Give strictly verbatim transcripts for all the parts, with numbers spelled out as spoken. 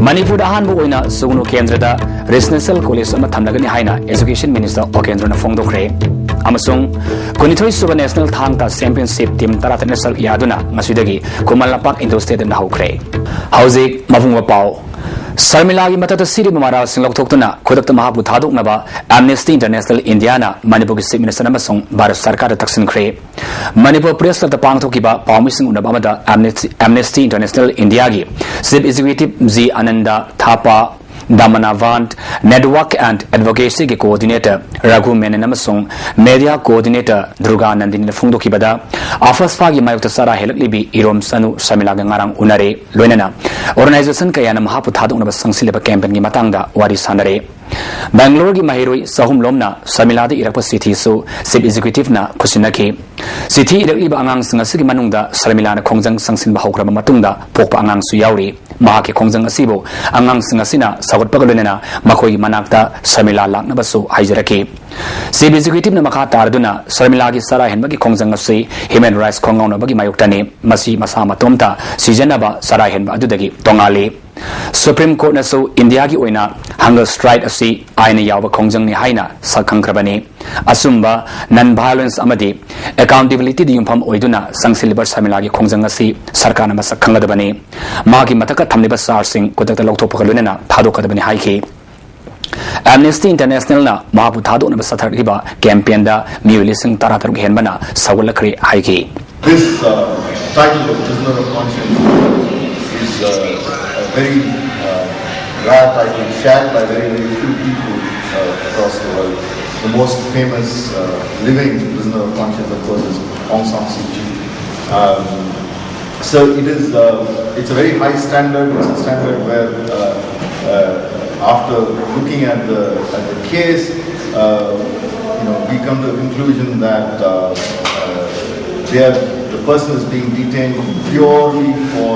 ꯃꯅꯤꯄꯨꯔꯗ ꯑꯍꯥꯟꯕ ꯑꯣꯏꯅ ꯁꯨꯒꯨꯅꯨ ꯀꯦꯟꯗ꯭ꯔꯗ ꯔꯦꯁꯤꯗꯦꯟꯁꯤꯌꯦꯜ ꯀꯣꯂꯦꯖ ꯑꯃ ꯊꯝꯂꯒꯅꯤ ꯍꯥꯏꯅ ꯑꯦꯖꯨꯀꯦꯁꯟ ꯃꯤꯅꯤꯁꯇꯔ ꯑꯣꯀꯦꯟꯗ꯭ꯔꯅ ꯐꯣꯡꯗꯣꯛꯈ꯭ꯔꯦ꯫ ꯑꯃꯁꯨꯡ ꯀꯨꯟꯅꯤꯊꯣꯏ ꯁꯨꯕ ꯅꯦꯁꯅꯦꯜ ꯊꯥꯡ ꯇꯥ ꯆꯦꯝꯄꯤꯌꯟꯁꯤꯞ ꯇꯤꯝ ꯇꯔꯥꯇꯔꯦꯠꯅ ꯁꯔꯨꯛ ꯌꯥꯗꯨꯅ ꯉꯁꯤꯗꯒꯤ ꯈꯨꯃꯟ ꯂꯝꯄꯥꯛ ꯏꯟꯗꯣꯔ ꯁ꯭ꯇꯦꯗꯤꯌꯝꯗ ꯍꯧꯈ꯭ꯔꯦ꯫ ꯍꯧꯖꯤꯛ ꯃꯄꯨꯡ ꯑꯣꯏꯕ ꯄꯥꯎ꯫ ꯁꯔꯃꯤꯂꯥꯒꯤ ꯃꯊꯛꯇ ꯁꯤꯔꯤꯕ ꯃꯔꯥꯜꯁꯤꯡ ꯂꯧꯊꯣꯛꯇꯨꯅ ꯈꯨꯗꯛꯇ ꯃꯍꯥꯛꯄꯨ ꯊꯥꯗꯣꯛꯅꯕ ꯑꯦꯝꯅꯦꯁꯇꯤ ꯏꯟꯇꯔꯅꯦꯁꯅꯦꯜ ꯏꯟꯗꯤꯌꯥꯅ ꯃꯅꯤꯄꯨꯔꯒꯤ ꯆꯤꯐ ꯃꯤꯅꯤꯁꯇꯔ ꯑꯃꯁꯨꯡ ꯚꯥꯔꯠ ꯁꯔꯀꯥꯔꯗ ꯇꯛꯁꯤꯟꯈ꯭ꯔꯦ꯫ ꯃꯅꯤꯄꯨꯔ ꯄ꯭ꯔꯦꯁ ꯀ꯭ꯂꯕꯇ ꯄꯥꯡꯊꯣꯛꯈꯤꯕ ꯄꯥꯎꯃꯤꯁꯤꯡ ꯎꯅꯕ ꯑꯃꯗ ꯑꯦꯝꯅꯦꯁꯇꯤ, ꯑꯦꯝꯅꯦꯁꯇꯤ ꯏꯟꯇꯔꯅꯦꯁꯅꯦꯜ ꯏꯟꯗꯤꯌꯥꯒꯤ chief executive G Anand Thapa, ꯗꯃꯅꯥꯚꯥꯟ, ꯅꯦꯠꯋꯥꯔꯛ ꯑꯦꯟ ꯑꯦꯗꯚꯣꯀꯦꯁꯤꯒꯤ ꯀꯣꯑꯣꯔꯗꯤꯅꯦꯇꯔ ꯔꯘꯨ ꯃꯦꯅꯟ ꯑꯃꯁꯨꯡ ꯃꯦꯗꯤꯌꯥ ꯀꯣꯑꯣꯔꯗꯤꯅꯦꯇꯔ ꯗꯨꯔꯒꯥ ꯅꯟꯗꯤꯅꯤꯅ ꯐꯣꯡꯗꯣꯛꯈꯤꯕꯗ, ꯑꯐꯁꯐꯥꯒꯤ ꯃꯥꯌꯣꯛꯇ ꯆꯔꯥ ꯍꯦꯜꯂꯛꯂꯤꯕꯤ ꯏꯔꯣꯝ ꯆꯅꯨ ꯁꯔꯃꯤꯂꯥꯒ ꯉꯔꯥꯡ ꯎꯅꯔꯦ꯫ ꯂꯣꯏꯅꯅ ꯑꯣꯔꯒꯅꯥꯏꯖꯦꯁꯟ ꯀꯌꯥꯅ ꯃꯍꯥꯛꯄꯨ ꯊꯥꯗꯣꯛꯅꯕ ꯆꯪꯁꯤꯜꯂꯤꯕ ꯀꯦꯝꯄꯦꯟꯒꯤ ꯃꯇꯥꯡꯗ ꯋꯥꯔꯤ ꯁꯥꯟꯅꯔꯦ꯫ ꯕꯦꯡꯒ꯭ꯂꯣꯔꯒꯤ ꯃꯍꯩꯔꯣꯏ ꯆꯍꯨꯝ ꯂꯣꯝꯅ ꯁꯔꯃꯤꯂꯥꯗ ꯏꯔꯛꯄ ꯆꯤꯊꯤꯁꯨ ꯆꯤꯐ ꯑꯦꯛꯖꯤꯀ꯭ꯌꯨꯇꯤꯚꯅ ꯈꯨꯠꯁꯤꯟꯅꯈꯤ꯫ ꯆꯤꯊꯤ ꯏꯔꯛꯂꯤꯕ ꯑꯉꯥꯡꯁꯤꯡ ꯑꯁꯤꯒꯤ ꯃꯅꯨꯡꯗ ꯁꯔꯃꯤꯂꯥꯅ ꯈꯣꯡꯖꯪ ꯆꯪꯁꯤꯟꯕ ꯍꯧꯈ꯭ꯔꯕ ꯃꯇꯨꯡꯗ ꯄꯣꯛꯄ ꯑꯉꯥꯡꯁꯨ ꯌꯥꯎꯔꯤ꯫ ꯃꯍꯥꯛꯀꯤ ꯈꯣꯡꯖꯪ ꯑꯁꯤꯕꯨ ꯑꯉꯥꯡꯁꯤꯡ ꯑꯁꯤꯅ ꯁꯧꯒꯠꯄꯒ ꯂꯣꯏꯅꯅ ꯃꯈꯣꯏꯒꯤ ꯃꯅꯥꯛꯇ ꯁꯔꯃꯤꯂꯥ ꯂꯥꯛꯅꯕꯁꯨ ꯍꯥꯏꯖꯔꯛꯈꯤ꯫ ꯆꯤꯐ ꯑꯦꯛꯖꯤꯀ꯭ꯌꯨꯇꯤꯚꯅ ꯃꯈꯥ ꯇꯥꯔꯗꯨꯅ ꯁꯔꯃꯤꯂꯥꯒꯤ ꯆꯔꯥ ꯍꯦꯟꯕꯒꯤ ꯈꯣꯡꯖꯪ ꯑꯁꯤ ꯍ꯭ꯌꯨꯃꯦꯟ ꯔꯥꯏꯠꯁ ꯈꯣꯡꯒꯥꯎꯅꯕꯒꯤ ꯃꯥꯌꯣꯛꯇꯅꯤ꯫ ꯃꯁꯤ ꯃꯁꯥ ꯃꯇꯣꯝꯇ ꯁꯤꯖꯤꯟꯅꯕ ꯆꯔꯥ ꯍꯦꯟꯕ ꯑꯗꯨꯗꯒꯤ ꯇꯣꯉꯥꯜꯂꯤ꯫ ꯁꯨꯄ꯭ꯔꯤꯝ ꯀꯣꯔꯠꯅꯁꯨ ꯏꯟꯗꯤꯌꯥꯒꯤ ꯑꯣꯏꯅ ꯍꯪꯒꯔ ꯁ꯭ꯇ꯭ꯔꯥꯏꯛ ꯑꯁꯤ ꯑꯥꯏꯟꯅ ꯌꯥꯎꯕ ꯈꯣꯡꯖꯪꯅꯤ ꯍꯥꯏꯅ ꯁꯛꯈꯪꯈ꯭ꯔꯕꯅꯤ꯫ ꯑꯆꯨꯝꯕ, ꯅꯟ ꯚꯥꯏꯑꯣꯂꯦꯟꯁ ꯑꯃꯗꯤ ꯑꯦꯀꯥꯎꯟꯇꯦꯕꯤꯂꯤꯇꯤꯗ ꯌꯨꯝꯐꯝ ꯑꯣꯏꯗꯨꯅ ꯆꯪꯁꯤꯜꯂꯤꯕ ꯁꯔꯃꯤꯂꯥꯒꯤ ꯈꯣꯡꯖꯪ ꯑꯁꯤ ꯁꯔꯀꯥꯔꯅ ꯃꯁꯛ ꯈꯪꯒꯗꯕꯅꯤ꯫ ꯃꯍꯥꯛꯀꯤ ꯃꯊꯛꯇ ꯊꯝꯂꯤꯕ ꯆꯥꯔꯖꯁꯤꯡ ꯈꯨꯗꯛꯇ ꯂꯧꯊꯣꯛꯄꯒ ꯂꯣꯏꯅꯅ ꯊꯥꯗꯣꯛꯀꯗꯕꯅꯤ ꯍꯥꯏꯈꯤ꯫ ꯑꯦꯝꯅꯦꯁꯇꯤ ꯏꯟꯇꯔꯅꯦꯁꯅꯦꯜꯅ ꯃꯍꯥꯛꯄꯨ ꯊꯥꯗꯣꯛꯅꯕ ꯆꯠꯊꯔꯛꯂꯤꯕ ꯀꯦꯝꯄꯦꯟꯗ ꯃꯤꯑꯣꯏ ꯂꯤꯁꯤꯡ ꯇꯔꯥꯇꯔꯨꯛ ꯍꯦꯟꯕꯅ ꯁꯧꯒꯠꯂꯛꯈ꯭ꯔꯦ ꯍꯥꯏꯈꯤ꯫ This uh, title of Prisoner of Conscience is uh, a very uh, rare title, shared by very, very few people uh, across the world. The most famous uh, living prisoner of conscience, of course, is Aung San Suu Kyi. Um, so it is. Uh, it's a very high standard. It's a standard where, uh, uh, after looking at the at the case, uh, you know, we come to the conclusion that uh, uh, they are, the person is being detained purely for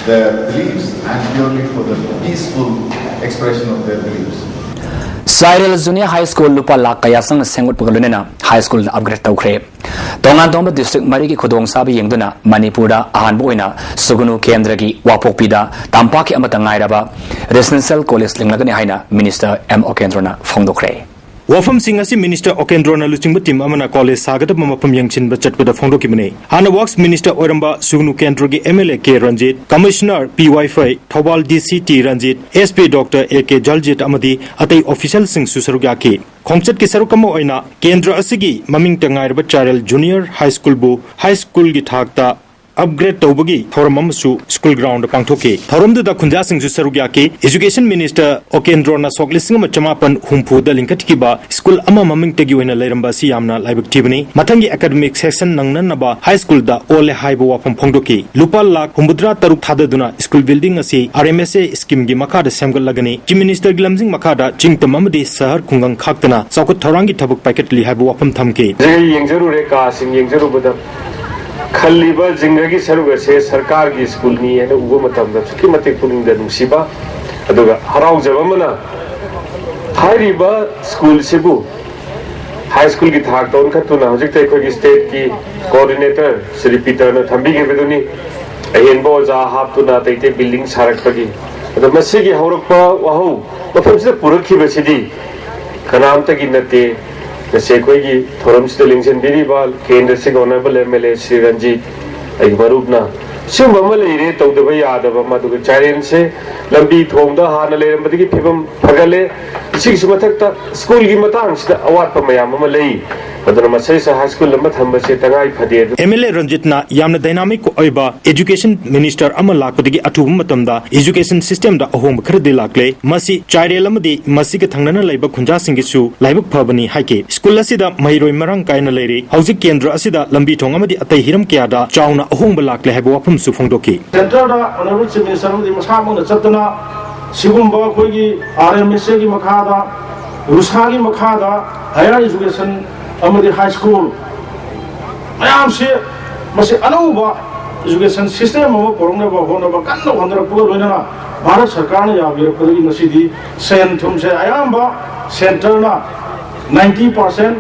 their beliefs and purely for the peaceful expression of their beliefs. Chairel junior high school ꯂꯨꯄꯥ ꯂꯥꯈ ꯀꯌꯥ ꯆꯪꯅ ꯁꯦꯝꯒꯠꯄꯒ ꯂꯣꯏꯅꯅ ꯍꯥꯏ ꯁ꯭ꯀꯨꯜꯗ upgrade ꯇꯧꯈ꯭ꯔꯦ꯫ ꯇꯣꯉꯥꯟ ꯇꯣꯉꯥꯟꯕ district ꯃꯔꯤꯒꯤ ꯈꯨꯗꯣꯡꯆꯥꯕ ꯌꯦꯡꯗꯨꯅ ꯃꯅꯤꯄꯨꯔꯗ ꯑꯍꯥꯟꯕ ꯑꯣꯏꯅ ꯁꯨꯒꯨꯅꯨ ꯀꯦꯟꯗ꯭ꯔꯒꯤ ꯋꯥꯄꯣꯛꯄꯤꯗ ꯇꯝꯄꯥꯛꯀꯤ ꯑꯃꯠꯇ ꯉꯥꯏꯔꯕ ꯔꯦꯁꯤꯗꯦꯟꯁꯤꯌꯦꯜ ꯀꯣꯂꯦꯖ ꯂꯤꯡꯂꯒꯅꯤ ꯍꯥꯏꯅ ꯃꯤꯅꯤꯁꯇꯔ ꯑꯦꯝ ꯑꯣꯀꯦꯟꯗ꯭ꯔꯣꯅ ꯐꯣꯡꯗꯣꯛꯈ꯭ꯔꯦ꯫ ꯋꯥꯐꯝꯁꯤꯡ ꯑꯁꯤ ꯃꯤꯅꯤꯁꯇꯔ ꯑꯣꯀꯦꯟꯗ꯭ꯔꯣꯅ ꯂꯨꯆꯤꯡꯕ ꯇꯤꯝ ꯑꯃꯅ ꯀꯣꯂꯦꯖ ꯁꯥꯒꯗꯕ ꯃꯐꯝ ꯌꯦꯡꯁꯤꯟꯕ ꯆꯠꯄꯗ ꯐꯣꯡꯗꯣꯛꯈꯤꯕꯅꯤ꯫ ꯍꯥꯟꯅ ꯋꯥꯛꯁ ꯃꯤꯅꯤꯁꯇꯔ ꯑꯣꯏꯔꯝꯕ ꯁꯨꯒꯅꯨ ꯀꯦꯟꯗ꯭ꯔꯒꯤ M L A K Ranjit, commissioner P Waiphei, Thoubal D C T Ranjit, S P doctor A K Jaljit ꯑꯃꯗꯤ ꯑꯇꯩ ꯑꯣꯐꯤꯁꯤꯌꯦꯜꯁꯤꯡꯁꯨ ꯁꯔꯨꯛ ꯌꯥꯈꯤ꯫ ꯈꯣꯡꯆꯠꯀꯤ ꯁꯔꯨꯛ ꯑꯃ ꯑꯣꯏꯅ ꯀꯦꯟꯗ꯭ꯔ ꯑꯁꯤꯒꯤ ꯃꯃꯤꯡꯇ ꯉꯥꯏꯔꯕ ꯆꯥꯏꯔꯦꯜ ꯖꯨꯅꯤꯌꯔ ꯍꯥꯏ ꯁ꯭ꯀꯨꯜꯕꯨ ꯍꯥꯏ ꯁ꯭ꯀꯨꯜꯒꯤ ꯊꯥꯛꯇ ꯑꯞꯒ꯭ꯔꯦꯗ ꯇꯧꯕꯒꯤ ꯊꯧꯔꯝ ꯑꯃꯁꯨ ꯁ꯭ꯀꯨꯜ ꯒ꯭ꯔꯥꯎꯟꯗ ꯄꯥꯡꯊꯣꯛꯈꯤ꯫ ꯊꯧꯔꯝꯗꯨꯗ ꯈꯨꯟꯖꯥꯁꯤꯡꯁꯨ ꯁꯔꯨꯛ ꯌꯥꯈꯤ꯫ ꯑꯦꯖꯨꯀꯦꯁꯟ ꯃꯤꯅꯤꯁꯇꯔ ꯑꯣꯀꯦꯟꯗ꯭ꯔꯣꯅ ꯁꯣꯛ ꯂꯤꯁꯤꯡ ꯑꯃ ꯆꯃꯥꯄꯟ ꯍꯨꯝꯐꯨꯗ ꯂꯤꯡꯈꯠꯈꯤꯕ ꯁ꯭ꯀꯨꯜ ꯑꯃ ꯃꯃꯤꯡꯇꯒꯤ ꯑꯣꯏꯅ ꯂꯩꯔꯝꯕ ꯑꯁꯤ ꯌꯥꯝꯅ ꯂꯥꯏꯕꯛ ꯊꯤꯕꯅꯤ꯫ ꯃꯊꯪꯒꯤ ꯑꯦꯀꯥꯗꯃꯤꯛ ꯁꯦꯁꯟ ꯅꯪꯅꯅꯕ ꯍꯥꯏ ꯁ꯭ꯀꯨꯜꯗ ꯑꯣꯜꯂꯦ ꯍꯥꯏꯕ ꯋꯥꯐꯝ ꯐꯣꯡꯗꯣꯛꯈꯤ꯫ ꯂꯨꯄꯥ ꯂꯥꯈ ꯍꯨꯝꯐꯨꯇꯔꯥ ꯇꯔꯨꯛ ꯊꯥꯗꯗꯨꯅ ꯁ꯭ꯀꯨꯜ ꯕꯤꯜꯗꯤꯡ ꯑꯁꯤ ꯑꯥꯔ ꯑꯦꯝ ꯑꯦꯁ ꯑꯦ ꯁ꯭ꯀꯤꯝꯒꯤ ꯃꯈꯥꯗ ꯁꯦꯝꯒꯠꯂꯒꯅꯤ꯫ ꯆꯤꯐ ꯃꯤꯅꯤꯁꯇꯔꯒꯤ ꯂꯝꯖꯤꯡ ꯃꯈꯥꯗ ꯆꯤꯡꯇꯝ ꯑꯃꯗꯤ ꯁꯍꯔ ꯈꯨꯡꯒꯪ ꯈꯥꯛꯇꯅ ꯆꯥꯎꯈꯠ ꯊꯧꯔꯥꯡꯒꯤ ꯊꯕꯛ ꯄꯥꯏꯈꯠꯂꯤ ꯍꯥꯏꯕ ꯋꯥꯐꯝ ꯊꯝꯈꯤ꯫ ꯌꯦꯡꯖꯔꯨꯔꯦ, ꯀꯥꯁꯤꯡ ꯌꯦꯡꯖꯔꯨꯕꯗ ꯈꯜꯂꯤꯕ ꯖꯤꯡꯒꯒꯤ ꯁꯔꯨꯛ ꯑꯁꯦ ꯁꯔꯀꯥꯔꯒꯤ ꯁ꯭ꯀꯨꯜꯅꯤ ꯍꯥꯏꯅ ꯎꯕ ꯃꯇꯝꯗ ꯑꯁꯨꯛꯀꯤ ꯃꯇꯤꯛ ꯄꯨꯛꯅꯤꯡꯗ ꯅꯨꯡꯁꯤꯕ, ꯑꯗꯨꯒ ꯍꯔꯥꯎꯖꯕ ꯑꯃꯅ ꯍꯥꯏꯔꯤꯕ ꯁ꯭ꯀꯨꯜꯁꯤꯕꯨ ꯍꯥꯏ ꯁ꯭ꯀꯨꯜꯒꯤ ꯊꯥꯛꯇ ꯑꯣꯟꯈꯠꯇꯨꯅ ꯍꯧꯖꯤꯛꯇ ꯑꯩꯈꯣꯏꯒꯤ ꯁ꯭ꯇꯦꯠꯀꯤ ꯀꯣꯑꯣꯔꯗꯤꯅꯦꯇꯔ ꯁ꯭ꯔꯤ ꯄꯤꯇꯔꯅ ꯊꯝꯕꯤꯈꯤꯕꯗꯨꯅꯤ꯫ ꯑꯍꯦꯟꯕ ꯑꯣꯖꯥ ꯍꯥꯞꯇꯨꯅ ꯑꯇꯩ ꯑꯇꯩ ꯕꯤꯜꯗꯤꯡ ꯁꯥꯔꯛꯄꯒꯤ, ꯑꯗꯣ ꯃꯁꯤꯒꯤ ꯍꯧꯔꯛꯄ ꯋꯥꯍꯧ ꯃꯐꯝꯁꯤꯗ ꯄꯨꯔꯛꯈꯤꯕꯁꯤꯗꯤ ꯀꯅꯥꯝꯇꯒꯤ ꯅꯠꯇꯦ꯫ ꯉꯁꯤ ꯑꯩꯈꯣꯏꯒꯤ ꯊꯧꯔꯝꯁꯤꯗ ꯂꯦꯡꯁꯤꯟꯕꯤꯔꯤꯕ ꯀꯦꯟꯗ꯭ꯔꯁꯤꯒꯤ honourable M L A Shri Ranjit, ꯑꯩꯒꯤ ꯃꯔꯨꯞꯅ ꯁꯤꯒꯨꯝꯕ ꯑꯃ ꯂꯩꯔꯦ, ꯇꯧꯗꯕ ꯌꯥꯗꯕ ꯑꯃ, ꯑꯗꯨꯒ ꯆꯥꯏꯔꯦꯟꯁꯦ ꯂꯝꯕꯤ ꯊꯣꯡꯗ ꯍꯥꯟꯅ ꯂꯩꯔꯝꯕꯗꯒꯤ ꯐꯤꯕꯝ ꯐꯒꯠꯂꯦ꯫ ꯁꯤꯒꯤꯁꯨ ꯃꯊꯛꯇ ꯁ꯭ꯀꯨꯜꯒꯤ ꯃꯇꯥꯡꯁꯤꯗ ꯑꯋꯥꯠꯄ ꯃꯌꯥꯝ ꯑꯃ ꯂꯩ꯫ ꯑꯗꯨꯅ ꯃꯁꯤꯁꯨ ꯍꯥꯏ ꯁ꯭ꯀꯨꯜ ꯑꯃ ꯊꯝꯕꯁꯦ ꯇꯉꯥꯏ ꯐꯗꯦ꯫ ꯑꯗꯨ ꯑꯦꯝ ꯑꯦꯜ ꯑꯦ ꯔꯟꯖꯤꯠꯅ ꯌꯥꯝꯅ ꯗꯥꯏꯅꯥꯃꯤꯛ ꯑꯣꯏꯕ ꯑꯦꯖꯨꯀꯦꯁꯟ ꯃꯤꯅꯤꯁꯇꯔ ꯑꯃ ꯂꯥꯛꯄꯗꯒꯤ ꯑꯊꯨꯕ ꯃꯇꯝꯗ ꯑꯦꯖꯨꯀꯦꯁꯟ ꯁꯤꯁꯇꯦꯝꯗ ꯑꯍꯣꯡꯕ ꯈꯔꯗꯤ ꯂꯥꯛꯂꯦ꯫ ꯃꯁꯤ ꯆꯥꯏꯔꯦꯜ ꯑꯃꯗꯤ ꯃꯁꯤꯒ ꯊꯪꯅꯅ ꯂꯩꯕ ꯈꯨꯟꯖꯥꯁꯤꯡꯒꯤꯁꯨ ꯂꯥꯏꯕꯛ ꯐꯕꯅꯤ ꯍꯥꯏꯈꯤ꯫ ꯁ꯭ꯀꯨꯜ ꯑꯁꯤꯗ ꯃꯍꯩꯔꯣꯏ ꯃꯔꯥꯡ ꯀꯥꯏꯅ ꯂꯩꯔꯤ꯫ ꯍꯧꯖꯤꯛ ꯀꯦꯟꯗ꯭ꯔ ꯑꯁꯤꯗ ꯂꯝꯕꯤ ꯊꯣꯡ ꯑꯃꯗꯤ ꯑꯇꯩ ꯍꯤꯔꯝ ꯀꯌꯥꯗ ꯆꯥꯎꯅ ꯑꯍꯣꯡꯕ ꯂꯥꯛꯂꯦ ꯍꯥꯏꯕ ꯋꯥꯐꯝꯁꯨ ꯐꯣꯡꯗꯣꯛꯈꯤ꯫ ꯁꯦꯟꯇꯔꯗ ꯑꯣꯅꯔꯦꯕꯜ ꯆꯤꯐ ꯃꯤꯅꯤꯁꯇꯔ ꯑꯃꯗꯤ ꯃꯁꯥꯃꯛꯅ ꯆꯠꯇꯅ ꯁꯤꯒꯨꯝꯕ ꯑꯩꯈꯣꯏꯒꯤ ꯑꯥꯔ ꯑꯦꯝ ꯑꯦꯁ ꯑꯦꯒꯤ ꯃꯈꯥꯗ, ꯔꯨꯁꯥꯒꯤ ꯃꯈꯥꯗ ꯍꯥꯌꯔ ꯑꯦꯖꯨꯀꯦꯁꯟ ꯑꯃꯗꯤ ꯍꯥꯏ ꯁ꯭ꯀꯨꯜ ꯃꯌꯥꯝꯁꯤ, ꯃꯁꯤ ꯑꯅꯧꯕ ꯑꯦꯖꯨꯀꯦꯁꯟ ꯁꯤꯁꯇꯦꯝ ꯑꯃ ꯄꯨꯔꯛꯅꯕ ꯍꯣꯠꯅꯕ ꯀꯟꯅ ꯍꯣꯠꯅꯔꯛꯄꯒ ꯂꯣꯏꯅꯅ ꯚꯥꯔꯠ ꯁꯔꯀꯥꯔꯅ ꯌꯥꯕꯤꯔꯛꯄꯗꯒꯤ ꯉꯁꯤꯗꯤ ꯁꯦꯟ ꯊꯨꯝꯁꯦ ꯑꯌꯥꯝꯕ centreꯅ ninety percent,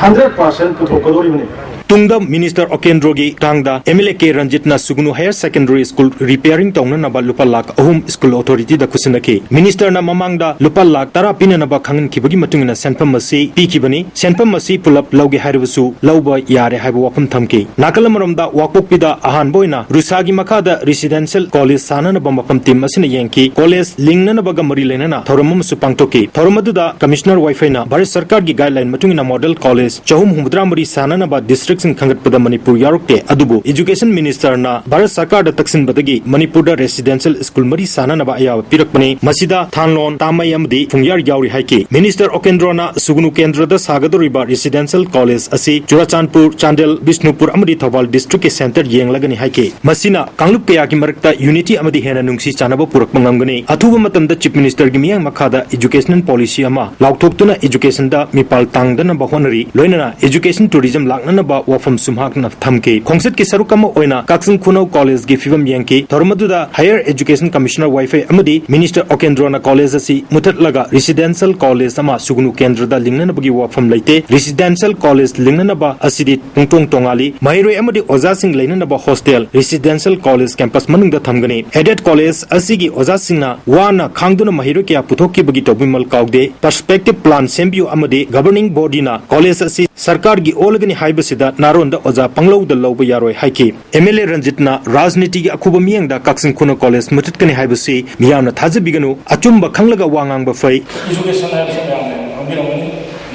hundred percent ꯄꯨꯊꯣꯛꯀꯗꯧꯔꯤꯕꯅꯤ꯫ ꯇꯨꯡꯗ Minister Okendroꯒꯤ ꯈꯨꯠꯊꯥꯡꯗ M L A K ꯔꯟꯖꯤꯠꯅ ꯁꯨꯒꯅꯨ Higher Secondary School repairing ꯇꯧꯅꯅꯕ ꯂꯨꯄꯥ ꯂꯥꯈ ꯑꯍꯨꯝ school authorityꯗ ꯈꯨꯠꯁꯤꯟꯅꯈꯤ꯫ Ministerꯅ ꯃꯃꯥꯡꯗ ꯂꯨꯄꯥ ꯂꯥꯈ ꯇꯔꯥ ꯄꯤꯅꯅꯕ ꯈꯪꯍꯟꯈꯤꯕꯒꯤ ꯃꯇꯨꯡ ꯏꯟꯅ ꯁꯦꯟꯐꯝ ꯑꯁꯤ ꯄꯤꯈꯤꯕꯅꯤ꯫ ꯁꯦꯟꯐꯝ ꯑꯁꯤ ꯄꯨꯂꯞ ꯂꯧꯒꯦ ꯍꯥꯏꯔꯕꯁꯨ ꯂꯧꯕ ꯌꯥꯔꯦ ꯍꯥꯏꯕ ꯋꯥꯐꯝ ꯊꯝꯈꯤ꯫ ꯅꯥꯀꯜ ꯑꯃꯔꯣꯝꯗ ꯋꯥꯡꯄꯣꯛꯄꯤꯗ ꯑꯍꯥꯟꯕ ꯑꯣꯏꯅ ꯔꯨꯁꯥꯒꯤ ꯃꯈꯥꯗ residential college ꯁꯥꯅꯅꯕ ꯃꯐꯝ team ꯑꯁꯤꯅ ꯌꯦꯡꯈꯤ꯫ College ꯂꯤꯡꯅꯅꯕꯒ ꯃꯔꯤ ꯂꯩꯅꯅ ꯊꯧꯔꯝ ꯑꯃꯁꯨ ꯄꯥꯡꯊꯣꯛꯈꯤ꯫ ꯊꯧꯔꯝ ꯑꯗꯨꯗ Commissioner ꯋꯥꯏꯐꯩꯅ ꯚꯥꯔꯠ ꯁꯔꯀꯥꯔꯒꯤ guideline ꯃꯇꯨꯡ ꯏꯟꯅ model college ꯆꯍꯨꯝ ꯍꯨꯝꯐꯨꯇꯔꯥ ꯃꯔꯤ ꯁꯥꯅꯅꯕ districtꯁꯤꯡ ꯈꯟꯒꯠꯄꯗ ꯃꯅꯤꯄꯨꯔ ꯌꯥꯎꯔꯛꯇꯦ꯫ ꯑꯗꯨꯕꯨ Education Ministerꯅ ꯚꯥꯔꯠ ꯁꯔꯀꯥꯔꯗ ꯇꯛꯁꯤꯟꯕꯗꯒꯤ ꯃꯅꯤꯄꯨꯔꯗ residential school ꯃꯔꯤ ꯁꯥꯅꯅꯕ ꯑꯌꯥꯕ ꯄꯤꯔꯛꯄꯅꯤ꯫ ꯃꯁꯤꯗ ꯊꯥꯟꯂꯣꯟ, ꯇꯥꯃꯩ ꯑꯃꯗꯤ ꯐꯨꯡꯌꯥꯔ ꯌꯥꯎꯔꯤ ꯍꯥꯏꯈꯤ꯫ Minister Okendroꯅ ꯁꯨꯒꯅꯨ ꯀꯦꯟꯗ꯭ꯔꯗ ꯁꯥꯒꯗꯧꯔꯤꯕ residential college ꯑꯁꯤ ꯆꯨꯔꯥꯆꯥꯟꯄꯨꯔ, ꯆꯥꯟꯗꯦꯜ, ꯕꯤꯁꯅꯨꯄꯨꯔ ꯑꯃꯗꯤ ꯊꯧꯕꯥꯜ districtꯀꯤ centre ꯌꯦꯡꯂꯒꯅꯤ ꯍꯥꯏꯈꯤ꯫ ꯃꯁꯤꯅ ꯀꯥꯡꯂꯨꯞ ꯀꯌꯥꯒꯤ ꯃꯔꯛꯇ unity ꯑꯃꯗꯤ ꯍꯦꯟꯅ ꯅꯨꯡꯁꯤ ꯆꯥꯟꯅꯕ ꯄꯨꯔꯛꯄ ꯉꯝꯒꯅꯤ꯫ ꯑꯊꯨꯕ ꯃꯇꯝꯗ Chief Ministerꯒꯤ ꯃꯤꯠꯌꯦꯡ ꯃꯈꯥꯗ educational policy ꯑꯃ ꯂꯥꯎꯊꯣꯛꯇꯨꯅ educationꯗ ꯃꯤꯄꯥꯜ ꯇꯥꯡꯗꯅꯕ ꯍꯣꯠꯅꯔꯤ꯫ ꯂꯣꯏꯅꯅ education tourism ꯂꯥꯛꯅꯅꯕ ꯋꯥꯐꯝꯁꯨ ꯃꯍꯥꯛꯅ ꯊꯝꯈꯤ꯫ ꯈꯣꯡꯆꯠꯀꯤ ꯁꯔꯨꯛ ꯑꯃ ꯑꯣꯏꯅ ꯀꯛꯆꯤꯡ ꯈꯨꯅꯧ collegeꯀꯤ ꯐꯤꯕꯝ ꯌꯦꯡꯈꯤ꯫ ꯊꯧꯔꯝ ꯑꯗꯨꯗ Higher Education Commissioner ꯋꯥꯏꯐꯩ ꯑꯃꯗꯤ Minister Okendroꯅ college ꯑꯁꯤ ꯃꯨꯊꯠꯂꯒ residential college ꯑꯃ ꯁꯨꯒꯅꯨ ꯀꯦꯟꯗ꯭ꯔꯗ ꯂꯤꯡꯅꯅꯕꯒꯤ ꯋꯥꯐꯝ ꯂꯩꯇꯦ꯫ Residential college ꯂꯤꯡꯅꯅꯕ ꯑꯁꯤꯗꯤ ꯄꯨꯡꯇꯣꯡ ꯇꯣꯉꯥꯜꯂꯤ꯫ ꯃꯍꯩꯔꯣꯏ ꯑꯃꯗꯤ ꯑꯣꯖꯥꯁꯤꯡ ꯂꯩꯅꯅꯕ hostel residential college campus ꯃꯅꯨꯡꯗ ꯊꯝꯒꯅꯤ꯫ Aided college ꯑꯁꯤꯒꯤ ꯑꯣꯖꯥꯁꯤꯡꯅ ꯋꯥꯅ ꯈꯥꯡꯗꯨꯅ ꯃꯍꯩꯔꯣꯏ ꯀꯌꯥ ꯄꯨꯊꯣꯛꯈꯤꯕꯒꯤ ꯇꯧꯕꯤꯃꯜ ꯀꯥꯎꯗꯦ꯫ Perspective plan ꯁꯦꯝꯕꯤꯌꯨ ꯑꯃꯗꯤ governing bodyꯅ college ꯑꯁꯤ ꯁꯔꯀꯥꯔꯒꯤ ꯑꯣꯜꯂꯒꯅꯤ ꯍꯥꯏꯕꯁꯤꯗ ꯅꯥꯔꯣꯟꯗ ꯑꯣꯖꯥ ꯄꯪꯂꯧꯗ ꯂꯧꯕ ꯌꯥꯔꯣꯏ ꯍꯥꯏꯈꯤ꯫ M L A ꯔꯟꯖꯤꯠꯅ ꯔꯥꯖꯅꯤꯇꯤꯒꯤ ꯑꯈꯨꯕ ꯃꯤꯠꯌꯦꯡꯗ ꯀꯛꯆꯤꯡ ꯈꯨꯅꯧ college ꯃꯨꯊꯠꯀꯅꯤ ꯍꯥꯏꯕꯁꯤ ꯃꯤꯌꯥꯝꯅ ꯊꯥꯖꯕꯤꯒꯅꯨ, ꯑꯆꯨꯝꯕ ꯈꯪꯂꯒ ꯋꯥ ꯉꯥꯡꯕ ꯐꯩ꯫ Education ꯍꯥꯏꯕꯁꯤ ꯃꯌꯥꯝꯅ ꯈꯪꯕꯤꯔꯝꯒꯅꯤ꯫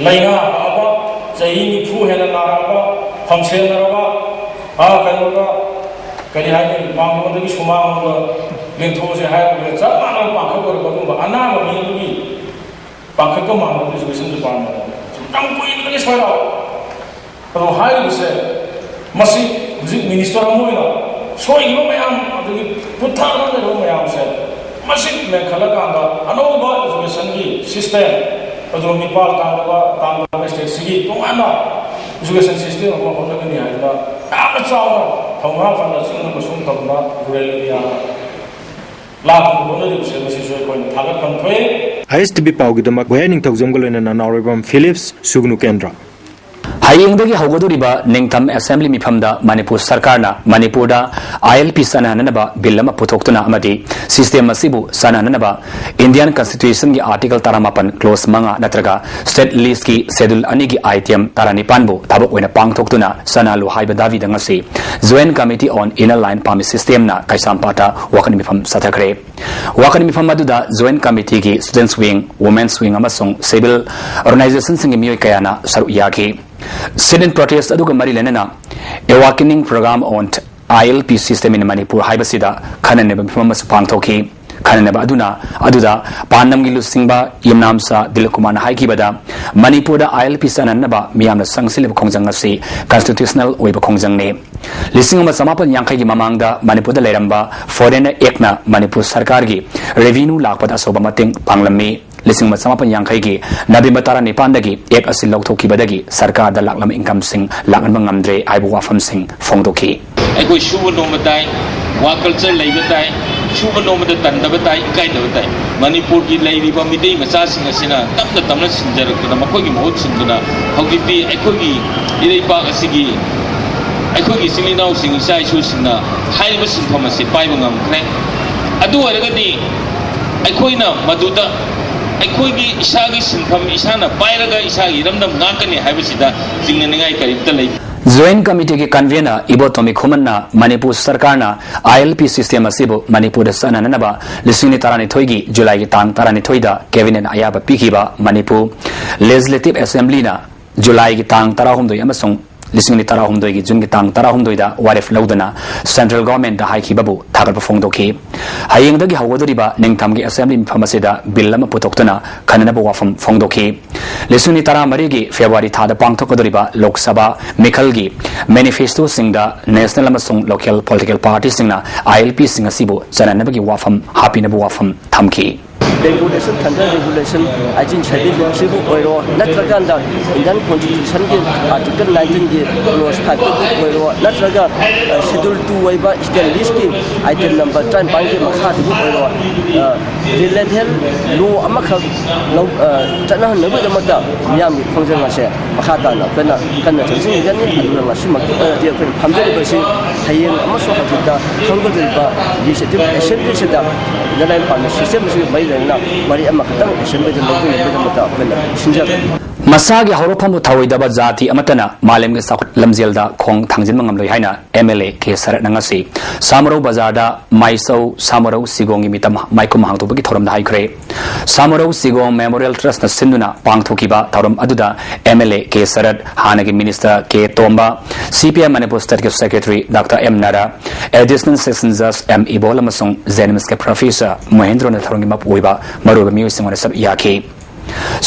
ꯂꯥꯏꯅꯥ ꯂꯥꯛꯑꯕ, ꯆꯍꯤ ꯅꯤꯐꯨ ꯍꯦꯟꯅ ꯅꯥꯔꯛꯑꯕ, ꯐꯝꯁꯦꯟꯅꯔꯕ, ꯑꯥ, ꯀꯩꯅꯣꯗ, ꯀꯔꯤ ꯍꯥꯏꯅꯤ, ꯃꯥꯡꯒꯣꯟꯗꯒꯤ ꯁꯨꯃꯥꯡꯂꯣꯝꯗ ꯂꯦꯡꯊꯣꯛꯑꯁꯦ ꯍꯥꯏꯔꯒ ꯆꯞ ꯃꯥꯟꯅꯕ ꯄꯥꯡꯈꯛ ꯑꯣꯏꯔꯛꯄ ꯑꯗꯨꯒꯨꯝꯕ ꯑꯅꯥꯕ ꯃꯤ ꯑꯗꯨꯒꯤ ꯄꯥꯡꯈꯠꯄ ꯃꯥꯟꯕ Education Department ꯌꯥꯝ ꯀꯨꯏꯅꯗꯒꯤ ꯁꯣꯏꯔꯛꯑꯕ꯫ ꯑꯗꯣ ꯍꯥꯏꯔꯤꯕꯁꯦ ꯃꯁꯤ ꯍꯧꯖꯤꯛ minister ꯑꯃ ꯑꯣꯏꯅ ꯁꯣꯏꯈꯤꯕ ꯃꯌꯥꯝ ꯑꯗꯒꯤ ꯄꯨꯊꯥꯗꯅ ꯂꯩꯔꯕ ꯃꯌꯥꯝꯁꯦ ꯃꯁꯤ ꯃꯦꯟꯈꯠꯂꯀꯥꯟꯗ ꯑꯅꯧꯕ educationꯒꯤ system ꯑꯗꯨ ꯃꯤꯄꯥꯜ ꯇꯥꯡꯗꯕ ꯇꯥꯡꯗꯕ stateꯁꯤꯒꯤ ꯇꯣꯉꯥꯟꯕ education system ꯑꯃ ꯍꯣꯠꯅꯒꯅꯤ ꯍꯥꯏꯗꯅ ꯌꯥꯝꯅ ꯆꯥꯎꯅ ꯊꯧꯅꯥ ꯐꯅ ꯆꯤꯡꯅ ꯑꯃꯁꯨꯡ ꯇꯧꯗꯨꯅ rural area ꯂꯥꯛꯇꯨꯅ ꯍꯣꯠꯅꯔꯤꯕꯁꯦ ꯃꯁꯤꯁꯨ ꯑꯩꯈꯣꯏꯅ ꯊꯥꯒꯠꯐꯝ ꯊꯣꯛꯏ꯫ ꯑꯥꯏ ꯑꯦꯁ ꯇꯤ ꯚꯤ ꯄꯥꯎꯒꯤꯗꯃꯛ ꯒꯣꯌꯥ ꯅꯤꯡꯊꯧꯖꯝꯒ ꯂꯣꯏꯅꯅ ꯅꯥꯎꯔꯩꯕꯝ ꯐꯤꯂꯤꯞꯁ, ꯁꯨꯒꯅꯨ ꯀꯦꯟꯗ꯭ꯔ꯫ ꯍꯌꯦꯡꯗꯒꯤ ꯍꯧꯒꯗꯧꯔꯤꯕ ꯅꯤꯡꯊꯝ ꯑꯦꯁꯦꯝꯕ꯭ꯂꯤ ꯃꯤꯐꯝꯗ ꯃꯅꯤꯄꯨꯔ ꯁꯔꯀꯥꯔꯅ ꯃꯅꯤꯄꯨꯔꯗ ꯑꯥꯏ ꯑꯦꯜ ꯄꯤ ꯆꯠꯅꯍꯟꯅꯕ ꯕꯤꯜ ꯑꯃ ꯄꯨꯊꯣꯛꯇꯨꯅ ꯑꯃꯗꯤ ꯁꯤꯁꯇꯦꯝ ꯑꯁꯤꯕꯨ ꯆꯠꯅꯍꯟꯅꯕ ꯏꯟꯗꯤꯌꯟ ꯀꯟꯁꯇꯤꯇ꯭ꯌꯨꯁꯟꯒꯤ ꯑꯥꯔꯇꯤꯀꯜ ꯇꯔꯥꯃꯥꯄꯟ ꯀ꯭ꯂꯣꯖ ꯃꯉꯥ ꯅꯠꯇ꯭ꯔꯒ ꯁ꯭ꯇꯦꯠ ꯂꯤꯁꯀꯤ ꯁꯦꯗꯨꯜ ꯑꯅꯤꯒꯤ ꯑꯥꯏꯇꯦꯝ ꯇꯔꯥꯅꯤꯄꯥꯟꯕꯨ ꯊꯕꯛ ꯑꯣꯏꯅ ꯄꯥꯡꯊꯣꯛꯇꯨꯅ ꯆꯠꯅꯍꯜꯂꯨ ꯍꯥꯏꯕ ꯗꯥꯕꯤꯗ ꯉꯁꯤ Joint Committee on Inner Line Permit Systemꯅ ꯀꯩꯁꯥꯝꯄꯥꯠꯇ ꯋꯥꯀꯠ ꯃꯤꯐꯝ ꯆꯠꯊꯈ꯭ꯔꯦ꯫ ꯋꯥꯀꯠ ꯃꯤꯐꯝ ꯑꯗꯨꯗ Joint Committeeꯒꯤ Students Wing, Women's Wing ꯑꯃꯁꯨꯡ civil organizationꯁꯤꯡꯒꯤ ꯃꯤꯑꯣꯏ ꯀꯌꯥꯅ ꯁꯔꯨꯛ ꯌꯥꯈꯤ꯫ Sit-in protest ꯑꯗꯨꯒ ꯃꯔꯤ ꯂꯩꯅꯅ Awakening Program on I L P System in Manipur ꯍꯥꯏꯕꯁꯤꯗ ꯈꯟꯅꯅꯕ ꯃꯤꯐꯝ ꯑꯃꯁꯨ ꯄꯥꯡꯊꯣꯛꯈꯤ꯫ ꯈꯟꯅꯅꯕ ꯑꯗꯨꯅ ꯑꯗꯨꯗ ꯄꯥꯟꯗꯝꯒꯤ ꯂꯨꯆꯤꯡꯕ ꯌꯨꯝꯅꯥꯝꯆꯥ ꯗꯤꯂꯤꯞ ꯀꯨꯃꯥꯔꯅ ꯍꯥꯏꯈꯤꯕꯗ, ꯃꯅꯤꯄꯨꯔꯗ I L P ꯆꯠꯅꯅꯕ ꯃꯤꯌꯥꯝꯅ ꯆꯪꯁꯤꯜꯂꯤꯕ ꯈꯣꯡꯖꯪ ꯑꯁꯤ constitutional ꯑꯣꯏꯕ ꯈꯣꯡꯖꯪꯅꯤ꯫ ꯂꯤꯁꯤꯡ ꯑꯃ ꯆꯃꯥꯄꯟ ꯌꯥꯡꯈꯩꯒꯤ ꯃꯃꯥꯡꯗ ꯃꯅꯤꯄꯨꯔꯗ ꯂꯩꯔꯝꯕ Foreigner Actꯅ ꯃꯅꯤꯄꯨꯔ ꯁꯔꯀꯥꯔꯒꯤ revenue ꯂꯥꯛꯄꯗ ꯑꯆꯧꯕ ꯃꯇꯦꯡ ꯄꯥꯡꯂꯝꯃꯤ꯫ ꯂꯤꯁꯤꯡ ꯑꯃ ꯆꯃꯥꯄꯟ ꯌꯥꯡꯈꯩꯒꯤ ꯅꯕꯦꯝꯕꯔ ꯇꯔꯥꯅꯤꯄꯥꯟꯗꯒꯤ Act ꯑꯁꯤ ꯂꯧꯊꯣꯛꯈꯤꯕꯗꯒꯤ ꯁꯔꯀꯥꯔꯗ ꯂꯥꯛꯂꯝꯕ incomeꯁꯤꯡ ꯂꯥꯛꯍꯟꯕ ꯉꯝꯗ꯭ꯔꯦ ꯍꯥꯏꯕ ꯋꯥꯐꯝꯁꯤꯡ ꯐꯣꯡꯗꯣꯛꯈꯤ꯫ ꯑꯩꯈꯣꯏ ꯁꯨꯕ ꯅꯣꯝꯕ ꯇꯥꯏ, work culture ꯂꯩꯕ ꯇꯥꯏ, ꯁꯨꯕ ꯅꯣꯝꯕꯗ ꯇꯟꯗꯕ ꯇꯥꯏ, ꯏꯀꯥꯏꯗꯕ ꯇꯥꯏ꯫ ꯃꯅꯤꯄꯨꯔꯒꯤ ꯂꯩꯔꯤꯕ ꯃꯤꯇꯩ ꯃꯆꯥꯁꯤꯡ ꯑꯁꯤꯅ ꯇꯞꯅ ꯇꯞꯅ ꯁꯤꯟꯖꯔꯛꯇꯅ ꯃꯈꯣꯏꯒꯤ ꯃꯍꯨꯠ ꯁꯤꯟꯗꯨꯅ ꯍꯧꯖꯤꯛꯇꯤ ꯑꯩꯈꯣꯏꯒꯤ ꯏꯔꯩꯄꯥꯛ ꯑꯁꯤꯒꯤ ꯑꯩꯈꯣꯏꯒꯤ ꯏꯆꯤꯜ ꯏꯅꯥꯎꯁꯤꯡ, ꯏꯆꯥ ꯏꯁꯨꯁꯤꯡꯅ ꯍꯥꯏꯔꯤꯕ ꯁꯤꯟꯐꯝ ꯑꯁꯤ ꯄꯥꯏꯕ ꯉꯝꯈ꯭ꯔꯦ꯫ ꯑꯗꯨ ꯑꯣꯏꯔꯒꯗꯤ ꯑꯩꯈꯣꯏꯅ ꯃꯗꯨꯗ ꯑꯩꯈꯣꯏꯒꯤ ꯏꯁꯥꯒꯤ ꯁꯤꯟꯐꯝ ꯏꯁꯥꯅ ꯄꯥꯏꯔꯒ ꯏꯁꯥꯒꯤ ꯏꯔꯝꯗꯝ ꯉꯥꯛꯀꯅꯤ ꯍꯥꯏꯕꯁꯤꯗ ꯆꯤꯡꯅꯅꯤꯡꯉꯥꯏ ꯀꯔꯤꯝꯇ ꯂꯩꯇꯦ꯫ Joint Committeeꯒꯤ convener ꯏꯕꯣꯇꯣꯝꯕꯤ ꯈꯨꯃꯟꯅ ꯃꯅꯤꯄꯨꯔ ꯁꯔꯀꯥꯔꯅ I L P system ꯑꯁꯤꯕꯨ ꯃꯅꯤꯄꯨꯔꯗ ꯆꯠꯅꯅꯅꯕ ꯂꯤꯁꯤꯡ ꯑꯅꯤ ꯇꯔꯥꯅꯤꯊꯣꯏꯒꯤ ꯖꯨꯂꯥꯏꯒꯤ ꯇꯥꯡ ꯇꯔꯥꯅꯤꯊꯣꯏꯗ Cabinetꯅ ꯑꯌꯥꯕ ꯄꯤꯈꯤꯕ ꯃꯅꯤꯄꯨꯔ Legislative Assemblyꯅ ꯖꯨꯂꯥꯏꯒꯤ ꯇꯥꯡ ꯇꯔꯥꯍꯨꯝꯗꯣꯏ ꯑꯃꯁꯨꯡ ꯂꯤꯁꯤꯡ ꯑꯅꯤ ꯇꯔꯥꯍꯨꯝꯗꯣꯏꯒꯤ ꯖꯨꯟꯒꯤ ꯇꯥꯡ ꯇꯔꯥꯍꯨꯝꯗꯣꯏꯗ ꯋꯥꯔꯦꯞ ꯂꯧꯗꯨꯅ Central Governmentꯇ ꯍꯥꯏꯈꯤꯕꯕꯨ ꯊꯥꯒꯠꯄ ꯐꯣꯡꯗꯣꯛꯈꯤ꯫ ꯍꯌꯦꯡꯗꯒꯤ ꯍꯧꯒꯗꯧꯔꯤꯕ ꯅꯤꯡꯊꯝꯒꯤ Assembly ꯃꯤꯐꯝ ꯑꯁꯤꯗ ꯕꯤꯜ ꯑꯃ ꯄꯨꯊꯣꯛꯇꯨꯅ ꯈꯟꯅꯅꯕ ꯋꯥꯐꯝ ꯐꯣꯡꯗꯣꯛꯈꯤ꯫ ꯂꯤꯁꯤꯡ ꯑꯅꯤ ꯇꯔꯥꯃꯔꯤꯒꯤ ꯐꯦꯕ꯭ꯔꯨꯋꯥꯔꯤ ꯊꯥꯗ ꯄꯥꯡꯊꯣꯛꯀꯗꯧꯔꯤꯕ ꯂꯣꯛ ꯁꯚꯥ ꯃꯤꯈꯜꯒꯤ manifestoꯁꯤꯡꯗ national ꯑꯃꯁꯨꯡ local political partyꯁꯤꯡꯅ I L Pꯁꯤꯡ ꯑꯁꯤꯕꯨ ꯆꯠꯅꯅꯕꯒꯤ ꯋꯥꯐꯝ ꯍꯥꯞꯄꯤꯅꯕ ꯋꯥꯐꯝ ꯊꯝꯈꯤ꯫ Regulation, under regulation, eighteen seventy-three ꯕꯨ ꯑꯣꯏꯔꯣ, ꯅꯠꯇ꯭ꯔꯀꯥꯟꯗ Indian Constitution ꯒꯤ Article nineteen ꯒꯤ clause five ꯕꯨ ꯑꯣꯏꯔꯣ, ꯅꯠꯇ꯭ꯔꯒ schedule two ꯑꯣꯏꯕ state list ꯀꯤ item number ꯇꯔꯥꯅꯤꯄꯥꯟꯒꯤ ꯃꯈꯥꯗꯕꯨ ꯑꯣꯏꯔꯣ, related law ꯑꯃꯈꯛ ꯂꯧ ꯆꯠꯅꯍꯟꯅꯕꯒꯤꯗꯃꯛꯇ ꯃꯤꯌꯥꯝꯒꯤ ꯈꯣꯡꯖꯪ ꯑꯁꯦ ꯃꯈꯥ ꯇꯥꯅ ꯑꯩꯈꯣꯏꯅ ꯀꯟꯅ ꯆꯪꯁꯤꯟꯒꯅꯤ꯫ ꯑꯗꯨꯅ ꯉꯁꯤꯃꯛꯀꯤ ꯑꯣꯏꯅꯗꯤ ꯑꯩꯈꯣꯏꯅ ꯐꯝꯖꯔꯤꯕꯁꯤ ꯍꯌꯦꯡ ꯑꯃꯁꯨꯡ ꯍꯪꯆꯤꯠꯇ ꯈꯪꯒꯗꯧꯔꯤꯕ Legislative Assembly ꯁꯤꯗ Inner Line Permit System ꯁꯤꯒ ꯃꯔꯤ ꯂꯩꯅꯅ ꯋꯥꯔꯤ ꯑꯃꯈꯛꯇꯪ Assembly ꯗ ꯂꯧꯕꯤꯅꯕꯒꯤꯗꯃꯛꯇ ꯑꯩꯈꯣꯏꯅ ꯁꯤꯟꯖꯕꯅꯤ꯫ ꯃꯁꯥꯒꯤ ꯍꯧꯔꯛꯐꯝꯕꯨ ꯊꯧꯑꯣꯏꯗꯕ ꯖꯥꯇꯤ ꯑꯃꯠꯇꯅ ꯃꯥꯂꯦꯝꯒꯤ ꯆꯥꯎꯈꯠ ꯂꯝꯖꯦꯜꯗ ꯈꯣꯡ ꯊꯥꯡꯖꯤꯟꯕ ꯉꯝꯂꯣꯏ ꯍꯥꯏꯅ M L A ꯀꯦ ꯁꯔꯠꯅ ꯉꯁꯤ ꯁꯥꯃꯔꯧ ꯕꯖꯥꯔꯗ ꯃꯥꯏꯆꯧ ꯁꯥꯃꯔꯧ ꯁꯤꯒꯣꯡꯒꯤ ꯃꯤꯇꯝ ꯃꯥꯏꯈꯨꯝ ꯍꯥꯡꯗꯣꯛꯄꯒꯤ ꯊꯧꯔꯝꯗ ꯍꯥꯏꯈ꯭ꯔꯦ꯫ ꯁꯥꯃꯔꯧ ꯁꯤꯒꯣꯡ Memorial Trust ꯅ ꯁꯤꯟꯗꯨꯅ ꯄꯥꯡꯊꯣꯛꯈꯤꯕ ꯊꯧꯔꯝ ꯑꯗꯨꯗ M L A ꯀꯦ ꯁꯔꯠ, ꯍꯥꯟꯅꯒꯤ Minister K Tomba, C P I Manipur State ꯀꯤ Secretary Doctor M ꯅꯥꯔꯥ, Additional Session Judge M ꯏꯕꯣꯜ ꯑꯃꯁꯨꯡ JNIMS ꯀꯤ Professor ꯃꯣꯍꯦꯟꯗ꯭ꯔꯣꯅ ꯊꯧꯔꯝꯒꯤ ꯃꯄꯨ ꯑꯣꯏꯕ ꯃꯔꯨꯑꯣꯏꯕ ꯃꯤꯑꯣꯏꯁꯤꯡ ꯑꯣꯏꯅ ꯁꯔꯨꯛ ꯌꯥꯈꯤ꯫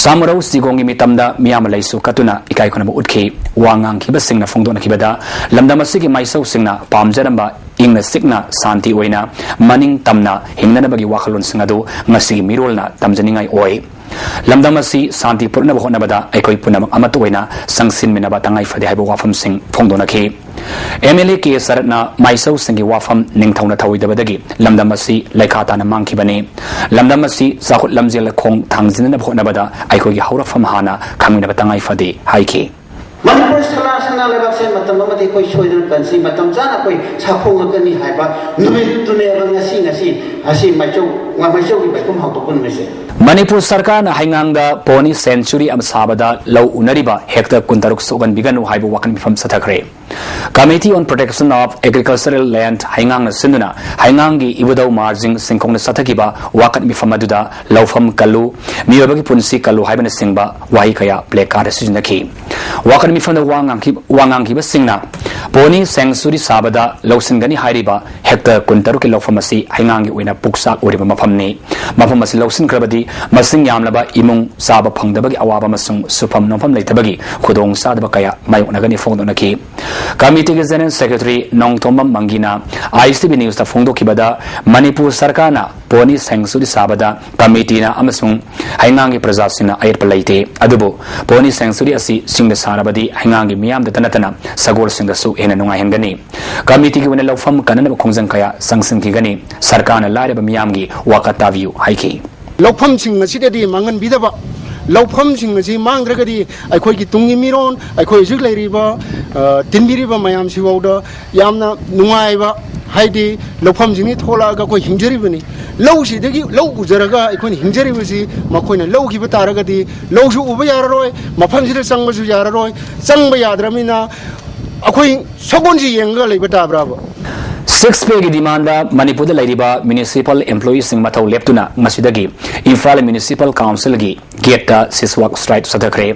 ꯁꯥꯃꯔꯧ ꯁꯤꯒꯣꯡꯒꯤ ꯃꯤꯇꯝꯗ ꯃꯤꯌꯥꯝꯅ ꯂꯩꯁꯨ ꯀꯠꯇꯨꯅ ꯏꯀꯥꯏ ꯈꯨꯝꯅꯕ ꯎꯠꯈꯤ꯫ ꯋꯥ ꯉꯥꯡꯈꯤꯕꯁꯤꯡꯅ ꯐꯣꯡꯗꯣꯛꯅꯈꯤꯕꯗ, ꯂꯝꯗꯝ ꯑꯁꯤꯒꯤ ꯃꯥꯏꯆꯧꯁꯤꯡꯅ ꯄꯥꯝꯖꯔꯝꯕ ꯏꯪꯅ ꯆꯤꯛꯅ ꯁꯥꯟꯇꯤ ꯑꯣꯏꯅ ꯃꯅꯤꯡ ꯇꯝꯅ ꯍꯤꯡꯅꯅꯕꯒꯤ ꯋꯥꯈꯜꯂꯣꯟꯁꯤꯡ ꯑꯗꯨ ꯉꯁꯤꯒꯤ ꯃꯤꯔꯣꯜꯅ ꯇꯝꯖꯅꯤꯡꯉꯥꯏ ꯑꯣꯏ꯫ ꯂꯝꯗꯝ ꯑꯁꯤ ꯁꯥꯟꯇꯤ ꯄꯨꯔꯛꯅꯕ ꯍꯣꯠꯅꯕꯗ ꯑꯩꯈꯣꯏ ꯄꯨꯝꯅꯃꯛ ꯑꯃꯠꯇ ꯑꯣꯏꯅ ꯆꯪꯁꯤꯟꯃꯤꯟꯅꯕ ꯇꯉꯥꯏ ꯐꯗꯦ ꯍꯥꯏꯕ ꯋꯥꯐꯝꯁꯤꯡ ꯐꯣꯡꯗꯣꯛꯅꯈꯤ꯫ M L A ꯀꯦ ꯁꯔꯠꯅ ꯃꯥꯏꯆꯧꯁꯤꯡꯒꯤ ꯋꯥꯐꯝ ꯅꯤꯡꯊꯧꯅ ꯊꯧꯑꯣꯏꯗꯕꯗꯒꯤ ꯂꯝꯗꯝ ꯑꯁꯤ ꯂꯩꯈꯥ ꯇꯥꯅ ꯃꯥꯡꯈꯤꯕꯅꯤ꯫ ꯂꯝꯗꯝ ꯑꯁꯤ ꯆꯥꯎꯈꯠ ꯂꯝꯖꯦꯜꯗ ꯈꯣꯡ ꯊꯥꯡꯖꯤꯟꯅꯕ ꯍꯣꯠꯅꯕꯗ ꯑꯩꯈꯣꯏꯒꯤ ꯍꯧꯔꯛꯐꯝ ꯍꯥꯟꯅ ꯈꯪꯃꯤꯟꯅꯕ ꯇꯉꯥꯏ ꯐꯗꯦ ꯍꯥꯏꯈꯤ꯫ ꯃꯅꯤꯄꯨꯔ ꯁꯅꯥ, ꯁꯅꯥ ꯂꯩꯕꯥꯛꯁꯦ ꯃꯇꯝ ꯑꯃꯗ ꯑꯩꯈꯣꯏ ꯁꯣꯏꯗꯅ ꯀꯟꯁꯤ, ꯃꯇꯝ ꯆꯥꯅ ꯑꯩꯈꯣꯏ ꯁꯥꯐꯣꯡꯂꯛꯀꯅꯤ ꯍꯥꯏꯕ ꯅꯨꯃꯤꯠꯇꯨꯅꯦꯕ ꯉꯁꯤ, ꯉꯁꯤ ꯑꯁꯤ ꯃꯥꯏꯆꯧ, ꯃꯥꯏꯆꯧꯒꯤ ꯃꯥꯏꯈꯨꯝ ꯍꯥꯡꯗꯣꯛꯄ ꯅꯨꯃꯤꯠꯁꯦ꯫ ꯃꯅꯤꯄꯨꯔ ꯁꯔꯀꯥꯔꯅ ꯍꯩꯉꯥꯡꯗ pony sanctuary ꯑꯃ ꯁꯥꯕꯗ ꯂꯧ ꯎꯅꯔꯤꯕ hectare ꯀꯨꯟꯇꯔꯨꯛ ꯁꯣꯛꯍꯟꯕꯤꯒꯅꯨ ꯍꯥꯏꯕ ꯋꯥꯀꯠ ꯃꯤꯐꯝ ꯆꯠꯊꯈ꯭ꯔꯦ꯫ Committee on Protection of Agricultural Land ꯍꯩꯉꯥꯡꯅ ꯁꯤꯟꯗꯨꯅ ꯍꯩꯉꯥꯡꯒꯤ ꯏꯕꯨꯙꯧ ꯃꯥꯔꯖꯤꯡ ꯁꯤꯡꯈꯣꯡꯅ ꯆꯠꯊꯈꯤꯕ ꯋꯥꯀꯠ ꯃꯤꯐꯝ ꯑꯗꯨꯗ ꯂꯧꯐꯝ ꯀꯜꯂꯨ, ꯃꯤꯑꯣꯏꯕꯒꯤ ꯄꯨꯟꯁꯤ ꯀꯜꯂꯨ ꯍꯥꯏꯕꯅꯆꯤꯡꯕ ꯋꯥꯍꯩ ꯀꯌꯥ placard ꯁꯤꯖꯤꯟꯅꯈꯤ꯫ ꯋꯥꯀꯠ ꯃꯤꯐꯝꯗ ꯋꯥ ꯉꯥꯡꯈꯤ-, ꯋꯥ ꯉꯥꯡꯈꯤꯕꯁꯤꯡꯅ ꯄꯣꯅꯤ ꯁꯦꯡꯆꯨꯔꯤ ꯁꯥꯕꯗ ꯂꯧꯁꯤꯟꯒꯅꯤ ꯍꯥꯏꯔꯤꯕ ꯍꯦꯛꯇꯔ ꯀꯨꯟꯇꯔꯨꯛꯀꯤ ꯂꯧꯐꯝ ꯑꯁꯤ ꯍꯩꯉꯥꯡꯒꯤ ꯑꯣꯏꯅ ꯄꯨꯛꯆꯥꯛ ꯑꯣꯏꯔꯤꯕ ꯃꯐꯝꯅꯤ꯫ ꯃꯐꯝ ꯑꯁꯤ ꯂꯧꯁꯤꯟꯈ꯭ꯔꯕꯗꯤ ꯃꯁꯤꯡ ꯌꯥꯝꯂꯕ ꯏꯃꯨꯡ ꯆꯥꯕ ꯐꯪꯗꯕꯒꯤ ꯑꯋꯥꯕ ꯑꯃꯁꯨꯡ ꯁꯨꯐꯝ ꯅꯣꯝꯐꯝ ꯂꯩꯇꯕꯒꯤ ꯈꯨꯗꯣꯡꯆꯥꯗꯕ ꯀꯌꯥ ꯃꯥꯌꯣꯛꯅꯒꯅꯤ ꯐꯣꯡꯗꯣꯛꯅꯈꯤ꯫ ꯀꯃꯤꯇꯤꯒꯤ ꯖꯦꯅꯔꯦꯜ ꯁꯦꯀ꯭ꯔꯦꯇꯔꯤ ꯅꯣꯡꯊꯣꯝꯕꯝ ꯃꯪꯒꯤꯅ ꯑꯥꯏ ꯁꯤ ꯕꯤ ꯅ꯭ꯌꯨꯁꯇ ꯐꯣꯡꯗꯣꯛꯈꯤꯕꯗ, ꯃꯅꯤꯄꯨꯔ ꯁꯔꯀꯥꯔꯅ ꯄꯣꯅꯤ ꯁꯦꯡꯆꯨꯔꯤ ꯁꯥꯕꯗ ꯀꯃꯤꯇꯤꯅ ꯑꯃꯁꯨꯡ ꯍꯩꯉꯥꯡꯒꯤ ꯄ꯭ꯔꯖꯥꯁꯤꯡꯅ ꯑꯌꯦꯠꯄ ꯂꯩꯇꯦ, ꯑꯗꯨꯕꯨ ꯄꯣꯅꯤ ꯁꯦꯡꯆꯨꯔꯤ ꯑꯁꯤ ꯆꯤꯡꯗ ꯁꯥꯔꯕꯗꯤ ꯍꯩꯉꯥꯡꯒꯤ ꯃꯤꯌꯥꯝꯗꯇ ꯅꯠꯇꯅ ꯁꯒꯣꯜꯁꯤꯡꯗꯁꯨ ꯍꯦꯟꯅ ꯅꯨꯡꯉꯥꯏꯍꯟꯒꯅꯤ꯫ ꯀꯃꯤꯇꯤꯒꯤ ꯑꯣꯏꯅ ꯂꯧꯐꯝ ꯀꯟꯅꯅꯕ ꯈꯣꯡꯖꯪ ꯀꯌꯥ ꯆꯪꯁꯤꯟꯈꯤꯒꯅꯤ꯫ ꯁꯔꯀꯥꯔꯅ ꯂꯥꯏꯔꯕ ꯃꯤꯌꯥꯝꯒꯤ ꯋꯥꯀꯠ ꯇꯥꯕꯤꯌꯨ ꯍꯥꯏꯈꯤ꯫ ꯂꯧꯐꯝꯁꯤꯡ ꯑꯁꯤꯗꯗꯤ ꯃꯥꯡꯍꯟꯕꯤꯗꯕ, ꯂꯧꯐꯝꯁꯤꯡ ꯑꯁꯤ ꯃꯥꯡꯗ꯭ꯔꯒꯗꯤ ꯑꯩꯈꯣꯏꯒꯤ ꯇꯨꯡꯒꯤ ꯃꯤꯔꯣꯟ, ꯑꯩꯈꯣꯏ ꯍꯧꯖꯤꯛ ꯂꯩꯔꯤꯕ, ꯑ, ꯇꯤꯟꯕꯤꯔꯤꯕ ꯃꯌꯥꯝꯁꯤꯐꯥꯎꯗ ꯌꯥꯝꯅ ꯅꯨꯡꯉꯥꯏꯕ, ꯍꯥꯏꯗꯤ ꯂꯧꯐꯝꯁꯤꯡꯗꯒꯤ ꯊꯣꯛꯂꯛꯑꯒ ꯑꯩꯈꯣꯏ ꯍꯤꯡꯖꯔꯤꯕꯅꯤ꯫ ꯂꯧꯁꯤꯗꯒꯤ, ꯂꯧ ꯎꯖꯔꯒ ꯑꯩꯈꯣꯏꯅ ꯍꯤꯡꯖꯔꯤꯕꯁꯤ ꯃꯈꯣꯏꯅ ꯂꯧꯈꯤꯕ ꯇꯥꯔꯒꯗꯤ ꯂꯧꯁꯨ ꯎꯕ ꯌꯥꯔꯔꯣꯏ, ꯃꯐꯝꯁꯤꯗ ꯆꯪꯕꯁꯨ ꯌꯥꯔꯔꯣꯏ꯫ ꯆꯪꯕ ꯌꯥꯗ꯭ꯔꯕꯅꯤꯅ ꯑꯩꯈꯣꯏ ꯁꯒꯣꯜꯁꯤ ꯌꯦꯡꯉꯒ ꯂꯩꯕ ꯇꯥꯕ꯭ꯔꯥꯕ? ꯁꯤꯛꯁ ꯄꯦꯒꯤ ꯗꯤꯃꯥꯟꯗ ꯃꯅꯤꯄꯨꯔꯗ ꯂꯩꯔꯤꯕ ꯃ꯭ꯌꯨꯅꯤꯁꯤꯄꯥꯜ ꯑꯦꯝꯄ꯭ꯂꯣꯌꯤꯁꯤꯡ ꯃꯊꯧ ꯂꯦꯞꯇꯨꯅ ꯉꯁꯤꯗꯒꯤ ꯏꯝꯐꯥꯜ ꯃ꯭ꯌꯨꯅꯤꯁꯤꯄꯥꯜ ꯀꯥꯎꯟꯁꯤꯜꯒꯤ ꯒꯦꯠꯇ ꯁꯤꯁ ꯋꯥꯛ ꯁ꯭ꯇ꯭ꯔꯥꯏꯛ ꯆꯠꯊꯈ꯭ꯔꯦ꯫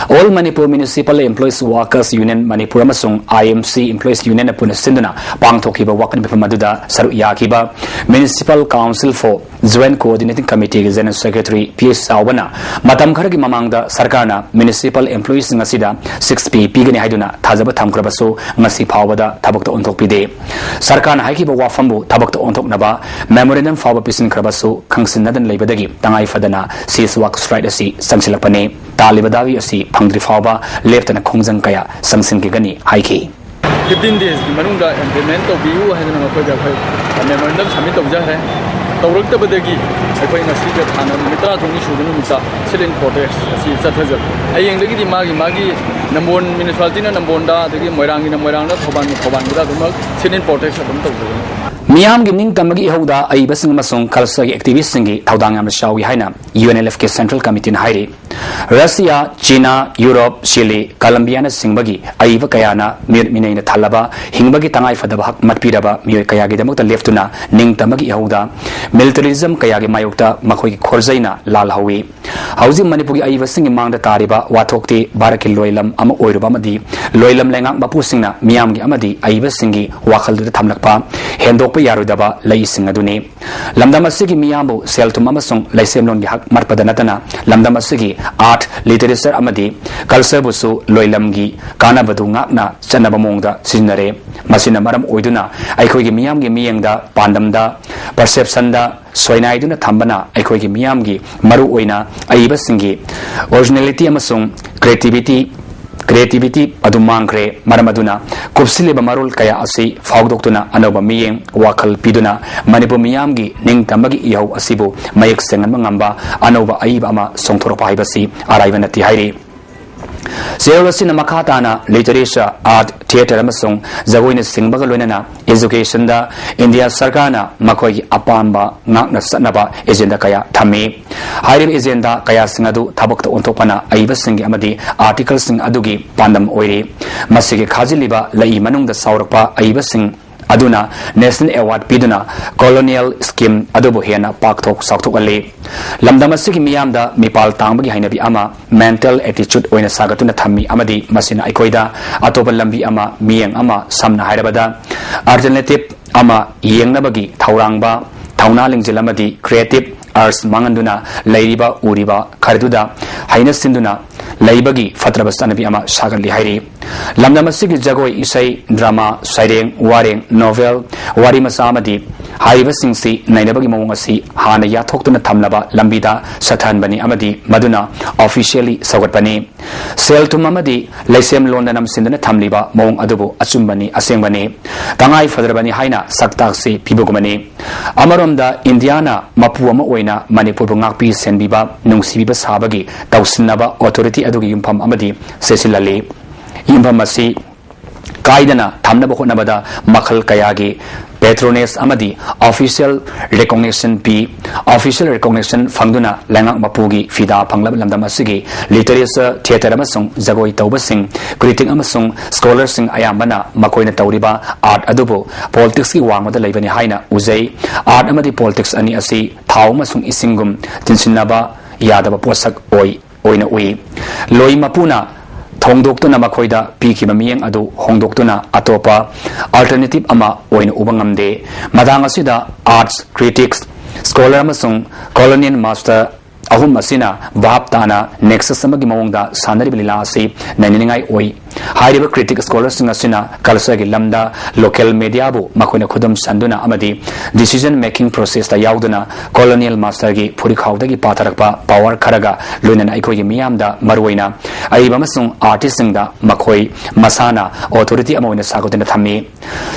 All Manipur Municipal Employees Workers Union Manipur ꯑꯃꯁꯨꯡ ꯑꯥꯏ ꯑꯦꯝ ꯁꯤ Employees Unionꯅ ꯄꯨꯟꯅ ꯁꯤꯟꯗꯨꯅ ꯄꯥꯡꯊꯣꯛꯈꯤꯕ ꯋꯥꯀꯠ ꯃꯤꯐꯝ ꯑꯗꯨꯗ ꯁꯔꯨꯛ ꯌꯥꯈꯤꯕ Municipal Council for Joint Coordinating Committeeꯒꯤ ꯖꯦꯅꯔꯦꯜ ꯁꯦꯀ꯭ꯔꯦꯇꯔꯤ ꯄꯤ ꯑꯩꯆ ꯆꯥꯎꯕꯅ ꯃꯇꯝ ꯈꯔꯒꯤ ꯃꯃꯥꯡꯗ ꯁꯔꯀꯥꯔꯅ ꯃ꯭ꯌꯨꯅꯤꯁꯤꯄꯥꯜ ꯑꯦꯝꯄ꯭ꯂꯣꯌꯤꯁꯤꯡ ꯑꯁꯤꯗ ꯁꯤꯛꯁ ꯄꯦ ꯄꯤꯒꯅꯤ ꯍꯥꯏꯗꯨꯅ ꯊꯥꯖꯕ ꯊꯝꯈ꯭ꯔꯕꯁꯨ ꯉꯁꯤ ꯐꯥꯎꯕꯗ ꯊꯕꯛꯇ ꯑꯣꯟꯊꯣꯛꯄꯤꯗꯦ꯫ ꯁꯔꯀꯥꯔꯅ ꯍꯥꯏꯈꯤꯕ ꯋꯥꯐꯝꯕꯨ ꯊꯕꯛꯇ ꯑꯣꯟꯊꯣꯛꯅꯕ ꯃꯦꯃꯣꯔꯦꯟꯗꯝ ꯐꯥꯎꯕ ꯄꯤꯁꯤꯟꯈ꯭ꯔꯕꯁꯨ ꯈꯪꯁꯤꯟꯅꯗꯅ ꯂꯩꯕꯗꯒꯤ ꯇꯉꯥꯏ ꯐꯗꯅ ꯁꯤꯁ ꯋꯥꯛ ꯁ꯭ꯇ꯭ꯔꯥꯏꯛ ꯑꯁꯤ ꯆꯪꯁꯤꯜꯂꯛꯄꯅꯤ꯫ ꯇꯥꯜꯂꯤꯕ ꯗꯥꯕꯤ ꯑꯁꯤ ꯐꯪꯗ꯭ꯔꯤ ꯐꯥꯎꯕ ꯂꯦꯞꯇꯅ ꯈꯣꯡꯖꯪ ꯀꯌꯥ ꯆꯪꯁꯤꯟꯈꯤꯒꯅꯤ ꯍꯥꯏꯈꯤ꯫ ꯐꯤꯐꯇꯤꯟ ꯗꯦꯖꯀꯤ ꯃꯅꯨꯡꯗ ꯏꯝꯄ꯭ꯂꯤꯃꯦꯟ ꯇꯧꯕꯤꯌꯨ ꯍꯥꯏꯗꯅ ꯃꯈꯣꯏꯗ ꯑꯩꯈꯣꯏ ꯃꯦꯃꯣꯔꯦꯟꯗꯝ ꯁꯕꯃꯤꯠ ꯇꯧꯖꯈ꯭ꯔꯦ꯫ ꯇꯧꯔꯛꯇꯕꯗꯒꯤ ꯑꯩꯈꯣꯏ ꯉꯁꯤꯒ ꯊꯥꯅ ꯅꯨꯃꯤꯠ ꯇꯔꯥ ꯇꯔꯨꯛꯅꯤ ꯁꯨꯕ ꯅꯨꯃꯤꯠꯇ ꯁꯤꯠ ꯏꯟ ꯄ꯭ꯔꯣꯇꯦꯁ ꯑꯁꯤ ꯆꯠꯊꯖꯕ꯫ ꯍꯌꯦꯡꯗꯒꯤꯗꯤ ꯃꯥꯒꯤ ꯃꯥꯒꯤ ꯅꯝꯕꯣꯜ ꯃ꯭ꯌꯨꯅꯤꯁꯤꯄꯥꯂꯤꯇꯤꯅ ꯅꯝꯕꯣꯜꯗ, ꯑꯗꯒꯤ ꯃꯣꯏꯔꯥꯡꯒꯤꯅ ꯃꯣꯏꯔꯥꯡꯗ, ꯊꯧꯕꯥꯜꯒꯤ ꯊꯧꯕꯥꯜꯒꯤꯗ ꯑꯗꯨꯃꯛ ꯁꯤꯠ ꯏꯟ ꯄ꯭ꯔꯣꯇꯦꯁ ꯑꯗꯨꯝ ꯇꯧꯖꯒꯅꯤ꯫ ꯃꯤꯌꯥꯝꯒꯤ ꯅꯤꯡꯇꯝꯕꯒꯤ ꯏꯍꯧꯗ ꯑꯏꯕꯁꯤꯡ ꯑꯃꯁꯨꯡ ꯀꯜꯆꯔꯒꯤ ꯑꯦꯛꯇꯤꯚꯤꯁ꯭ꯠꯁꯤꯡꯒꯤ ꯊꯧꯗꯥꯡ ꯌꯥꯝꯅ ꯆꯥꯎꯏ ꯍꯥꯏꯅ ꯌꯨ ꯑꯦꯟ ꯑꯦꯜ ꯑꯦꯐꯀꯤ ꯁꯦꯟꯇ꯭ꯔꯦꯜ ꯀꯃꯤꯇꯤꯅ ꯍꯥꯏꯔꯤ꯫ ꯔꯁꯤꯌꯥ, ꯆꯤꯅꯥ, ꯌꯨꯔꯣꯞ, ꯆꯤꯂꯤ, ꯀꯂꯝꯕꯤꯌꯥꯅꯆꯤꯡꯕꯒꯤ ꯑꯏꯕ ꯀꯌꯥꯅ ꯃꯤꯑꯣꯠ ꯃꯤꯅꯩꯅ ꯊꯜꯂꯕ ꯍꯤꯡꯕꯒꯤ ꯇꯉꯥꯏꯐꯗꯕ ꯍꯛ ꯃꯠꯄꯤꯔꯕ ꯃꯤꯑꯣꯏ ꯀꯌꯥꯒꯤꯗꯃꯛꯇ ꯂꯦꯞꯇꯨꯅ ꯅꯤꯡꯇꯝꯕꯒꯤ ꯏꯍꯧꯗ ꯃꯤꯂꯤꯇꯔꯤꯖꯝ ꯀꯌꯥꯒꯤ ꯃꯥꯌꯣꯛꯇ ꯃꯈꯣꯏꯒꯤ ꯈꯣꯔꯖꯩꯅ ꯂꯥꯜꯍꯧꯏ꯫ ꯍꯧꯖꯤꯛ ꯃꯅꯤꯄꯨꯔꯒꯤ ꯑꯏꯕꯁꯤꯡꯒꯤ ꯃꯥꯡꯗ ꯇꯥꯔꯤꯕ ꯋꯥꯊꯣꯛꯇꯤ ꯚꯥꯔꯠꯀꯤ ꯂꯣꯏꯂꯝ ꯑꯃ ꯑꯣꯏꯔꯨꯕ ꯑꯃꯗꯤ ꯂꯣꯏꯂꯝ ꯂꯩꯉꯥꯛ ꯃꯄꯨꯁꯤꯡꯅ ꯃꯤꯌꯥꯝꯒꯤ ꯑꯃꯗꯤ ꯑꯏꯕꯁꯤꯡꯒꯤ ꯋꯥꯈꯜꯗꯨꯗ ꯊꯝꯂꯛꯄ ꯍꯦꯟꯗꯣꯛꯄ ꯌꯥꯔꯣꯏꯗꯕ ꯂꯩꯁꯤꯡ ꯑꯗꯨꯅꯤ꯫ ꯂꯝꯗꯝ ꯑꯁꯤꯒꯤ ꯃꯤꯌꯥꯝꯕꯨ ꯁꯦꯜ ꯊꯨꯝ ꯑꯃꯁꯨꯡ ꯂꯩꯁꯦꯝꯂꯣꯟꯒꯤ ꯍꯛ ꯃꯠꯄꯗ ꯅꯠꯇꯅ ꯂꯝꯗꯝ ꯑꯁꯤꯒꯤ art, literature ꯑꯃꯗꯤ culture ꯕꯨꯁꯨ ꯂꯣꯏꯂꯝꯒꯤ ꯀꯥꯟꯅꯕꯗꯨ ꯉꯥꯛꯅ ꯆꯠꯅꯕ ꯃꯑꯣꯡꯗ ꯁꯤꯖꯤꯟꯅꯔꯦ꯫ ꯃꯁꯤꯅ ꯃꯔꯝ ꯑꯣꯏꯗꯨꯅ ꯑꯩꯈꯣꯏꯒꯤ ꯃꯤꯌꯥꯝꯒꯤ ꯃꯤꯠꯌꯦꯡꯗ, ꯄꯥꯟꯗꯝꯗ, perception ꯗ ꯁꯣꯏꯅꯥꯏꯗꯨꯅ ꯊꯝꯕꯅ ꯑꯩꯈꯣꯏꯒꯤ ꯃꯤꯌꯥꯝꯒꯤ ꯃꯔꯨꯑꯣꯏꯅ ꯑꯏꯕꯁꯤꯡꯒꯤ originality ꯑꯃꯁꯨꯡ creativity, creativity ꯑꯗꯨ ꯃꯥꯡꯈ꯭ꯔꯦ꯫ ꯃꯔꯝ ꯑꯗꯨꯅ ꯀꯨꯞꯁꯤꯜꯂꯤꯕ ꯃꯔꯣꯜ ꯀꯌꯥ ꯑꯁꯤ ꯐꯥꯎꯗꯣꯛꯇꯨꯅ ꯑꯅꯧꯕ ꯃꯤꯠꯌꯦꯡ ꯋꯥꯈꯜ ꯄꯤꯗꯨꯅ ꯃꯅꯤꯄꯨꯔ ꯃꯤꯌꯥꯝꯒꯤ ꯅꯤꯡꯇꯝꯕꯒꯤ ꯏꯍꯧ ꯑꯁꯤꯕꯨ ꯃꯌꯦꯛ ꯁꯦꯡꯍꯟꯕ ꯉꯝꯕ ꯑꯅꯧꯕ ꯑꯏꯕ ꯑꯃ ꯆꯣꯡꯊꯣꯔꯛꯄ ꯍꯥꯏꯕꯁꯤ ꯑꯔꯥꯏꯕ ꯅꯠꯇꯦ ꯍꯥꯏꯔꯤ꯫ ꯆꯦꯔꯣꯜ ꯑꯁꯤꯅ ꯃꯈꯥ ꯇꯥꯅ literature, art, theatre ꯑꯃꯁꯨꯡ ꯖꯒꯣꯏꯅ ꯆꯤꯡꯕꯒ ꯂꯣꯏꯅꯅ education ꯗ ꯏꯟꯗꯤꯌꯥ ꯁꯔꯀꯥꯔꯅ ꯃꯈꯣꯏꯒꯤ ꯑꯄꯥꯝꯕ ꯉꯥꯛꯅ ꯆꯠꯅꯕ agenda ꯀꯌꯥ ꯊꯝꯃꯤ꯫ ꯍꯥꯏꯔꯤꯕ agenda ꯀꯌꯥꯁꯤꯡ ꯑꯗꯨ ꯊꯕꯛꯇ ꯑꯣꯟꯊꯣꯛꯄꯅ ꯑꯏꯕꯁꯤꯡꯒꯤ ꯑꯃꯗꯤ article ꯁꯤꯡ ꯑꯗꯨꯒꯤ ꯄꯥꯟꯗꯝ ꯑꯣꯏꯔꯤ꯫ ꯃꯁꯤꯒꯤ ꯈꯥꯖꯤꯜꯂꯤꯕ ꯂꯩ ꯃꯅꯨꯡꯗ ꯆꯥꯎꯔꯛꯄ ꯑꯏꯕꯁꯤꯡ ꯑꯗꯨꯅ national award ꯄꯤꯗꯨꯅ colonial scheme ꯑꯗꯨꯕꯨ ꯍꯦꯟꯅ ꯄꯥꯛꯊꯣꯛ ꯆꯥꯎꯊꯣꯛꯍꯜꯂꯤ꯫ ꯂꯝꯗꯝ ꯑꯁꯤꯒꯤ ꯃꯤꯌꯥꯝꯗ ꯃꯤꯄꯥꯜ ꯇꯥꯡꯕꯒꯤ ꯍꯩꯅꯕꯤ ꯑꯃ, mental attitude ꯑꯣꯏꯅ ꯁꯥꯒꯠꯇꯨꯅ ꯊꯝꯃꯤ ꯑꯃꯗꯤ ꯃꯁꯤꯅ ꯑꯩꯈꯣꯏꯗ ꯑꯇꯣꯞꯄ ꯂꯝꯕꯤ ꯑꯃ, ꯃꯤꯠꯌꯦꯡ ꯑꯃ, ꯁꯝꯅ ꯍꯥꯏꯔꯕꯗ alternative ꯑꯃ ꯌꯦꯡꯅꯕꯒꯤ ꯊꯧꯔꯥꯡꯕ, ꯊꯧꯅꯥ ꯂꯤꯡꯖꯦꯜ ꯑꯃꯗꯤ creative urge ꯃꯥꯡꯍꯟꯗꯨꯅ ꯂꯩꯔꯤꯕ ꯎꯔꯤꯕ ꯈꯔꯗꯨꯗ ꯍꯩꯅ ꯁꯤꯟꯗꯨꯅ ꯂꯩꯕꯒꯤ ꯐꯠꯇ꯭ꯔꯕ ꯆꯠꯅꯕꯤ ꯑꯃ ꯁꯥꯒꯠꯂꯤ ꯍꯥꯏꯔꯤ꯫ ꯂꯝꯗꯝ ꯑꯁꯤꯒꯤ ꯖꯒꯣꯏ, ꯏꯁꯩ, drama, ꯁꯩꯔꯦꯡ, ꯋꯥꯔꯦꯡ, novel, ꯋꯥꯔꯤ ꯃꯆꯥ ꯑꯃꯗꯤ ꯍꯥꯏꯔꯤꯕꯁꯤꯡꯁꯤ ꯅꯩꯅꯕꯒꯤ ꯃꯑꯣꯡ ꯑꯁꯤ ꯍꯥꯟꯅ ꯌꯥꯊꯣꯛꯇꯨꯅ ꯊꯝꯂꯕ ꯂꯝꯕꯤꯗ ꯆꯠꯊꯍꯟꯕꯅꯤ ꯑꯃꯗꯤ ꯃꯗꯨꯅ officially ꯁꯧꯒꯠꯄꯅꯤ꯫ ꯁꯦꯜ ꯊꯨꯝ ꯑꯃꯗꯤ ꯂꯩꯁꯦꯝꯂꯣꯟꯗ ꯅꯝꯁꯤꯟꯗꯨꯅ ꯊꯝꯂꯤꯕ ꯃꯑꯣꯡ ꯑꯗꯨꯕꯨ ꯑꯆꯨꯝꯕꯅꯤ, ꯑꯁꯦꯡꯕꯅꯤ, ꯇꯉꯥꯏ ꯐꯗ꯭ꯔꯕꯅꯤ ꯍꯥꯏꯅ ꯁꯛꯇꯥꯛꯁꯤ ꯄꯤꯕꯒꯨꯝꯕꯅꯤ꯫ ꯑꯃꯔꯣꯝꯗ ꯏꯟꯗꯤꯌꯥꯅ ꯃꯄꯨ ꯑꯃ ꯑꯣꯏꯅ ꯃꯅꯤꯄꯨꯔꯕꯨ ꯉꯥꯛꯄꯤ ꯁꯦꯟꯕꯤꯕ, ꯅꯨꯡꯁꯤꯕꯤꯕ ꯁꯥꯕꯒꯤ ꯇꯧꯁꯤꯟꯅꯕ authority ꯑꯗꯨꯒꯤ ꯌꯨꯝꯐꯝ ꯑꯃꯗꯤ ꯆꯦꯠꯁꯤꯜꯍꯜꯂꯤ꯫ ꯌꯨꯝꯐꯝ ꯑꯁꯤ ꯀꯥꯏꯗꯅ ꯊꯝꯅꯕ ꯍꯣꯠꯅꯕꯗ ꯃꯈꯜ ꯀꯌꯥꯒꯤ patronage ꯑꯃꯗꯤ official recognition ꯄꯤ꯫ Official recognition ꯐꯪꯗꯨꯅ ꯂꯩꯉꯥꯛ ꯃꯄꯨꯒꯤ ꯐꯤꯗꯥ ꯐꯪꯂꯕ ꯂꯝꯗꯝ ꯑꯁꯤꯒꯤ literature, theatre ꯑꯃꯁꯨꯡ ꯖꯒꯣꯏ ꯇꯧꯕꯁꯤꯡ, critic ꯑꯃꯁꯨꯡ scholar ꯁꯤꯡ ꯑꯌꯥꯝꯕꯅ ꯃꯈꯣꯏꯅ ꯇꯧꯔꯤꯕ art ꯑꯗꯨꯕꯨ politics ꯀꯤ ꯋꯥꯡꯃꯗ ꯂꯩꯕꯅꯤ ꯍꯥꯏꯅ ꯎꯖꯩ꯫ Art ꯑꯃꯗꯤ politics ꯑꯅꯤ ꯑꯁꯤ ꯊꯥꯎ ꯑꯃꯁꯨꯡ ꯏꯁꯤꯡꯒꯨꯝ ꯇꯤꯟꯁꯤꯟꯅꯕ ꯌꯥꯗꯕ ꯄꯣꯠꯁꯛ ꯑꯣꯏ ꯑꯣꯏꯅ ꯎꯏ꯫ ꯂꯣꯏ ꯃꯄꯨꯅ ꯊꯣꯡꯗꯣꯛꯇꯨꯅ ꯃꯈꯣꯏꯗ ꯄꯤꯈꯤꯕ ꯃꯤꯠꯌꯦꯡ ꯑꯗꯨ ꯍꯣꯡꯗꯣꯛꯇꯨꯅ ꯑꯇꯣꯞꯄ alternative ꯑꯃ ꯑꯣꯏꯅ ꯎꯕ ꯉꯝꯗꯦ꯫ ꯃꯇꯥꯡ ꯑꯁꯤꯗ arts critics, scholar ꯑꯃꯁꯨꯡ colonial master ꯑꯍꯨꯝ ꯑꯁꯤꯅ ꯚꯥꯞ ꯇꯥꯅ nexus ꯑꯃꯒꯤ ꯃꯑꯣꯡꯗ ꯁꯥꯟꯅꯔꯤꯕ ꯂꯤꯂꯥ ꯑꯁꯤ ꯅꯩꯅꯅꯤꯡꯉꯥꯏ ꯑꯣꯏ꯫ ꯍꯥꯏꯔꯤꯕ critic scholarꯁꯤꯡ ꯑꯁꯤꯅ cultureꯒꯤ ꯂꯝꯗ local mediaꯕꯨ ꯃꯈꯣꯏꯅ ꯈꯨꯗꯨꯝ ꯁꯟꯗꯨꯅ ꯑꯃꯗꯤ decision making processꯇ ꯌꯥꯎꯗꯨꯅ colonial masterꯒꯤ ꯐꯨꯔꯤꯈꯥꯎꯗꯒꯤ ꯄꯥꯊꯔꯛꯄ power ꯈꯔꯒ ꯂꯣꯏꯅꯅ ꯑꯩꯈꯣꯏꯒꯤ ꯃꯤꯌꯥꯝꯗ, ꯃꯔꯨꯑꯣꯏꯅ ꯑꯏꯕ ꯑꯃꯁꯨꯡ artistꯁꯤꯡꯗ, ꯃꯈꯣꯏ ꯃꯁꯥꯅ authority ꯑꯃ ꯑꯣꯏꯅ ꯁꯥꯒꯠꯇꯨꯅ ꯊꯝꯃꯤ꯫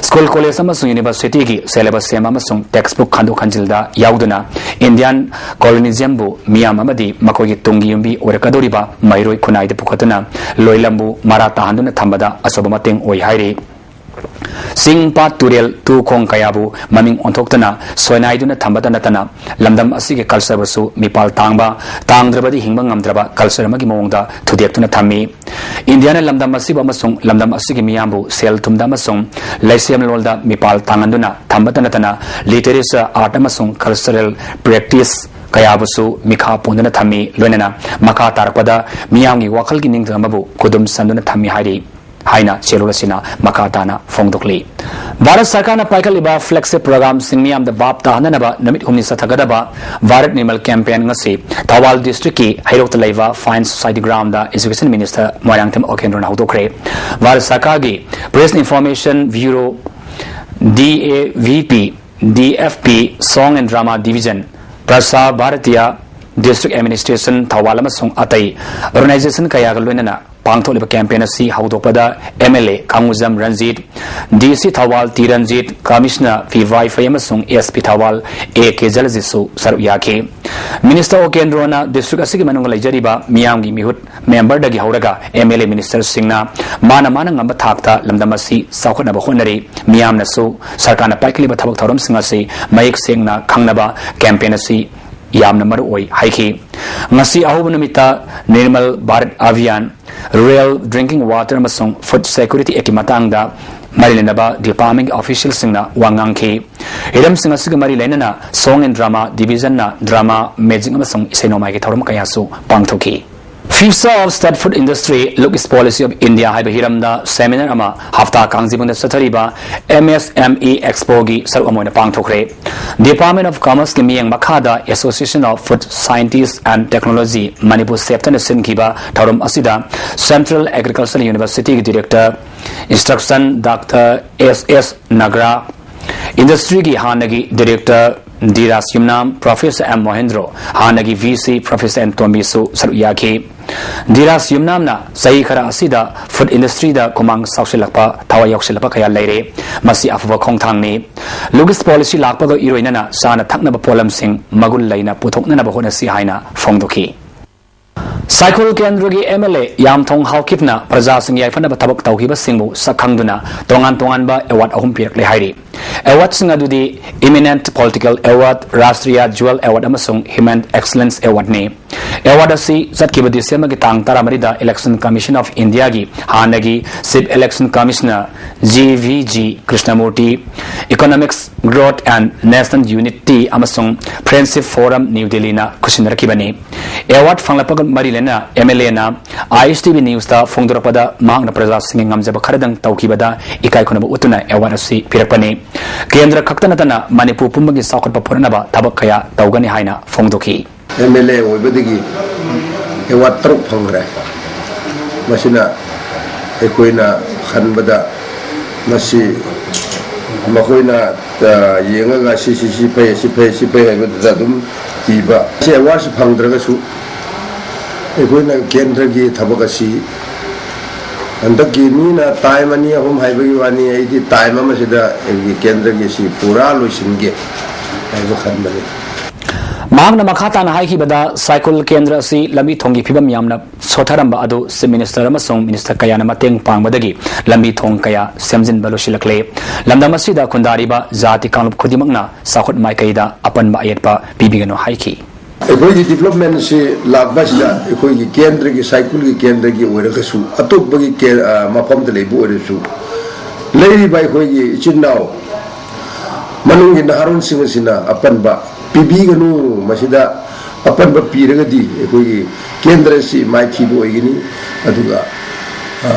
School, college ꯑꯃꯁꯨꯡ universityꯒꯤ syllabus ꯁꯦꯝꯕ ꯑꯃꯁꯨꯡ textbook ꯈꯟꯗꯣꯛ ꯈꯟꯖꯤꯜꯗ ꯌꯥꯎꯗꯨꯅ Indian colonialismꯕꯨ ꯃꯤꯌꯥꯝ ꯑꯃꯗꯤ ꯃꯈꯣꯏꯒꯤ ꯇꯨꯡꯒꯤ ꯌꯨꯝꯕꯤ ꯑꯣꯏꯔꯛꯀꯗꯧꯔꯤꯕ ꯃꯍꯩꯔꯣꯏ ꯈꯨꯟꯅꯥꯏꯗ ꯄꯨꯈꯠꯇꯨꯅ ꯂꯣꯏꯂꯝꯕꯨ ꯃꯔꯥ ꯇꯥꯍꯟꯗꯨꯅ ꯊꯝꯕꯗ ꯑꯆꯧꯕ ꯃꯇꯦꯡ ꯑꯣꯏ ꯍꯥꯏꯔꯤ꯫ ꯆꯤꯡ, ꯄꯥꯠ, ꯇꯨꯔꯦꯜ, ꯇꯨ ꯈꯣꯡ ꯀꯌꯥꯕꯨ ꯃꯃꯤꯡ ꯑꯣꯟꯊꯣꯛꯇꯨꯅ ꯁꯣꯏꯅꯥꯏꯗꯨꯅ ꯊꯝꯕꯇ ꯅꯠꯇꯅ ꯂꯝꯗꯝ ꯑꯁꯤꯒꯤ cultureꯕꯨꯁꯨ ꯃꯤꯄꯥꯜ ꯇꯥꯡꯕ, ꯇꯥꯡꯗ꯭ꯔꯕꯗꯤ ꯍꯤꯡꯕ ꯉꯝꯗ꯭ꯔꯕ culture ꯑꯃꯒꯤ ꯃꯑꯣꯡꯗ ꯊꯨꯗꯦꯛꯇꯨꯅ ꯊꯝꯃꯤ꯫ ꯏꯟꯗꯤꯌꯥꯅ ꯂꯝꯗꯝ ꯑꯁꯤꯕꯨ ꯑꯃꯁꯨꯡ ꯂꯝꯗꯝ ꯑꯁꯤꯒꯤ ꯃꯤꯌꯥꯝꯕꯨ ꯁꯦꯜ ꯊꯨꯝꯗ ꯑꯃꯁꯨꯡ ꯂꯩꯁꯦꯝꯂꯣꯜꯗ ꯃꯤꯄꯥꯜ ꯇꯥꯡꯍꯟꯗꯨꯅ ꯊꯝꯕꯇ ꯅꯠꯇꯅ literature, art ꯑꯃꯁꯨꯡ cultural practice ꯀꯌꯥꯕꯨꯁꯨ ꯃꯤꯈꯥ ꯄꯣꯟꯗꯨꯅ ꯊꯝꯃꯤ꯫ ꯂꯣꯏꯅꯅ ꯃꯈꯥ ꯇꯥꯔꯛꯄꯗ ꯃꯤꯌꯥꯝꯒꯤ ꯋꯥꯈꯜꯒꯤ ꯅꯤꯡꯇꯝ ꯑꯃꯕꯨ ꯈꯨꯗꯨꯝ ꯆꯟꯗꯨꯅ ꯊꯝꯃꯤ ꯍꯥꯏꯔꯤ ꯍꯥꯏꯅ ꯆꯦꯔꯣꯜ ꯑꯁꯤꯅ ꯃꯈꯥ ꯇꯥꯅ ꯐꯣꯡꯗꯣꯛꯂꯤ꯫ ꯚꯥꯔꯠ ꯁꯔꯀꯥꯔꯅ ꯄꯥꯏꯈꯠꯂꯤꯕ flagship programꯁꯤꯡ ꯃꯤꯌꯥꯝꯗ ꯚꯥꯞ ꯇꯥꯍꯟꯅꯅꯕ ꯅꯨꯃꯤꯠ ꯍꯨꯝꯅꯤ ꯆꯠꯊꯒꯗꯕ ꯚꯥꯔꯠ ꯅꯤꯔꯃꯜ campaign ꯉꯁꯤ ꯊꯧꯕꯥꯜ districtꯀꯤ ꯍꯩꯔꯣꯛꯇ ꯂꯩꯕ Fine Society groundꯗ Education Minister Moirangthem ꯑꯣꯀꯦꯟꯗ꯭ꯔꯣꯅ ꯍꯧꯗꯣꯛꯈ꯭ꯔꯦ꯫ Bharat ꯁꯔꯀꯥꯔꯒꯤ Press Information Bureau, DAVP, DFP, Song and Drama Division, Prasar Bharatiya, District Administration Thoubal ꯑꯃꯁꯨꯡ ꯑꯇꯩ organization ꯀꯌꯥꯒ ꯂꯣꯏꯅꯅ ꯄꯥꯡꯊꯣꯛꯂꯤꯕ campaign ꯑꯁꯤ ꯍꯧꯗꯣꯛꯄꯗ MLA Kangujam Ranjit, DC Thoubal T Ranjit, Commissioner P Waiphei ꯑꯃꯁꯨꯡ SP ꯊꯧꯕꯥꯜ ꯑꯦ ꯀꯦ ꯖꯂꯖꯤꯠꯁꯨ ꯁꯔꯨꯛ ꯌꯥꯈꯤ꯫ Minister ꯑꯣꯀꯦꯟꯗ꯭ꯔꯣꯅ district ꯑꯁꯤꯒꯤ ꯃꯅꯨꯡꯗ ꯂꯩꯖꯔꯤꯕ ꯃꯤꯌꯥꯝꯒꯤ ꯃꯤꯍꯨꯠ memberꯗꯒꯤ ꯍꯧꯔꯒ MLA ministerꯁꯤꯡꯅ ꯃꯥꯅ ꯃꯥꯅ ꯉꯝꯕ ꯊꯥꯛꯇ ꯂꯝꯗꯝ ꯑꯁꯤ ꯆꯥꯎꯈꯠꯅꯕ ꯍꯣꯠꯅꯔꯤ꯫ ꯃꯤꯌꯥꯝꯅꯁꯨ ꯁꯔꯀꯥꯔꯅ ꯄꯥꯏꯈꯠꯂꯤꯕ ꯊꯕꯛ ꯊꯧꯔꯝꯁꯤꯡ ꯑꯁꯤ ꯃꯌꯦꯛ ꯁꯦꯡꯅ ꯈꯪꯅꯕ campaign ꯑꯁꯤ ꯌꯥꯝꯅ ꯃꯔꯨ ꯑꯣꯏ ꯍꯥꯏꯈꯤ꯫ ꯉꯁꯤ ꯑꯍꯧꯕ ꯅꯨꯃꯤꯠꯇ Nirmal Bharat Abhiyan, Rural Drinking Water ꯑꯃꯁꯨꯡ Food Security Actꯀꯤ ꯃꯇꯥꯡꯗ ꯃꯔꯤ ꯂꯩꯅꯕ ꯗꯤꯄꯥꯔꯠꯃꯦꯟꯒꯤ ꯑꯣꯐꯤꯁꯤꯌꯦꯜꯁꯤꯡꯅ ꯋꯥ ꯉꯥꯡꯈꯤ꯫ ꯍꯤꯔꯝꯁꯤꯡ ꯑꯁꯤꯒ ꯃꯔꯤ ꯂꯩꯅꯅ Song and Drama Division-ꯅ drama, magic ꯑꯃꯁꯨꯡ ꯏꯁꯩ ꯅꯣꯡꯃꯥꯏꯒꯤ ꯊꯧꯔꯝ ꯀꯌꯥꯁꯨ ꯄꯥꯡꯊꯣꯛꯈꯤ꯫ Future of State Food Industry, Look East Policy of India ꯍꯥꯏꯕ ꯍꯤꯔꯝꯗ seminar ꯑꯃ ꯍꯞꯇꯥ ꯀꯥꯡꯖꯩꯕꯨꯡꯗ ꯆꯠꯊꯔꯤꯕ M S M E Expo-ꯒꯤ ꯁꯔꯨꯛ ꯑꯃ ꯑꯣꯏꯅ ꯄꯥꯡꯊꯣꯛꯈ꯭ꯔꯦ꯫ Department of Commerce-ꯀꯤ ꯃꯤꯠꯌꯦꯡ ꯃꯈꯥꯗ Association of Food Scientists and Technology Manipur, SAFT-ꯅ ꯁꯤꯟꯈꯤꯕ ꯊꯧꯔꯝ ꯑꯁꯤꯗ Central Agricultural University-ꯒꯤ Director Instruction Doctor S S Nagra, industry-ꯒꯤ ꯍꯥꯟꯅꯒꯤ Director D Raj Yumnam, Professor M Mohendro, ꯍꯥꯟꯅꯒꯤ V C Professor N Tombisu ꯁꯔꯨꯛ ꯌꯥꯈꯤ꯫ D Raj Yumnamꯅ ꯆꯍꯤ ꯈꯔ ꯑꯁꯤꯗ food industry-ꯗ ꯈꯨꯃꯥꯡ ꯆꯥꯎꯁꯤꯜꯂꯛꯄ, ꯊꯋꯥꯏ ꯌꯥꯎꯁꯤꯜꯂꯛꯄ ꯀꯌꯥ ꯂꯩꯔꯦ꯫ ꯃꯁꯤ ꯑꯐꯕ ꯈꯣꯡꯊꯥꯡꯅꯤ꯫ Look East Policy ꯂꯥꯛꯄꯒ ꯏꯔꯣꯏꯅꯅ ꯆꯥꯅ ꯊꯛꯅꯕ ꯄꯣꯠꯂꯝꯁꯤꯡ ꯃꯒꯨꯟ ꯂꯩꯅ ꯄꯨꯊꯣꯛꯅꯅꯕ ꯍꯣꯠꯅꯁꯤ ꯍꯥꯏꯅ ꯐꯣꯡꯗꯣꯛꯈꯤ꯫ ꯁꯥꯏꯈꯣꯜ ꯀꯦꯟꯗ꯭ꯔꯒꯤ M L A ꯌꯥꯝꯊꯣꯡ ꯍꯥꯎꯀꯤꯞꯅ ꯄ꯭ꯔꯖꯥꯁꯤꯡꯒꯤ ꯌꯥꯏꯐꯅꯕ ꯊꯕꯛ ꯇꯧꯈꯤꯕꯁꯤꯡꯕꯨ ꯁꯛ ꯈꯪꯗꯨꯅ ꯇꯣꯉꯥꯟ ꯇꯣꯉꯥꯟꯕ award ꯑꯍꯨꯝ ꯄꯤꯔꯛꯂꯦ ꯍꯥꯏꯔꯤ꯫ Award-ꯁꯤꯡ ꯑꯗꯨꯗꯤ Eminent Political Award, Rashtriya Jewel Award ꯑꯃꯁꯨꯡ Human Excellence Award-ꯅꯤ꯫ Award ꯑꯁꯤ ꯆꯠꯈꯤꯕ December-ꯒꯤ ꯇꯥꯡ ꯇꯔꯥꯃꯔꯤꯗ Election Commission of India-ꯒꯤ ꯍꯥꯟꯅꯒꯤ Chief Election Commissioner G V G Krishnamurti, Economics Growth and National Unity ꯑꯃꯁꯨꯡ Friendship Forum New Delhi-ꯅ ꯈꯨꯠꯁꯤꯟꯅꯔꯛꯈꯤꯕꯅꯤ꯫ Award ꯐꯪꯂꯛꯄꯒ ꯃꯔꯤ ꯂꯩꯅꯅ M L A-ꯅ I S T V News-ꯇ ꯐꯣꯡꯗꯣꯔꯛꯄꯗ ꯃꯍꯥꯛꯅ ꯄ꯭ꯔꯖꯥꯁꯤꯡꯒꯤ ꯉꯝꯖꯕ ꯈꯔꯗꯪ ꯇꯧꯈꯤꯕꯗ ꯏꯀꯥꯏ ꯈꯨꯝꯅꯕ ꯎꯠꯇꯨꯅ award ꯑꯁꯤ ꯄꯤꯔꯛꯄꯅꯤ꯫ ꯀꯦꯟꯗ꯭ꯔ ꯈꯛꯇ ꯅꯠꯇꯅ ꯃꯅꯤꯄꯨꯔ ꯄꯨꯝꯕꯒꯤ ꯆꯥꯎꯈꯠꯄ ꯄꯨꯔꯛꯅꯕ ꯊꯕꯛ ꯀꯌꯥ ꯇꯧꯒꯅꯤ ꯍꯥꯏꯅ ꯐꯣꯡꯗꯣꯛꯈꯤ꯫ M L A ꯑꯣꯏꯕꯗꯒꯤ award ꯇꯔꯨꯛ ꯐꯪꯈ꯭ꯔꯦ꯫ ꯃꯁꯤꯅ ꯑꯩꯈꯣꯏꯅ ꯈꯟꯕꯗ ꯃꯁꯤ ꯃꯈꯣꯏꯅ, ꯑ, ꯌꯦꯡꯉꯒ ꯁꯤ, ꯁꯤ, ꯁꯤ ꯐꯩ, ꯁꯤ ꯐꯩ, ꯁꯤ ꯐꯩ ꯍꯥꯏꯕꯗꯨꯗ ꯑꯗꯨꯝ ꯄꯤꯕ꯫ ꯁꯤ award-ꯁꯤ ꯐꯪꯗ꯭ꯔꯒꯁꯨ ꯑꯩꯈꯣꯏꯅ ꯀꯦꯟꯗ꯭ꯔꯒꯤ ꯊꯕꯛ ꯑꯁꯤ ꯍꯟꯗꯛꯀꯤ ꯃꯤꯅ time ꯑꯅꯤ ꯑꯍꯨꯝ ꯍꯥꯏꯕꯒꯤ ꯋꯥꯅꯤ, ꯑꯩꯗꯤ time ꯑꯃꯁꯤꯗ ꯑꯩꯒꯤ ꯀꯦꯟꯗ꯭ꯔꯒꯤ ꯁꯤ ꯄꯨꯔꯥ ꯂꯣꯏꯁꯤꯟꯒꯦ ꯍꯥꯏꯕ ꯈꯟꯕꯅꯤ꯫ ꯃꯍꯥꯛꯅ ꯃꯈꯥ ꯇꯥꯅ ꯍꯥꯏꯈꯤꯕꯗ, ꯁꯥꯏꯈꯣꯜ ꯀꯦꯟꯗ꯭ꯔ ꯑꯁꯤ ꯂꯝꯕꯤ ꯊꯣꯡꯒꯤ ꯐꯤꯕꯝ ꯌꯥꯝꯅ ꯁꯣꯠꯊꯔꯝꯕ ꯑꯗꯨ Chief Minister ꯑꯃꯁꯨꯡ minister ꯀꯌꯥꯅ ꯃꯇꯦꯡ ꯄꯥꯡꯕꯗꯒꯤ ꯂꯝꯕꯤ ꯊꯣꯡ ꯀꯌꯥ ꯁꯦꯝꯖꯤꯟꯕ ꯂꯣꯏꯁꯤꯜꯂꯛꯂꯦ꯫ ꯂꯝꯗꯝ ꯑꯁꯤꯗ ꯈꯨꯟꯗꯥꯔꯤꯕ ꯖꯥꯇꯤ ꯀꯥꯡꯂꯨꯞ ꯈꯨꯗꯤꯡꯃꯛꯅ ꯆꯥꯎꯈꯠ ꯃꯥꯏꯀꯩꯗ ꯑꯄꯟꯕ ꯑꯌꯦꯠꯄ ꯄꯤꯕꯤꯒꯅꯨ ꯍꯥꯏꯈꯤ꯫ ꯑꯩꯈꯣꯏꯒꯤ development-ꯁꯤ ꯂꯥꯛꯄ ꯑꯁꯤꯗ ꯑꯩꯈꯣꯏꯒꯤ ꯀꯦꯟꯗ꯭ꯔꯒꯤ, ꯁꯥꯏꯈꯣꯜꯒꯤ ꯀꯦꯟꯗ꯭ꯔꯒꯤ ꯑꯣꯏꯔꯒꯁꯨ, ꯑꯇꯣꯞꯄꯒꯤ ꯀꯦ-, ꯑ, ꯃꯐꯝꯗ ꯂꯩꯕ ꯑꯣꯏꯔꯁꯨ, ꯂꯩꯔꯤꯕ ꯑꯩꯈꯣꯏꯒꯤ ꯏꯆꯤꯟ ꯏꯅꯥꯎ ꯃꯅꯨꯡꯒꯤ ꯅꯍꯥꯔꯣꯟꯁꯤꯡ ꯑꯁꯤꯅ ꯑꯄꯟꯕ ꯄꯤꯕꯤꯒꯅꯨ꯫ ꯃꯁꯤꯗ ꯑꯄꯟꯕ ꯄꯤꯔꯒꯗꯤ ꯑꯩꯈꯣꯏꯒꯤ ꯀꯦꯟꯗ꯭ꯔ ꯑꯁꯤ ꯃꯥꯏꯊꯤꯕ ꯑꯣꯏꯒꯅꯤ, ꯑꯗꯨꯒ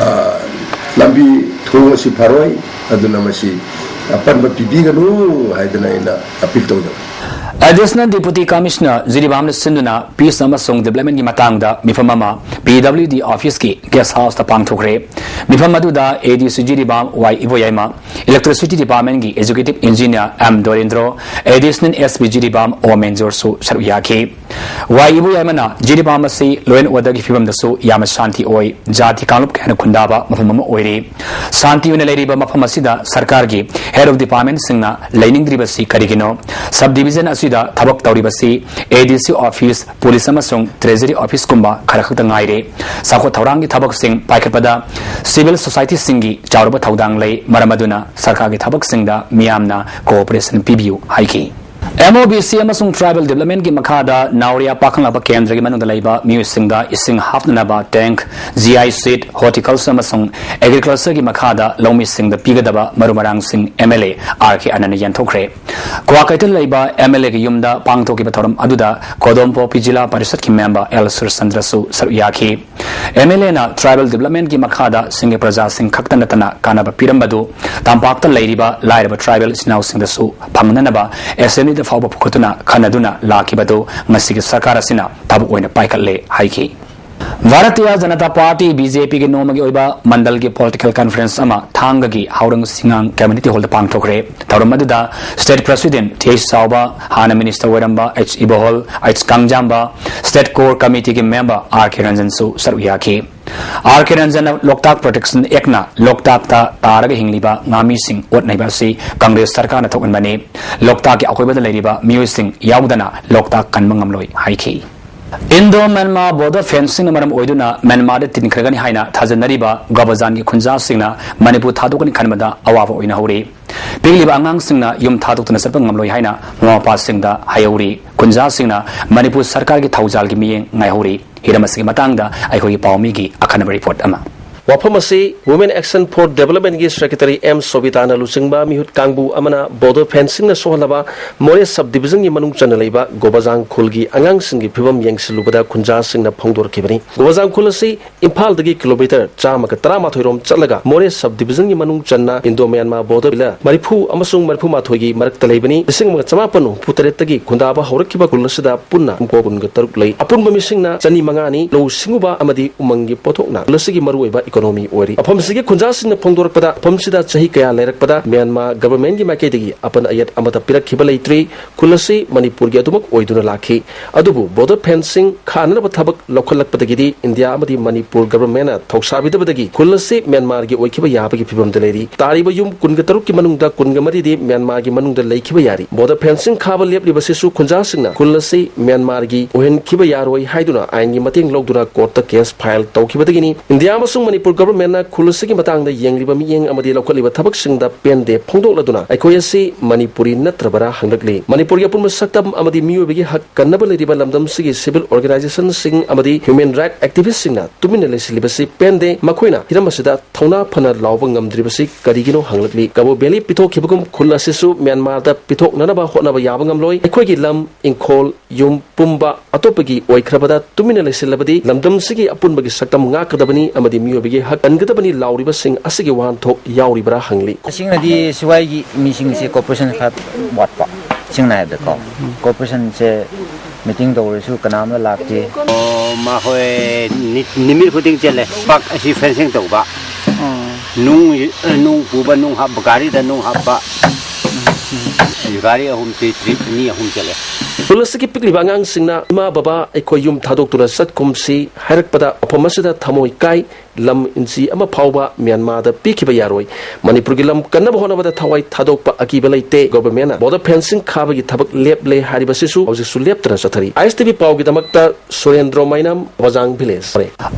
ꯂꯝꯕꯤ ꯊꯣꯡ ꯑꯁꯤ ꯐꯔꯣꯏ꯫ ꯑꯗꯨꯅ ꯃꯁꯤ ꯑꯄꯟꯕ ꯄꯤꯕꯤꯒꯅꯨ ꯍꯥꯏꯗꯅ ꯑꯩꯅ ꯑꯄꯤꯜ ꯇꯧꯖꯕ꯫ Additional Deputy Commissioner ꯖꯤꯔꯤꯕꯥꯝꯅ ꯁꯤꯟꯗꯨꯅ ꯄꯤꯁ ꯑꯃꯁꯨꯡ ꯗꯤꯕꯂꯞꯃꯦꯟꯒꯤ ꯃꯇꯥꯡꯗ ꯃꯤꯐꯝ ꯑꯃ ꯄꯤ ꯗꯕ꯭ꯂꯤꯎ ꯗꯤ ꯑꯣꯐꯤꯁꯀꯤ ꯒꯦꯁ ꯍꯥꯎꯁꯇ ꯄꯥꯡꯊꯣꯛꯈ꯭ꯔꯦ꯫ ꯃꯤꯐꯝ ꯑꯗꯨꯗ A D C Jiribam Y Iboyaima, electricity ꯗꯤꯄꯥꯔꯠꯃꯦꯟꯒꯤ executive engineer M Dorendro, additional S P Jiribam O ꯃꯦꯟꯖꯣꯔꯁꯨ ꯁꯔꯨꯛ ꯌꯥꯈꯤ꯫ ꯋꯥꯏ ꯏꯕꯣꯌꯥꯏꯃꯅ ꯖꯤꯔꯤꯕꯥꯝ ꯑꯁꯤ ꯂꯣ ꯑꯦꯟ ꯑꯣꯔꯗꯔꯒꯤ ꯐꯤꯕꯝꯗꯁꯨ ꯌꯥꯝꯅ ꯁꯥꯟꯇꯤ ꯑꯣꯏ, ꯖꯥꯇꯤ ꯀꯥꯡꯂꯨꯞ ꯀꯌꯥꯅ ꯈꯨꯟꯗꯥꯕ ꯃꯐꯝ ꯑꯃ ꯑꯣꯏꯔꯤ꯫ ꯁꯥꯟꯇꯤ ꯑꯣꯏꯅ ꯂꯩꯔꯤꯕ ꯃꯐꯝ ꯑꯁꯤꯗ ꯁꯔꯀꯥꯔꯒꯤ ꯍꯦꯗ ꯑꯣꯐ ꯗꯤꯄꯥꯔꯠꯃꯦꯟꯁꯤꯡꯅ ꯂꯩꯅꯤꯡꯗ꯭ꯔꯤꯕꯁꯤ ꯀꯔꯤꯒꯤꯅꯣ? ꯁꯕ ꯗꯤꯕꯤꯖꯟ ꯑꯁꯤꯗ ꯊꯕꯛ ꯇꯧꯔꯤꯕꯁꯤ ꯑꯦ ꯗꯤ ꯁꯤ ꯑꯣꯐꯤꯁ, ꯄꯨꯂꯤꯁ ꯑꯃꯁꯨꯡ ꯇ꯭ꯔꯦꯖꯔꯤ ꯑꯣꯐꯤꯁꯀꯨꯝꯕ ꯈꯔꯈꯛꯇ ꯉꯥꯏꯔꯦ꯫ ꯆꯥꯎꯈꯠ ꯊꯧꯔꯥꯡꯒꯤ ꯊꯕꯛꯁꯤꯡ ꯄꯥꯏꯈꯠꯄꯗ ꯁꯤꯚꯤꯜ ꯁꯣꯁꯥꯏꯇꯤꯁꯤꯡꯒꯤ ꯆꯥꯎꯔꯕ ꯊꯧꯗꯥꯡ ꯂꯩ꯫ ꯃꯔꯝ ꯑꯗꯨꯅ ꯁꯔꯀꯥꯔꯒꯤ ꯊꯕꯛꯁꯤꯡꯗ ꯃꯤꯌꯥꯝꯅ ꯀꯣꯑꯣꯄꯔꯦꯁꯟ ꯄꯤꯕꯤꯌꯨ ꯍꯥꯏꯈꯤ꯫ ꯑꯦꯝ ꯑꯣ ꯕꯤ ꯁꯤ ꯑꯃꯁꯨꯡ ꯇ꯭ꯔꯥꯏꯕꯦꯜ ꯗꯤꯕꯂꯞꯃꯦꯟꯒꯤ ꯃꯈꯥꯗ ꯅꯥꯎꯔꯤꯌꯥ ꯄꯥꯈꯪꯂꯥꯛꯄ ꯀꯦꯟꯗ꯭ꯔꯒꯤ ꯃꯅꯨꯡꯗ ꯂꯩꯕ ꯃꯤꯑꯣꯏꯁꯤꯡꯗ ꯏꯁꯤꯡ ꯍꯥꯞꯅꯅꯕ ꯇꯦꯡꯛ, ꯖꯤ ꯑꯥꯏ ꯁꯤꯠ, ꯍꯣꯔꯇꯤꯀꯜꯆꯔ ꯑꯃꯁꯨꯡ ꯑꯦꯒ꯭ꯔꯤꯀꯜꯆꯔꯒꯤ ꯃꯈꯥꯗ ꯂꯧꯃꯤꯁꯤꯡꯗ ꯄꯤꯒꯗꯕ ꯃꯔꯨ ꯃꯔꯥꯡꯁꯤꯡ ꯑꯦꯝ ꯑꯦꯜ ꯑꯦ ꯑꯥꯔ ꯀꯦ ꯑꯅꯟꯅ ꯌꯦꯟꯊꯣꯛꯈ꯭ꯔꯦ꯫ ꯀ꯭ꯋꯥꯀꯩꯊꯦꯜ ꯂꯩꯕ ꯑꯦꯝ ꯑꯦꯜ ꯑꯦꯒꯤ ꯌꯨꯝꯗ ꯄꯥꯡꯊꯣꯛꯈꯤꯕ ꯊꯧꯔꯝ ꯑꯗꯨꯗ ꯀꯣꯗꯣꯝꯄꯣ ꯄꯤꯖꯤꯂꯥ ꯄꯔꯤꯁꯠꯀꯤ ꯃꯦꯝꯕꯔ ꯑꯦꯜ ꯁꯨꯔꯆꯟꯗ꯭ꯔꯁꯨ ꯁꯔꯨꯛ ꯌꯥꯈꯤ꯫ ꯑꯦꯝ ꯑꯦꯜ ꯑꯦꯅ ꯇ꯭ꯔꯥꯏꯕꯦꯜ ꯗꯤꯕꯂꯞꯃꯦꯟꯒꯤ ꯃꯈꯥꯗ ꯁꯤꯡꯒꯤ ꯄ꯭ꯔꯖꯥꯁꯤꯡ ꯈꯛꯇ ꯅꯠꯇꯅ ꯀꯥꯟꯅꯕ ꯄꯤꯔꯝꯕꯗꯨ ꯇꯝꯄꯥꯛꯇ ꯂꯩꯔꯤꯕ ꯂꯥꯏꯔꯕ ꯇ꯭ꯔꯥꯏꯕꯦꯜ ꯏꯆꯤꯟ ꯏꯅꯥꯎꯁꯤꯡꯗꯁꯨ ꯐꯪꯅꯅꯕ ꯑꯦꯁꯦꯝꯕ꯭ꯂꯤꯗ ꯐꯥꯎꯕ ꯄꯨꯈꯠꯇꯨꯅ ꯈꯟꯅꯗꯨꯅ ꯂꯥꯛꯈꯤꯕꯗꯨ ꯉꯁꯤꯒꯤ ꯁꯔꯀꯥꯔ ꯑꯁꯤꯅ ꯊꯕꯛ ꯑꯣꯏꯅ ꯄꯥꯏꯈꯠꯂꯦ ꯍꯥꯏꯈꯤ꯫ Bharatiya Janata party, B J ꯄꯤꯒꯤ ꯅꯣꯡꯃꯒꯤ ꯑꯣꯏꯕ ꯃꯟꯗꯜꯒꯤ ꯄꯣꯂꯤꯇꯤꯀꯦꯜ ꯀꯟꯐꯔꯦꯟꯁ ꯑꯃ ꯊꯥꯡꯒꯒꯤ ꯍꯥꯎꯔꯪ ꯁꯤꯉꯥꯡ ꯀꯝꯃ꯭ꯌꯨꯅꯤꯇꯤ ꯍꯣꯜꯗ ꯄꯥꯡꯊꯣꯛꯈ꯭ꯔꯦ꯫ ꯊꯧꯔꯝ ꯑꯗꯨꯗ ꯁ꯭ꯇꯦꯠ ꯄ꯭ꯔꯦꯁꯤꯗꯦꯟꯠ ꯇꯤ ꯑꯩꯆ ꯆꯥꯎꯕ, ꯍꯥꯟꯅ ꯃꯤꯅꯤꯁꯇꯔ ꯑꯣꯏꯔꯝꯕ H Ibohal, H Kangjamba, state core ꯀꯃꯤꯇꯤꯒꯤ ꯃꯦꯝꯕꯔ ꯑꯥꯔ ꯀꯦ ꯔꯟꯖꯟꯁꯨ ꯁꯔꯨꯛ ꯌꯥꯈꯤ꯫ ꯑꯥꯔ ꯀꯦ ꯔꯟꯖꯟꯅ ꯂꯣꯛꯇꯥꯛ ꯄ꯭ꯔꯣꯇꯦꯛꯁꯟ ꯑꯦꯛꯅ ꯂꯣꯛꯇꯥꯛꯇ ꯇꯥꯔꯒ ꯍꯤꯡꯂꯤꯕ ꯉꯥꯃꯤꯁꯤꯡ ꯑꯣꯠ ꯅꯩꯕ ꯑꯁꯤ ꯀꯪꯒ꯭ꯔꯦꯁ ꯁꯔꯀꯥꯔꯅ ꯊꯣꯛꯍꯟꯕꯅꯤ꯫ ꯂꯣꯛꯇꯥꯛꯀꯤ ꯑꯀꯣꯏꯕꯗ ꯂꯩꯔꯤꯕ ꯃꯤꯑꯣꯏꯁꯤꯡ ꯌꯥꯎꯗꯅ ꯂꯣꯛꯇꯥꯛ ꯀꯟꯕ ꯉꯝꯂꯣꯏ ꯍꯥꯏꯈꯤ꯫ ꯏꯟꯗꯣ ꯃ꯭ꯌꯥꯟꯃꯥꯔ ꯕꯣꯔꯗꯔ ꯐꯦꯟꯁꯤꯡꯅ ꯃꯔꯝ ꯑꯣꯏꯗꯨꯅ ꯃ꯭ꯌꯥꯟꯃꯥꯔꯗ ꯇꯤꯟꯈ꯭ꯔꯒꯅꯤ ꯍꯥꯏꯅ ꯊꯥꯖꯅꯔꯤꯕ ꯒꯕꯖꯥꯟꯒꯤ ꯈꯨꯟꯖꯥꯁꯤꯡꯅ ꯃꯅꯤꯄꯨꯔ ꯊꯥꯗꯣꯛꯀꯅꯤ ꯈꯟꯕꯗ ꯑꯋꯥꯕ ꯑꯣꯏꯅꯍꯧꯔꯤ꯫ ꯄꯤꯛꯂꯤꯕ ꯑꯉꯥꯡꯁꯤꯡꯅ ꯌꯨꯝ ꯊꯥꯗꯣꯛꯇꯨꯅ ꯆꯠꯄ ꯉꯝꯂꯣꯏ ꯍꯥꯏꯅ ꯃꯃꯥ ꯃꯄꯥꯁꯤꯡꯗ ꯍꯥꯏꯍꯧꯔꯤ꯫ ꯈꯨꯟꯖꯥꯁꯤꯡꯅ ꯃꯅꯤꯄꯨꯔ ꯁꯔꯀꯥꯔꯒꯤ ꯊꯧꯖꯥꯜꯒꯤ ꯃꯤꯠꯌꯦꯡ ꯉꯥꯏꯍꯧꯔꯤ꯫ ꯍꯤꯔꯝ ꯑꯁꯤꯒꯤ ꯃꯇꯥꯡꯗ ꯑꯩꯈꯣꯏꯒꯤ ꯄꯥꯎꯃꯤꯒꯤ ꯑꯈꯟꯅꯕ ꯔꯤꯄꯣꯔꯠ ꯑꯃ꯫ ꯋꯥꯐꯝ ꯑꯁꯤ Women Action for Developmentꯀꯤ Secretary M ꯁꯣꯕꯤꯇꯥꯅ ꯂꯨꯆꯤꯡꯕ ꯃꯤꯍꯨꯠ ꯀꯥꯡꯕꯨ ꯑꯃꯅ border fencingꯅ ꯁꯣꯛꯍꯜꯂꯕ ꯃꯣꯔꯦ sub divisionꯒꯤ ꯃꯅꯨꯡ ꯆꯟꯅ ꯂꯩꯕ ꯒꯣꯕꯥꯖꯥꯡ ꯈꯨꯜꯒꯤ ꯑꯉꯥꯡꯁꯤꯡꯒꯤ ꯐꯤꯕꯝ ꯌꯦꯡꯁꯤꯜꯂꯨꯕꯗ ꯈꯨꯟꯖꯥꯁꯤꯡꯅ ꯐꯣꯡꯗꯣꯔꯛꯈꯤꯕꯅꯤ꯫ ꯒꯣꯕꯥꯖꯥꯡ ꯈꯨꯜ ꯑꯁꯤ ꯏꯝꯐꯥꯜꯗꯒꯤ kilometre ꯆꯥꯝꯃꯒ ꯇꯔꯥꯃꯥꯊꯣꯏ ꯔꯣꯝ ꯆꯠꯂꯒ ꯃꯣꯔꯦ sub divisionꯒꯤ ꯃꯅꯨꯡ ꯆꯟꯅ Indo Myanmar border ꯃꯔꯤꯐꯨ ꯑꯃꯁꯨꯡ ꯃꯔꯤꯐꯨ ꯃꯥꯊꯣꯏꯒꯤ ꯃꯔꯛꯇ ꯂꯩꯕꯅꯤ꯫ ꯂꯤꯁꯤꯡ ꯑꯃꯒ ꯆꯃꯥꯄꯟ ꯍꯨꯝꯐꯨ ꯇꯔꯦꯠꯇꯒꯤ ꯈꯨꯟꯗꯥꯕ ꯍꯧꯔꯛꯈꯤꯕ ꯈꯨꯜ ꯑꯁꯤꯗ ꯄꯨꯟꯅ ꯀꯨꯟꯊ꯭ꯔꯥ ꯇꯔꯨꯛ ꯂꯩ꯫ ꯑꯄꯨꯟꯕ ꯃꯤꯁꯤꯡꯅ ꯆꯅꯤ ꯃꯉꯥꯅꯤ꯫ ꯂꯧꯎ ꯁꯤꯡꯎꯕ ꯑꯃꯗꯤ ꯎꯃꯪꯒꯤ ꯄꯣꯠꯊꯣꯛꯅ ꯈꯨꯜ ꯑꯁꯤꯒꯤ ꯃꯔꯨꯑꯣꯏꯕ economy ꯑꯣꯏꯔꯤ꯫ ꯃꯐꯝꯁꯤꯒꯤ ꯈꯨꯟꯖꯥꯁꯤꯡꯅ ꯐꯣꯡꯗꯣꯔꯛꯄꯗ, ꯃꯐꯝꯁꯤꯗ ꯆꯍꯤ ꯀꯌꯥ ꯂꯩꯔꯛꯄꯗ ꯃ꯭ꯌꯥꯟꯃꯥꯔ governmentꯀꯤ ꯃꯥꯏꯀꯩꯗꯒꯤ ꯑꯄꯟ ꯑꯌꯦꯠ ꯑꯃꯠꯇ ꯄꯤꯔꯛꯈꯤꯕ ꯂꯩꯇ꯭ꯔꯤ꯫ ꯈꯨꯜ ꯑꯁꯤ ꯃꯅꯤꯄꯨꯔꯒꯤ ꯑꯗꯨꯃꯛ ꯑꯣꯏꯗꯨꯅ ꯂꯥꯛꯈꯤ꯫ ꯑꯗꯨꯕꯨ border fencing ꯈꯥꯅꯅꯕ ꯊꯕꯛ ꯂꯧꯈꯠꯂꯛꯄꯗꯒꯤꯗꯤ ꯏꯟꯗꯤꯌꯥ ꯑꯃꯗꯤ ꯃꯅꯤꯄꯨꯔ governmentꯅ ꯊꯧꯁꯥꯕꯤꯗꯕꯗꯒꯤ ꯈꯨꯜ ꯑꯁꯤ ꯃ꯭ꯌꯥꯟꯃꯥꯔꯒꯤ ꯑꯣꯏꯈꯤꯕ ꯌꯥꯕꯒꯤ ꯐꯤꯕꯝꯗ ꯂꯩꯔꯤ꯫ ꯇꯥꯔꯤꯕ ꯌꯨꯝ ꯀꯨꯟꯒ ꯇꯔꯨꯛꯀꯤ ꯃꯅꯨꯡꯗ ꯀꯨꯟꯒ ꯃꯔꯤꯗꯤ ꯃ꯭ꯌꯥꯟꯃꯥꯔꯒꯤ ꯃꯅꯨꯡꯗ ꯂꯩꯈꯤꯕ ꯌꯥꯔꯤ꯫ Border fencing ꯈꯥꯕ ꯂꯦꯞꯂꯤꯕꯁꯤꯁꯨ ꯈꯨꯟꯖꯥꯁꯤꯡꯅ ꯈꯨꯜ ꯑꯁꯤ ꯃ꯭ꯌꯥꯟꯃꯥꯔꯒꯤ ꯑꯣꯏꯍꯟꯈꯤꯕ ꯌꯥꯔꯣꯏ ꯍꯥꯏꯗꯨꯅ ꯑꯥꯏꯟꯒꯤ ꯃꯇꯦꯡ ꯂꯧꯗꯨꯅ courtꯇ case file ꯇꯧꯈꯤꯕꯗꯒꯤꯅꯤ꯫ ꯏꯟꯗꯤꯌꯥ ꯑꯃꯁꯨꯡ ꯃꯅꯤꯄꯨꯔ governmentꯅ ꯈꯨꯜ ꯑꯁꯤꯒꯤ ꯃꯇꯥꯡꯗ ꯌꯦꯡꯂꯤꯕ ꯃꯤꯠꯌꯦꯡ ꯑꯃꯗꯤ ꯂꯧꯈꯠꯂꯤꯕ ꯊꯕꯛꯁꯤꯡꯗ ꯄꯦꯟꯗꯦ ꯐꯣꯡꯗꯣꯛꯂꯗꯨꯅ ꯑꯩꯈꯣꯏ ꯑꯁꯤ ꯃꯅꯤꯄꯨꯔꯤ ꯅꯠꯇ꯭ꯔꯕꯔꯥ ꯍꯪꯂꯛꯂꯤ꯫ ꯃꯅꯤꯄꯨꯔꯒꯤ ꯑꯄꯨꯟꯕ ꯁꯛꯇꯝ ꯑꯃꯗꯤ ꯃꯤꯑꯣꯏꯕꯒꯤ ꯍꯛ ꯀꯟꯅꯕ ꯂꯩꯔꯤꯕ ꯂꯝꯗꯝꯁꯤꯒꯤ civil organizationꯁꯤꯡ ꯑꯃꯗꯤ human right activistꯁꯤꯡꯅ ꯇꯨꯃꯤꯟꯅ ꯂꯩꯁꯤꯜꯂꯤꯕꯁꯤ ꯄꯦꯟꯗꯦ꯫ ꯃꯈꯣꯏꯅ ꯍꯤꯔꯝ ꯑꯁꯤꯗ ꯊꯧꯅꯥ ꯐꯅ ꯂꯥꯎꯕ ꯉꯝꯗ꯭ꯔꯤꯕꯁꯤ ꯀꯔꯤꯒꯤꯅꯣ ꯍꯪꯂꯛꯂꯤ꯫ ꯀꯕꯣ ꯚꯦꯂꯤ ꯄꯤꯊꯣꯛꯈꯤꯕꯒꯨꯝ ꯈꯨꯜ ꯑꯁꯤꯁꯨ ꯃ꯭ꯌꯥꯟꯃꯥꯔꯗ ꯄꯤꯊꯣꯛꯅꯅꯕ ꯍꯣꯠꯅꯕ ꯌꯥꯕ ꯉꯝꯂꯣꯏ꯫ ꯑꯩꯈꯣꯏꯒꯤ ꯂꯝ, ꯏꯪꯈꯣꯜ, ꯌꯨꯝ ꯄꯨꯝꯕ ꯑꯇꯣꯞꯄꯒꯤ ꯑꯣꯏꯈ꯭ꯔꯕꯗ ꯇꯨꯃꯤꯟꯅ ꯂꯩꯁꯤꯜꯂꯕꯗꯤ ꯂꯝꯗꯝꯁꯤꯒꯤ ꯑꯄꯨꯟꯕꯒꯤ ꯁꯛꯇꯝ ꯉꯥꯛꯀꯗꯕꯅꯤ ꯑꯃꯗꯤ ꯃꯤꯑꯣꯏꯕꯒꯤ ꯍꯛ ꯀꯟꯒꯗꯕꯅꯤ ꯂꯥꯎꯔꯤꯕꯁꯤꯡ ꯑꯁꯤꯒꯤ ꯋꯥꯍꯟꯊꯣꯛ ꯌꯥꯎꯔꯤꯕ꯭ꯔꯥ ꯍꯪꯂꯤ꯫ ꯑꯁꯦꯡꯅꯗꯤ ꯁꯤꯋꯥꯏꯒꯤ ꯃꯤꯁꯤꯡꯁꯦ cooperation ꯈꯔ ꯋꯥꯠꯄ, ꯁꯦꯡꯅ ꯍꯥꯏꯕꯗꯀꯣ꯫ Cooperationꯁꯦ meeting ꯇꯧꯔꯁꯨ ꯀꯅꯥꯝꯇ ꯂꯥꯛꯇꯦ꯫ ꯑꯣ, ꯃꯈꯣꯏ ꯅꯤ-, ꯅꯨꯃꯤꯠ ꯈꯨꯗꯤꯡ ꯆꯠꯂꯦ꯫ ꯄꯥꯛ ꯑꯁꯤ fencing ꯇꯧꯕ꯫ ꯅꯨꯡ, ꯅꯨꯡ ꯄꯨꯕ, ꯅꯨꯡ ꯍꯥꯞꯄ, ꯒꯥꯔꯤꯗ ꯅꯨꯡ ꯍꯥꯞꯄ꯫ ꯒꯥꯔꯤ ꯑꯍꯨꯝ, trip, trip ꯑꯅꯤ ꯑꯍꯨꯝ ꯆꯠꯂꯦ꯫ ꯈꯨꯜ ꯑꯁꯤꯒꯤ ꯄꯤꯛꯂꯤꯕ ꯑꯉꯥꯡꯁꯤꯡꯅ, "ꯏꯃꯥ, ꯕꯕꯥ, ꯑꯩꯈꯣꯏ ꯌꯨꯝ ꯊꯥꯗꯣꯛꯇꯨꯅ ꯆꯠꯈꯨꯝꯁꯤ" ꯍꯥꯏꯔꯛꯄꯗ, ꯃꯐꯝ ꯑꯁꯤꯗ ꯊꯃꯣꯏ ꯀꯥꯏ, ꯂꯝ ꯏꯟꯆꯤ ꯑꯃ ꯐꯥꯎꯕ ꯃ꯭ꯌꯥꯟꯃꯥꯔꯗ ꯄꯤꯈꯤꯕ ꯌꯥꯔꯣꯏ꯫ ꯃꯅꯤꯄꯨꯔꯒꯤ ꯂꯝ ꯀꯟꯅꯕ ꯍꯣꯠꯅꯕꯗ ꯊꯋꯥꯏ ꯊꯥꯗꯣꯛꯄ ꯑꯀꯤꯕ ꯂꯩꯇꯦ꯫ Governmentꯅ border fencing ꯈꯥꯕꯒꯤ ꯊꯕꯛ ꯂꯦꯞꯂꯦ ꯍꯥꯏꯔꯤꯕꯁꯤꯁꯨ ꯍꯧꯖꯤꯛꯁꯨ ꯂꯦꯞꯇꯅ ꯆꯠꯊꯔꯤ꯫ ISTV ꯄꯥꯎꯒꯤꯗꯃꯛꯇ ꯁꯨꯔꯦꯟꯗ꯭ꯔꯣ ꯃꯥꯏꯅꯝ, ꯋꯥꯖꯥꯡ village꯫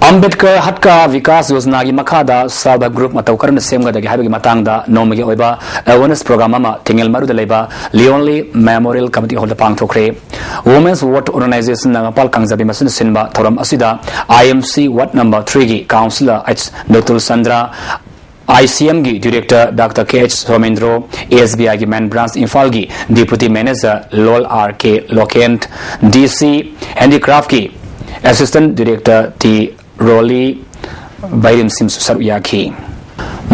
ꯑꯝꯕꯦꯗꯀꯔ ꯍꯠꯀꯥ ꯚꯤꯀꯥꯁ ꯌꯣꯖꯅꯥꯒꯤ ꯃꯈꯥꯗ self help group ꯃꯇꯧ ꯀꯔꯝꯅ ꯁꯦꯝꯒꯗꯒꯦ ꯍꯥꯏꯕꯒꯤ ꯃꯇꯥꯡꯗ ꯅꯣꯡꯃꯒꯤ ꯑꯣꯏꯕ awareness program ꯑꯃ ꯊꯤꯡꯉꯦꯜ ꯃꯔꯨꯗ ꯂꯩꯕ ꯂꯤꯑꯣꯟꯂꯤ Memorial Community Hallꯗ ꯄꯥꯡꯊꯣꯛꯈ꯭ꯔꯦ꯫ Women's Ward Organizationꯅ ꯃꯄꯥꯜ ꯀꯥꯡꯖꯕꯤ ꯃꯁꯤꯅ ꯁꯤꯟꯕ ꯊꯧꯔꯝ ꯑꯁꯤꯗ IMC Ward number threeꯒꯤ councillor ꯂ ꯑꯩꯆ ꯅꯣꯇꯨꯜ ꯆꯟꯗ꯭ꯔ, ꯑꯥꯏ ꯁꯤ ꯑꯦꯝꯒꯤ ꯗꯤꯔꯦꯛꯇꯔ ꯗꯥꯛꯇꯔ ꯀꯦ ꯑꯩꯆ ꯁꯣꯃꯦꯟꯗ꯭ꯔꯣ, ꯑꯦꯁ ꯕꯤ ꯑꯥꯏꯒꯤ ꯃꯦꯟ ꯕ꯭ꯔꯥꯟꯆ ꯏꯝꯐꯥꯜꯒꯤ ꯗꯤꯄꯨꯇꯤ ꯃꯦꯅꯦꯖꯔ ꯂꯣꯜ ꯑꯥꯔ ꯀꯦ ꯂꯣꯀꯦꯟ, ꯗꯤ ꯁꯤ ꯍꯦꯟꯗꯤꯀ꯭ꯔꯥꯐꯀꯤ ꯑꯦꯁꯤꯁꯇꯦꯟ ꯗꯤꯔꯦꯛꯇꯔ ꯇꯤ ꯔꯣꯂꯤ ꯕꯩꯔꯤꯝꯁꯤꯝꯁꯨ ꯁꯔꯨꯛ ꯌꯥꯈꯤ꯫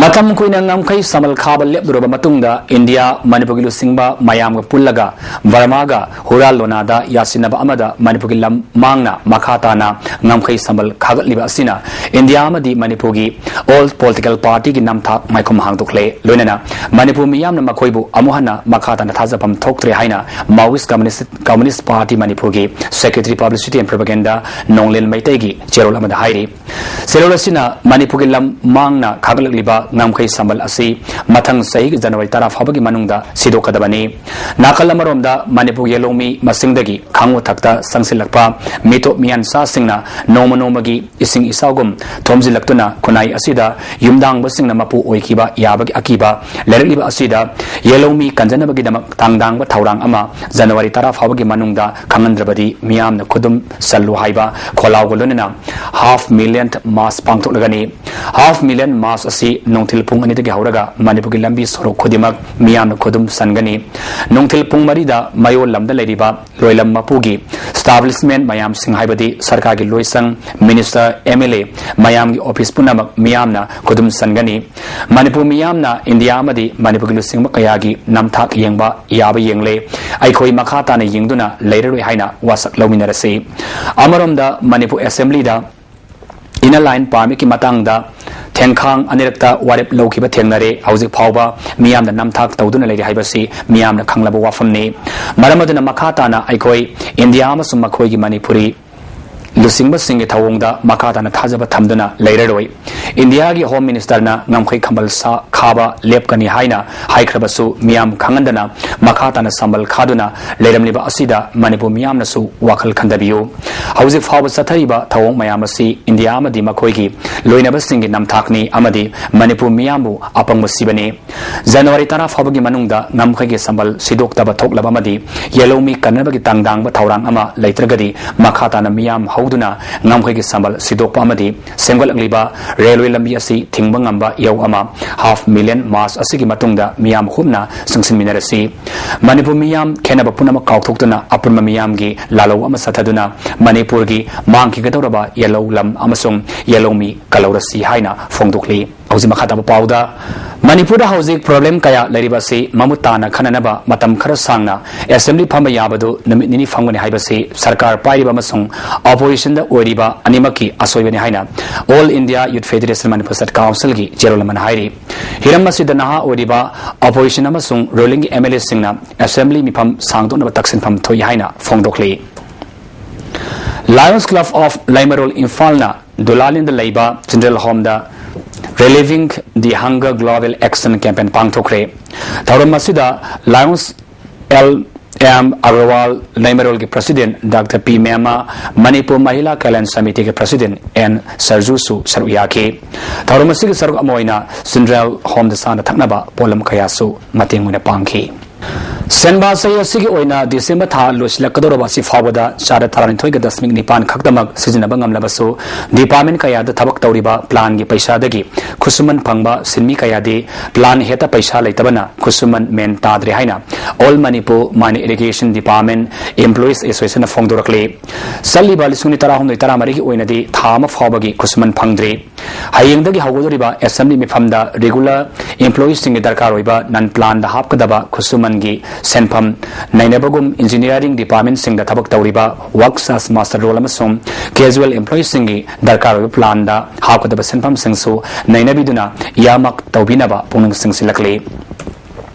ꯃꯇꯝ ꯀꯨꯏꯅ ꯉꯝꯈꯩ ꯁꯃꯜ ꯈꯥꯕ ꯂꯦꯞꯂꯨꯔꯕ ꯃꯇꯨꯡꯗ ꯏꯟꯗꯤꯌꯥ ꯃꯅꯤꯄꯨꯔꯒꯤ ꯂꯨꯆꯤꯡꯕ ꯃꯌꯥꯝꯒ ꯄꯨꯜꯂꯒ ꯕꯔꯃꯥꯒ ꯍꯨꯔꯥꯜ ꯂꯣꯅꯥꯗ ꯌꯥꯁꯤꯟꯅꯕ ꯑꯃꯗ ꯃꯅꯤꯄꯨꯔꯒꯤ ꯂꯝ ꯃꯥꯡꯅ ꯃꯈꯥ ꯇꯥꯅ ꯉꯝꯈꯩ ꯁꯃꯜ ꯈꯥꯒꯠꯂꯤꯕ ꯑꯁꯤꯅ ꯏꯟꯗꯤꯌꯥ ꯑꯃꯗꯤ ꯃꯅꯤꯄꯨꯔꯒꯤ ꯑꯣꯜ ꯄꯣꯂꯤꯇꯤꯀꯦꯜ ꯄꯥꯔꯇꯤꯒꯤ ꯅꯝꯊꯥꯛ ꯃꯥꯏꯈꯨꯝ ꯍꯥꯡꯗꯣꯛꯂꯦ꯫ ꯂꯣꯏꯅꯅ ꯃꯅꯤꯄꯨꯔ ꯃꯤꯌꯥꯝꯅ ꯃꯈꯣꯏꯕꯨ ꯑꯃꯨꯛ ꯍꯟꯅ ꯃꯈꯥ ꯇꯥꯅ ꯊꯥꯖꯐꯝ ꯊꯣꯛꯇ꯭ꯔꯦ ꯍꯥꯏꯅ ꯃꯥꯋꯤꯁ ꯀꯝꯃꯨꯅꯤꯁ ꯀꯝꯃꯨꯅꯤꯁ ꯄꯥꯔꯇꯤ ꯃꯅꯤꯄꯨꯔꯒꯤ ꯁꯦꯀ꯭ꯔꯦꯇꯔꯤ ꯄꯕ꯭ꯂꯤꯁꯤꯇꯤ ꯑꯦꯟ ꯄ꯭ꯔꯣꯄꯒꯦꯟꯗꯥ ꯅꯣꯡꯂꯦꯟ ꯃꯩꯇꯩꯒꯤ ꯆꯦꯔꯣꯜ ꯑꯃꯗ ꯍꯥꯏꯔꯤ꯫ ꯆꯦꯔꯣꯜ ꯑꯁꯤꯅ ꯃꯅꯤꯄꯨꯔꯒꯤ ꯂꯝ ꯃꯥꯡꯅ ꯈꯥꯒꯠꯂꯛꯂꯤꯕ ꯉꯝꯈꯩ ꯁꯝꯕꯜ ꯑꯁꯤ ꯃꯊꯪ ꯆꯍꯤꯒꯤ ꯖꯅꯋꯥꯔꯤ ꯇꯔꯥ ꯐꯥꯎꯕꯒꯤ ꯃꯅꯨꯡꯗ ꯁꯤꯗꯣꯛꯀꯗꯕꯅꯤ꯫ ꯅꯥꯀꯜ ꯑꯃꯔꯣꯝꯗ ꯃꯅꯤꯄꯨꯔꯒꯤ ꯌꯦꯜꯍꯧꯃꯤ ꯃꯁꯤꯡꯗꯒꯤ ꯈꯥꯡꯉꯨ ꯊꯛꯇ ꯆꯪꯁꯤꯜꯂꯛꯄ ꯃꯤꯇꯣꯞ ꯃꯤꯌꯥꯟꯆꯥꯁꯤꯡꯅ ꯅꯣꯡꯃ ꯅꯣꯡꯃꯒꯤ ꯏꯁꯤꯡ ꯏꯆꯥꯎꯒꯨꯝ ꯊꯣꯝꯖꯤꯜꯂꯛꯇꯨꯅ ꯈꯨꯟꯅꯥꯏ ꯑꯁꯤꯗ ꯌꯨꯝꯗꯥꯡꯕꯁꯤꯡꯅ ꯃꯄꯨ ꯑꯣꯏꯈꯤꯕ ꯌꯥꯕꯒꯤ ꯑꯀꯤꯕ ꯂꯩꯔꯛꯂꯤꯕ ꯑꯁꯤꯗ ꯌꯦꯜꯍꯧꯃꯤ ꯀꯟꯖꯅꯕꯒꯤꯗꯃꯛ ꯇꯥꯡꯗꯥꯡꯕ ꯊꯧꯔꯥꯡ ꯑꯃ ꯖꯅꯋꯥꯔꯤ ꯇꯔꯥ ꯐꯥꯎꯕꯒꯤ ꯃꯅꯨꯡꯗ ꯈꯪꯍꯟꯗ꯭ꯔꯕꯗꯤ ꯃꯤꯌꯥꯝꯅ ꯈꯨꯗꯨꯝ ꯆꯜꯂꯨ ꯍꯥꯏꯕ ꯈꯣꯜꯂꯥꯎꯒ ꯂꯣꯏꯅꯅ ꯍꯥꯐ ꯃꯤꯂꯤꯌꯟ ꯃꯥꯔꯆ ꯄꯥꯡꯊꯣꯛꯂꯒꯅꯤ꯫ ꯍꯥꯐ ꯃꯤꯂꯤꯌꯟ ꯃꯥꯔꯆ ꯑꯁꯤ ꯅꯨꯡꯊꯤꯜ ꯄꯨꯡ ꯑꯅꯤꯗꯒꯤ ꯍꯧꯔꯒ ꯃꯅꯤꯄꯨꯔꯒꯤ ꯂꯝꯕꯤ ꯁꯣꯔꯣꯛ ꯈꯨꯗꯤꯡꯃꯛ ꯃꯤꯌꯥꯝꯅ ꯈꯨꯗꯨꯝ ꯆꯟꯒꯅꯤ꯫ ꯅꯨꯡꯊꯤꯜ ꯄꯨꯡ ꯃꯔꯤꯗ ꯃꯌꯣꯜ ꯂꯝꯗ ꯂꯩꯔꯤꯕ ꯂꯣꯏꯂꯝ ꯃꯄꯨꯒꯤ ꯏꯁꯇꯥꯕ꯭ꯂꯤꯁꯃꯦꯟ ꯃꯌꯥꯝꯁꯤꯡ ꯍꯥꯏꯕꯗꯤ ꯁꯔꯀꯥꯔꯒꯤ ꯂꯣꯏꯁꯪ, ꯃꯤꯅꯤꯁꯇꯔ, ꯑꯦꯝ ꯑꯦꯜ ꯑꯦ ꯃꯌꯥꯝꯒꯤ ꯑꯣꯐꯤꯁ ꯄꯨꯝꯅꯃꯛ ꯃꯤꯌꯥꯝꯅ ꯈꯨꯗꯨꯝ ꯆꯟꯒꯅꯤ꯫ ꯃꯅꯤꯄꯨꯔ ꯃꯤꯌꯥꯝꯅ ꯏꯟꯗꯤꯌꯥ ꯑꯃꯗꯤ ꯃꯅꯤꯄꯨꯔꯒꯤ ꯂꯨꯆꯤꯡꯕ ꯀꯌꯥꯒꯤ ꯅꯝꯊꯥꯛ ꯌꯦꯡꯕ ꯌꯥꯕ ꯌꯦꯡꯂꯦ꯫ ꯑꯩꯈꯣꯏ ꯃꯈꯥ ꯇꯥꯅ ꯌꯦꯡꯗꯨꯅ ꯂꯩꯔꯔꯣꯏ ꯍꯥꯏꯅ ꯋꯥꯁꯛ ꯂꯧꯃꯤꯟꯅꯔꯁꯤ꯫ ꯑꯃꯔꯣꯝꯗ ꯃꯅꯤꯄꯨꯔ ꯑꯦꯁꯦꯝꯕ꯭ꯂꯤꯗ ꯏꯅꯔ ꯂꯥꯏꯟ ꯄꯥꯔꯃꯤꯠꯀꯤ ꯃꯇꯥꯡꯗ ꯊꯦꯡꯈꯥꯡ ꯑꯅꯤꯔꯛꯇ ꯋꯥꯔꯦꯞ ꯂꯧꯈꯤꯕ ꯊꯦꯡꯅꯔꯦ꯫ ꯍꯧꯖꯤꯛ ꯐꯥꯎꯕ ꯃꯤꯌꯥꯝꯅ ꯅꯝꯊꯥꯛ ꯇꯧꯗꯨꯅ ꯂꯩꯔꯤ ꯍꯥꯏꯕꯁꯤ ꯃꯤꯌꯥꯝꯅ ꯈꯪꯂꯕ ꯋꯥꯐꯝꯅꯤ꯫ ꯃꯔꯝ ꯑꯗꯨꯅ ꯃꯈꯥ ꯇꯥꯅ ꯑꯩꯈꯣꯏ ꯏꯟꯗꯤꯌꯥ ꯑꯃꯁꯨꯡ ꯃꯈꯣꯏꯒꯤ ꯃꯅꯤꯄꯨꯔꯤ ꯂꯨꯆꯤꯡꯕꯁꯤꯡꯒꯤ ꯊꯧꯑꯣꯡꯗ ꯃꯈꯥ ꯇꯥꯅ ꯊꯥꯖꯕ ꯊꯝꯗꯨꯅ ꯂꯩꯔꯔꯣꯏ꯫ ꯏꯟꯗꯤꯌꯥꯒꯤ ꯍꯣꯝ ꯃꯤꯅꯤꯁꯇꯔꯅ ꯉꯝꯈꯩ ꯈꯝꯕꯜ ꯁꯥ-, ꯈꯥꯕ ꯂꯦꯞꯀꯅꯤ ꯍꯥꯏꯅ ꯍꯥꯏꯈ꯭ꯔꯕꯁꯨ ꯃꯤꯌꯥꯝ ꯈꯪꯍꯟꯗꯅ ꯃꯈꯥ ꯇꯥꯅ ꯁꯝꯕꯜ ꯈꯥꯗꯨꯅ ꯂꯩꯔꯝꯂꯤꯕ ꯑꯁꯤꯗ ꯃꯅꯤꯄꯨꯔ ꯃꯤꯌꯥꯝꯅꯁꯨ ꯋꯥꯈꯜ ꯈꯟꯊꯕꯤꯌꯨ꯫ ꯍꯧꯖꯤꯛ ꯐꯥꯎꯕ ꯆꯠꯊꯔꯤꯕ ꯊꯧꯑꯣꯡ ꯃꯌꯥꯝ ꯑꯁꯤ ꯏꯟꯗꯤꯌꯥ ꯑꯃꯗꯤ ꯃꯈꯣꯏꯒꯤ ꯂꯣꯏꯅꯕꯁꯤꯡꯒꯤ ꯅꯝꯊꯥꯛꯅꯤ ꯑꯃꯗꯤ ꯃꯅꯤꯄꯨꯔ ꯃꯤꯌꯥꯝꯕꯨ ꯑꯄꯪꯕ ꯁꯤꯕꯅꯤ꯫ ꯖꯅꯋꯥꯔꯤ ꯇꯔꯥ ꯐꯥꯎꯕꯒꯤ ꯃꯅꯨꯡꯗ ꯉꯝꯈꯩꯒꯤ ꯁꯝꯕꯜ ꯁꯤꯗꯣꯛꯇꯕ ꯊꯣꯛꯂꯕ ꯑꯃꯗꯤ ꯌꯦꯜꯍꯧꯃꯤ ꯀꯟꯅꯕꯒꯤ ꯇꯥꯡꯗꯥꯡꯕ ꯊꯧꯔꯥꯡ ꯑꯃ ꯂꯩꯇ꯭ꯔꯒꯗꯤ ꯃꯈꯥ ꯇꯥꯅ ꯃꯤꯌꯥꯝ ꯇꯧꯗꯨꯅ ꯉꯝꯈꯩꯒꯤ ꯁꯝꯕꯜ ꯁꯤꯗꯣꯛꯄ ꯑꯃꯗꯤ ꯁꯦꯝꯒꯠꯂꯛꯂꯤꯕ ꯔꯦꯜꯋꯦ ꯂꯝꯕꯤ ꯑꯁꯤ ꯊꯤꯡꯕ ꯉꯝꯕ ꯏꯍꯧ ꯑꯃ half million march ꯑꯁꯤꯒꯤ ꯃꯇꯨꯡꯗ ꯃꯤꯌꯥꯝ ꯍꯨꯞꯅ ꯆꯪꯁꯤꯟꯃꯤꯟꯅꯔꯁꯤ꯫ ꯃꯅꯤꯄꯨꯔ ꯃꯤꯌꯥꯝ ꯈꯦꯟꯅꯕ ꯄꯨꯝꯅꯃꯛ ꯀꯥꯎꯊꯣꯛꯇꯨꯅ ꯑꯄꯨꯟꯕ ꯃꯤꯌꯥꯝꯒꯤ ꯂꯥꯜꯍꯧ ꯑꯃ ꯆꯠꯊꯗꯨꯅ ꯃꯅꯤꯄꯨꯔꯒꯤ ꯃꯥꯡꯈꯤꯒꯗꯧꯔꯕ ꯌꯦꯜꯍꯧ ꯂꯝ ꯑꯃꯁꯨꯡ ꯌꯦꯜꯍꯧꯃꯤ ꯀꯜꯍꯧꯔꯁꯤ ꯍꯥꯏꯅ ꯐꯣꯡꯗꯣꯛꯂꯤ꯫ ꯍꯧꯖꯤꯛ ꯃꯈꯥ ꯇꯥꯕ ꯄꯥꯎꯗ, ꯃꯅꯤꯄꯨꯔꯗ ꯍꯧꯖꯤꯛ problem ꯀꯌꯥ ꯂꯩꯔꯤꯕ ꯑꯁꯤ ꯃꯃꯨꯠ ꯇꯥꯅ ꯈꯟꯅꯅꯕ ꯃꯇꯝ ꯈꯔ ꯁꯥꯡꯅ assembly ꯐꯝꯕ ꯌꯥꯕꯗꯨ ꯅꯨꯃꯤꯠ ꯅꯤꯅꯤ ꯐꯝꯒꯅꯤ ꯍꯥꯏꯕꯁꯤ ꯁꯔꯀꯥꯔ ꯄꯥꯏꯔꯤꯕ ꯑꯃꯁꯨꯡ oppositionꯗ ꯑꯣꯏꯔꯤꯕ ꯑꯅꯤꯃꯛꯀꯤ ꯑꯁꯣꯏꯕꯅꯤ ꯍꯥꯏꯅ All India Youth Federation Manipur State Councilꯒꯤ chairman ꯑꯃꯅ ꯍꯥꯏꯔꯤ꯫ ꯍꯤꯔꯝ ꯑꯁꯤꯗ ꯅꯍꯥ ꯑꯣꯏꯔꯤꯕ opposition ꯑꯃꯁꯨꯡ rulingꯒꯤ MLAꯁꯤꯡꯅ assembly ꯃꯤꯐꯝ ꯁꯥꯡꯗꯣꯛꯅꯕ ꯇꯛꯁꯤꯟꯐꯝ ꯊꯣꯛꯏ ꯍꯥꯏꯅ ꯐꯣꯡꯗꯣꯛꯂꯤ꯫ Lions Club of ꯂꯩꯃꯔꯣꯜ ꯏꯝꯐꯥꯜꯅ ꯗꯨꯂꯥꯂꯤꯟꯗ ꯂꯩꯕ Children's Homeꯗ Reliving the Hunger Global Action Campaign ꯄꯥꯡꯊꯣꯛꯈ꯭ꯔꯦ꯫ ꯊꯧꯔꯝ ꯑꯁꯤꯗ Lions L M Agarwal, ꯂꯩꯃꯔꯣꯜꯒꯤ president Doctor P ꯃꯦꯃꯥ, Manipur ꯃꯍꯤꯂꯥ Kalyan ꯁꯃꯤꯇꯤꯒꯤ president N ꯁꯔꯖꯨꯁꯨ ꯁꯔꯨꯛ ꯌꯥꯈꯤ꯫ ꯊꯧꯔꯝ ꯑꯁꯤꯒꯤ ꯁꯔꯨꯛ ꯑꯃ ꯑꯣꯏꯅ Children's Homeꯗ ꯆꯥꯅ ꯊꯛꯅꯕ ꯄꯣꯠꯂꯝ ꯀꯌꯥꯁꯨ ꯃꯇꯦꯡ ꯑꯣꯏꯅ ꯄꯥꯡꯈꯤ꯫ ꯁꯦꯟꯕꯥ ꯆꯍꯤ ꯑꯁꯤꯒꯤ ꯑꯣꯏꯅ December ꯊꯥ ꯂꯣꯏꯁꯤꯜꯂꯛꯀꯗꯧꯔꯕ ꯑꯁꯤ ꯐꯥꯎꯕꯗ ꯆꯥꯗ ꯇꯔꯥꯅꯤꯊꯣꯏꯒ ꯗꯁꯃꯤꯛ ꯅꯤꯄꯥꯟ ꯈꯛꯇꯃꯛ ꯁꯤꯖꯤꯟꯅꯕ ꯉꯝꯂꯕꯁꯨ, department ꯀꯌꯥꯗ ꯊꯕꯛ ꯇꯧꯔꯤꯕ planꯒꯤ ꯄꯩꯁꯥꯗꯒꯤ ꯈꯨꯠꯁꯨꯃꯟ ꯐꯪꯕ ꯁꯤꯟꯃꯤ ꯀꯌꯥꯗꯤ plan ꯍꯦꯛꯇ ꯄꯩꯁꯥ ꯂꯩꯇꯕꯅ ꯈꯨꯠꯁꯨꯃꯟ ꯃꯦꯟ ꯇꯥꯗ꯭ꯔꯦ ꯍꯥꯏꯅ All Manipur Mine Irrigation Department Employees Associationꯅ ꯐꯣꯡꯗꯣꯔꯛꯂꯤ꯫ ꯆꯠꯂꯤꯕ ꯂꯤꯁꯤꯡ ꯑꯅꯤ ꯇꯔꯥꯍꯨꯝꯗꯣꯏ ꯇꯔꯥꯃꯔꯤꯒꯤ ꯑꯣꯏꯅꯗꯤ ꯊꯥ ꯑꯃ ꯐꯥꯎꯕꯒꯤ ꯈꯨꯠꯁꯨꯃꯟ ꯐꯪꯗ꯭ꯔꯤ꯫ ꯍꯌꯦꯡꯗꯒꯤ ꯍꯧꯒꯗꯧꯔꯤꯕ assembly ꯃꯤꯐꯝꯗ regular employeesꯁꯤꯡꯒꯤ ꯗꯔꯀꯥꯔ ꯑꯣꯏꯕ non planꯗ ꯍꯥꯞꯀꯗꯕ ꯈꯨꯠꯁꯨꯃꯟꯒꯤ ꯁꯦꯟꯐꯝ ꯅꯩꯅꯕꯒꯨꯝ engineering departmentꯁꯤꯡꯗ ꯊꯕꯛ ꯇꯧꯔꯤꯕ work as muster roll ꯑꯃꯁꯨꯡ casual employeesꯁꯤꯡꯒꯤ ꯗꯔꯀꯥꯔ ꯑꯣꯏꯕ planꯗ ꯍꯥꯞꯀꯗꯕ ꯁꯦꯟꯐꯝꯁꯤꯡꯁꯨ ꯅꯩꯅꯕꯤꯗꯨꯅ ꯏꯌꯥꯃꯛ ꯇꯧꯕꯤꯅꯕ ꯄꯨꯛꯅꯤꯡ ꯆꯤꯡꯁꯤꯜꯂꯛꯂꯤ꯫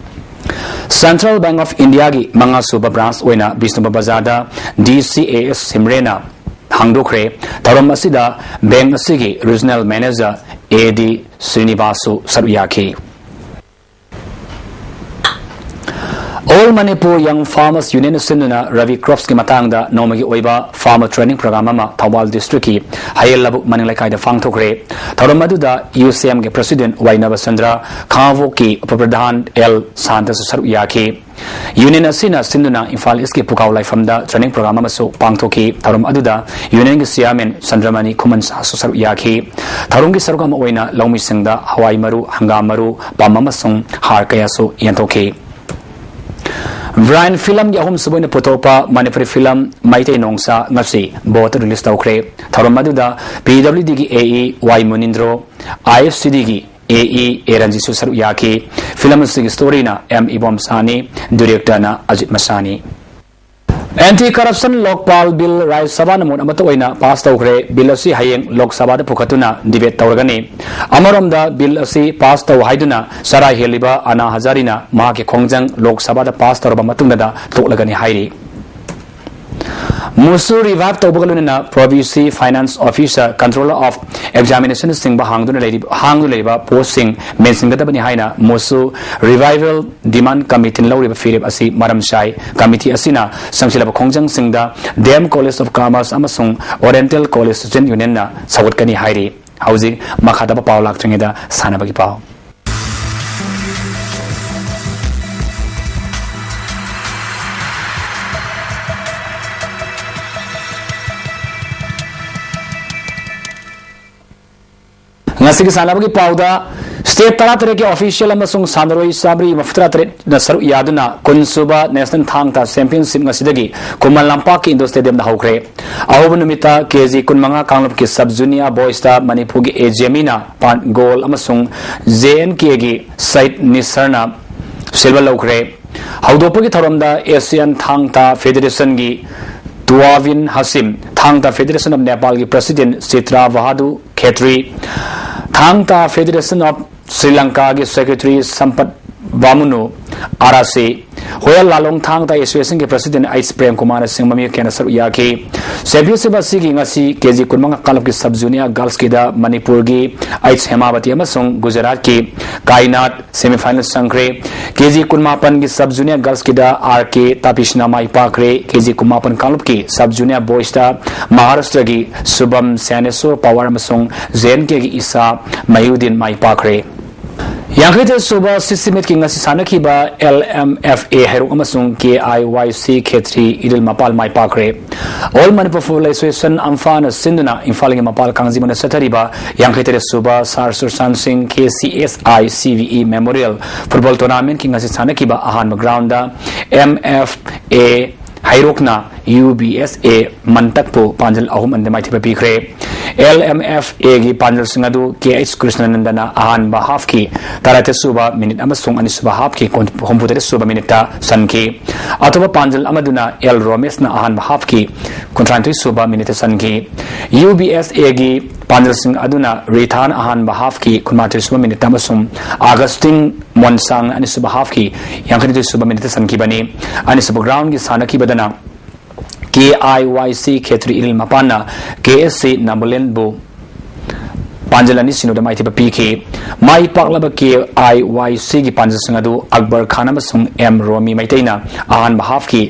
Central Bank of Indiaꯒꯤ ꯃꯉꯥ ꯁꯨꯕ branch ꯑꯣꯏꯅ ꯕꯤꯁꯅꯨꯄꯨꯔ ꯕꯖꯥꯔꯗ D C A S ꯁꯤꯝꯔꯦꯅ ꯍꯥꯡꯗꯣꯛꯈ꯭ꯔꯦ꯫ ꯊꯧꯔꯝ ꯑꯁꯤꯗ bank ꯑꯁꯤꯒꯤ regional manager A D ꯁ꯭ꯔꯤꯅꯤꯕꯥꯁꯁꯨ ꯁꯔꯨꯛ ꯌꯥꯈꯤ꯫ All Manipur Young Farmers Union ꯁꯤꯟꯗꯨꯅ Rabi Crops ꯀꯤ ꯃꯇꯥꯡꯗ ꯅꯣꯡꯃꯒꯤ ꯑꯣꯏꯕ farmer training program ꯑꯃ ꯊꯧꯕꯥꯜ district ꯀꯤ ꯍꯌꯦꯜ ꯂꯕꯨꯛ ꯃꯅꯤꯡ ꯂꯩꯀꯥꯏꯗ ꯄꯥꯡꯊꯣꯛꯈ꯭ꯔꯦ꯫ ꯊꯧꯔꯝ ꯑꯗꯨꯗ U C M ꯒꯤ president ꯋꯥꯏ ꯅꯕꯆꯟꯗ꯭ꯔ, ꯈꯥꯉꯕꯣꯛꯀꯤ ꯎꯄ ꯄ꯭ꯔꯙꯥꯟ ꯑꯦꯜ ꯁꯥꯟꯇꯁꯨ ꯁꯔꯨꯛ ꯌꯥꯈꯤ꯫ Union ꯑꯁꯤꯅ ꯁꯤꯟꯗꯨꯅ ꯏꯝꯐꯥꯜ East ꯀꯤ ꯄꯨꯀꯥꯎ ꯂꯥꯏꯐꯝꯗ training program ꯑꯃꯁꯨ ꯄꯥꯡꯊꯣꯛꯈꯤ꯫ ꯊꯧꯔꯝ ꯑꯗꯨꯗ Union ꯒꯤ chairman ꯆꯟꯗ꯭ꯔꯃꯅꯤ ꯈꯨꯃꯟ ꯁꯥꯍꯁꯨ ꯁꯔꯨꯛ ꯌꯥꯈꯤ꯫ ꯊꯧꯔꯝꯒꯤ ꯁꯔꯨꯛ ꯑꯃ ꯑꯣꯏꯅ ꯂꯧꯃꯤꯁꯤꯡꯗ ꯍꯋꯥꯏ ꯃꯔꯨ, ꯍꯪꯒꯥꯝ ꯃꯔꯨ, ꯄꯥꯝ ꯑꯃꯁꯨꯡ ꯍꯥꯔ ꯀꯌꯥꯁꯨ ꯌꯦꯟꯊꯣꯛꯈꯤ꯫ Brian film ꯒꯤ ꯑꯍꯨꯝꯁꯨꯕ ꯑꯣꯏꯅ ꯄꯨꯊꯣꯛꯄ ꯃꯅꯤꯄꯨꯔꯤ film ꯃꯩꯇꯩ ꯅꯣꯡꯁꯥ ꯉꯁꯤ ꯕꯣꯠꯇ release ꯇꯧꯈ꯭ꯔꯦ꯫ ꯊꯧꯔꯝ ꯑꯗꯨꯗ P W D ꯒꯤ A E Y ꯃꯨꯅꯤꯟꯗ꯭ꯔꯣ, I F C D ꯒꯤ A E A ꯔꯟꯖꯤꯠꯁꯨ ꯁꯔꯨꯛ ꯌꯥꯈꯤ꯫ Film ꯑꯁꯤꯒꯤ story ꯅ M ꯏꯕꯣꯝꯆꯥꯅꯤ, director ꯅ Ajit ꯃꯁꯥꯅꯤ꯫ Anti Corruption Lokpal Bill Rajya Sabha ꯅ ꯃꯣꯠ ꯑꯃꯠꯇ ꯑꯣꯏꯅ pass ꯇꯧꯈ꯭ꯔꯦ꯫ Bill ꯑꯁꯤ ꯍꯌꯦꯡ ꯂꯣꯛ ꯁꯚꯥꯗ ꯄꯨꯈꯠꯇꯨꯅ debate ꯇꯧꯔꯒꯅꯤ꯫ ꯑꯃꯔꯣꯝꯗ, bill ꯑꯁꯤ pass ꯇꯧ ꯍꯥꯏꯗꯨꯅ ꯆꯔꯥ ꯍꯦꯜꯂꯤꯕ ꯑꯅꯥ ꯍꯖꯥꯔꯤꯅ ꯃꯍꯥꯛꯀꯤ ꯈꯣꯡꯖꯪ ꯂꯣꯛ ꯁꯚꯥꯗ pass ꯇꯧꯔꯕ ꯃꯇꯨꯡꯗ ꯇꯣꯛꯂꯒꯅꯤ ꯍꯥꯏꯔꯤ꯫ ꯃꯨꯁꯨ revive ꯇꯧꯕꯒ ꯂꯣꯏꯅꯅ Provincial Finance Officer, Controller of Examination ꯅꯆꯤꯡꯕ ꯍꯥꯡꯗꯨꯅ ꯂꯩꯔꯤꯕ, ꯍꯥꯡꯗꯨꯅ ꯂꯩꯔꯤꯕ post ꯁꯤꯡ ꯃꯦꯟꯁꯤꯟꯒꯗꯕꯅꯤ ꯍꯥꯏꯅ ꯃꯨꯁꯨ Revival Demand Committee ꯅ ꯂꯧꯔꯤꯕ ꯐꯤꯔꯦꯞ ꯑꯁꯤ ꯃꯔꯝ ꯆꯥꯏ꯫ Committee ꯑꯁꯤꯅ ꯆꯪꯁꯤꯜꯂꯕ ꯈꯣꯡꯖꯪꯁꯤꯡꯗ D M College of Commerce ꯑꯃꯁꯨꯡ Oriental College Student Union ꯅ ꯁꯧꯒꯠꯀꯅꯤ ꯍꯥꯏꯔꯤ꯫ ꯍꯧꯖꯤꯛ ꯃꯈꯥ ꯇꯥꯕ ꯄꯥꯎ ꯂꯥꯛꯇ꯭ꯔꯤꯉꯩꯗ ꯁꯥꯟꯅꯕꯒꯤ ꯄꯥꯎ꯫ ꯉꯁꯤꯒꯤ ꯁꯥꯟꯅꯕꯒꯤ ꯄꯥꯎꯗ, state ꯇꯔꯥꯇꯔꯦꯠꯀꯤ official ꯑꯃꯁꯨꯡ ꯁꯥꯟꯅꯔꯣꯏ ꯆꯥꯃꯔꯤ ꯃꯔꯤꯐꯨꯇꯔꯥꯇꯔꯦꯠꯅ ꯁꯔꯨꯛ ꯌꯥꯗꯨꯅ ꯀꯨꯟꯁꯨꯕ National ꯊꯥꯡ ꯇꯥ Championship ꯉꯁꯤꯗꯒꯤ ꯈꯨꯃꯟ ꯂꯝꯄꯥꯛꯀꯤ indoor stadium ꯗ ꯍꯧꯈ꯭ꯔꯦ꯫ ꯑꯍꯧꯕ ꯅꯨꯃꯤꯠꯇ K G ꯀꯨꯟꯃꯉꯥ ꯀꯥꯡꯂꯨꯞꯀꯤ sub junior boys ꯇ ꯃꯅꯤꯄꯨꯔꯒꯤ A J M ꯅ ꯄꯥꯟ gold ꯑꯃꯁꯨꯡ J N K ꯒꯤ ꯁꯩꯠ ꯅꯤꯁꯔꯅ silver ꯂꯧꯈ꯭ꯔꯦ꯫ ꯍꯧꯗꯣꯛꯄꯒꯤ ꯊꯧꯔꯝꯗ Asian ꯊꯥꯡ ꯇꯥ Federation ꯒꯤ ꯇꯨꯋꯥꯕꯤꯟ ꯍꯥꯁꯤꯝ, ꯊꯥꯡ ꯇꯥ Federation of Nepal ꯒꯤ president ꯆꯤꯇ꯭ꯔꯥ ꯕꯍꯥꯗꯨꯔ ꯈꯦꯇ꯭ꯔꯤ, ꯊꯥꯡ ꯇꯥ Federation of Sri Lanka ꯒꯤ secretary ꯁꯝꯄꯠ ꯕꯥꯃꯨꯅꯨ, ꯑꯥꯔ ꯑꯥꯔ ꯁꯤ ꯍꯣꯌꯦꯜ ꯂꯥꯂꯣꯡ ꯊꯥꯡ ꯇꯥ ꯑꯦꯁꯣꯁꯤꯌꯦꯁꯟꯒꯤ ꯄ꯭ꯔꯁꯤꯗꯦꯟ ꯑꯩꯆ ꯄ꯭ꯔꯦꯝ ꯀꯨꯃꯥꯔꯅ ꯁꯤꯡ ꯃꯃꯤ ꯀꯌꯥꯅ ꯁꯔꯨꯛ ꯌꯥꯈꯤ꯫ ꯆꯦꯝꯄꯤꯌꯟꯁꯤꯞ ꯑꯁꯤꯒꯤ ꯉꯁꯤ ꯀꯦ ꯖꯤ ꯀꯨꯟꯃꯉꯥ ꯀꯥꯡꯂꯨꯞꯀꯤ ꯁꯕ ꯖꯨꯅꯤꯌꯔ ꯒꯔꯜꯁꯀꯤꯗ ꯃꯅꯤꯄꯨꯔꯒꯤ ꯑꯩꯆ ꯍꯦꯃꯥꯕꯇꯤ ꯑꯃꯁꯨꯡ ꯒꯨꯖꯔꯥꯠꯀꯤ ꯀꯥꯏꯅꯥꯠ ꯁꯦꯃꯤꯐꯥꯏꯅꯦꯜ ꯆꯪꯈ꯭ꯔꯦ꯫ ꯀꯦ ꯖꯤ ꯀꯨꯟꯃꯥꯄꯟꯒꯤ ꯁꯕ ꯖꯨꯅꯤꯌꯔ ꯒꯔꯜꯁꯀꯤꯗ ꯑꯥꯔ ꯀꯦ ꯇꯥꯄꯤꯁꯅ ꯃꯥꯏ ꯄꯥꯛꯈ꯭ꯔꯦ꯫ ꯀꯦ ꯖꯤ ꯀꯨꯟꯃꯥꯄꯟ ꯀꯥꯡꯂꯨꯞꯀꯤ ꯁꯕ ꯖꯨꯅꯤꯌꯔ ꯕꯣꯏꯁꯇ ꯃꯍꯥꯔꯥꯁꯇ꯭ꯔꯒꯤ ꯁꯨꯚꯝ ꯁ꯭ꯌꯥꯅꯦꯁꯣꯔ ꯄꯋꯥꯔ ꯑꯃꯁꯨꯡ ꯖꯦ ꯑꯦꯟ ꯀꯦꯒꯤ ꯏꯁꯥ ꯃꯍꯤꯎꯗꯤꯟ ꯃꯥꯏ ꯄꯥꯛꯈ꯭ꯔꯦ꯫ ꯌꯥꯡꯈꯩ ꯇꯔꯦꯠ ꯁꯨꯕ ꯁꯤꯁꯤꯃꯤꯠꯀꯤ ꯉꯁꯤ ꯁꯥꯟꯅꯈꯤꯕ ꯑꯦꯜ ꯑꯦꯝ ꯑꯦꯐ ꯑꯦ ꯍꯩꯔꯣꯛ ꯑꯃꯁꯨꯡ ꯀꯦ ꯑꯥꯏ ꯋꯥꯏ ꯁꯤ ꯈꯦꯇ꯭ꯔꯤ ꯏꯔꯤꯜ ꯃꯄꯥꯜ ꯃꯥꯏ ꯄꯥꯛꯈ꯭ꯔꯦ꯫ ꯑꯣꯜ ꯃꯅꯤꯄꯨꯔ ꯐꯨꯠꯕꯣꯜ ꯑꯦꯁꯣꯁꯤꯌꯦꯁꯟ, ꯑꯝꯐꯥꯅ ꯁꯤꯟꯗꯨꯅ ꯏꯝꯐꯥꯜꯒꯤ ꯃꯄꯥꯜ ꯀꯥꯡꯖꯩꯕꯨꯡꯗ ꯆꯠꯊꯔꯤꯕ ꯌꯥꯡꯈꯩ ꯇꯔꯦꯠ ꯁꯨꯕ ꯁꯥꯔ ꯁꯨꯔꯁꯥꯟ ꯁꯤꯡ K C S I C V E memorial football ꯇꯣꯔꯅꯥꯃꯦꯟꯠꯀꯤ ꯉꯁꯤ ꯁꯥꯟꯅꯈꯤꯕ ꯑꯍꯥꯟꯕ ꯒ꯭ꯔꯥꯎꯟꯗ ꯑꯦꯝ ꯑꯦꯐ ꯑꯦ ꯍꯩꯔꯣꯛꯅ ꯌꯨ ꯕꯤ ꯑꯦꯁ ꯑꯦ ꯃꯟꯇꯛꯄꯨ ꯄꯥꯟꯖꯜ ꯑꯍꯨꯝ ꯑꯅꯤꯗ ꯃꯥꯏꯊꯤꯕ ꯄꯤꯈ꯭ꯔꯦ꯫ ꯑꯦꯜ ꯑꯦꯝ ꯑꯦꯐ ꯑꯦꯒꯤ ꯄꯥꯟꯖꯜꯁꯤꯡ ꯑꯗꯨ ꯀꯦ ꯑꯩꯆ ꯀ꯭ꯔꯤꯁꯅꯅꯟꯗꯅ ꯑꯍꯥꯟꯕ ꯍꯥꯐꯀꯤ ꯇꯔꯥꯇꯔꯦꯠ ꯁꯨꯕ ꯃꯤꯅꯤꯠ ꯑꯃꯁꯨꯡ ꯑꯅꯤꯁꯨꯕ ꯍꯥꯐꯀꯤ ꯍꯨꯝꯐꯨꯇꯔꯦꯠ ꯁꯨꯕ ꯃꯤꯅꯤꯠꯇ ꯆꯟꯈꯤ꯫ ꯑꯇꯣꯞꯄ ꯄꯥꯟꯖꯜ ꯑꯃꯗꯨꯅ ꯑꯦꯜ ꯔꯣꯃꯦꯁꯅ ꯑꯍꯥꯟꯕ ꯍꯥꯐꯀꯤ ꯀꯨꯟꯊ꯭ꯔꯥꯅꯤꯊꯣꯏ ꯁꯨꯕ ꯃꯤꯅꯤꯠꯇ ꯆꯟꯈꯤ꯫ ꯌꯨ ꯕꯤ ꯑꯦꯁ ꯑꯦꯒꯤ ꯄꯥꯟꯖꯜꯁꯤꯡ ꯑꯗꯨꯅ ꯔꯤꯊꯥꯟ ꯑꯍꯥꯟꯕ ꯍꯥꯐꯀꯤ ꯀꯨꯟꯃꯥꯊꯣꯏ ꯁꯨꯕ ꯃꯤꯅꯤꯠꯇ ꯑꯃꯁꯨꯡ ꯑꯥꯒꯁꯇꯤꯟ ꯃꯣꯟꯁꯥꯡ ꯑꯅꯤꯁꯨꯕ ꯍꯥꯐꯀꯤ ꯌꯥꯡꯈꯩꯅꯤꯊꯣꯏ ꯁꯨꯕ ꯃꯤꯅꯤꯠꯇ ꯆꯟꯈꯤꯕꯅꯤ꯫ ꯑꯅꯤꯁꯨꯕ ꯒ꯭ꯔꯥꯎꯟꯒꯤ ꯁꯥꯟꯅꯈꯤꯕꯗꯅ ꯀꯦ ꯑꯥꯏ ꯋꯥꯏ ꯁꯤ ꯈꯦꯇ꯭ꯔꯤ ꯏꯔꯤꯜ ꯃꯄꯥꯟꯅ ꯀꯦ ꯑꯦꯁ ꯁꯤ ꯅꯥꯕꯣꯂꯦꯟꯕꯨ ꯄꯥꯟꯖꯜ ꯑꯅꯤ ꯁꯤꯅꯣꯗ ꯃꯥꯏꯊꯤꯕ ꯄꯤꯈꯤ꯫ ꯃꯥꯏ ꯄꯥꯛꯂꯕ ꯀꯦ ꯑꯥꯏ ꯋꯥꯏ ꯁꯤꯒꯤ ꯄꯥꯟꯖꯜꯁꯤꯡ ꯑꯗꯨ ꯑꯛꯕꯔ ꯈꯥꯟ ꯑꯃꯁꯨꯡ ꯑꯦꯝ ꯔꯣꯃꯤ ꯃꯩꯇꯩꯅ ꯑꯍꯥꯟꯕ ꯍꯥꯐꯀꯤ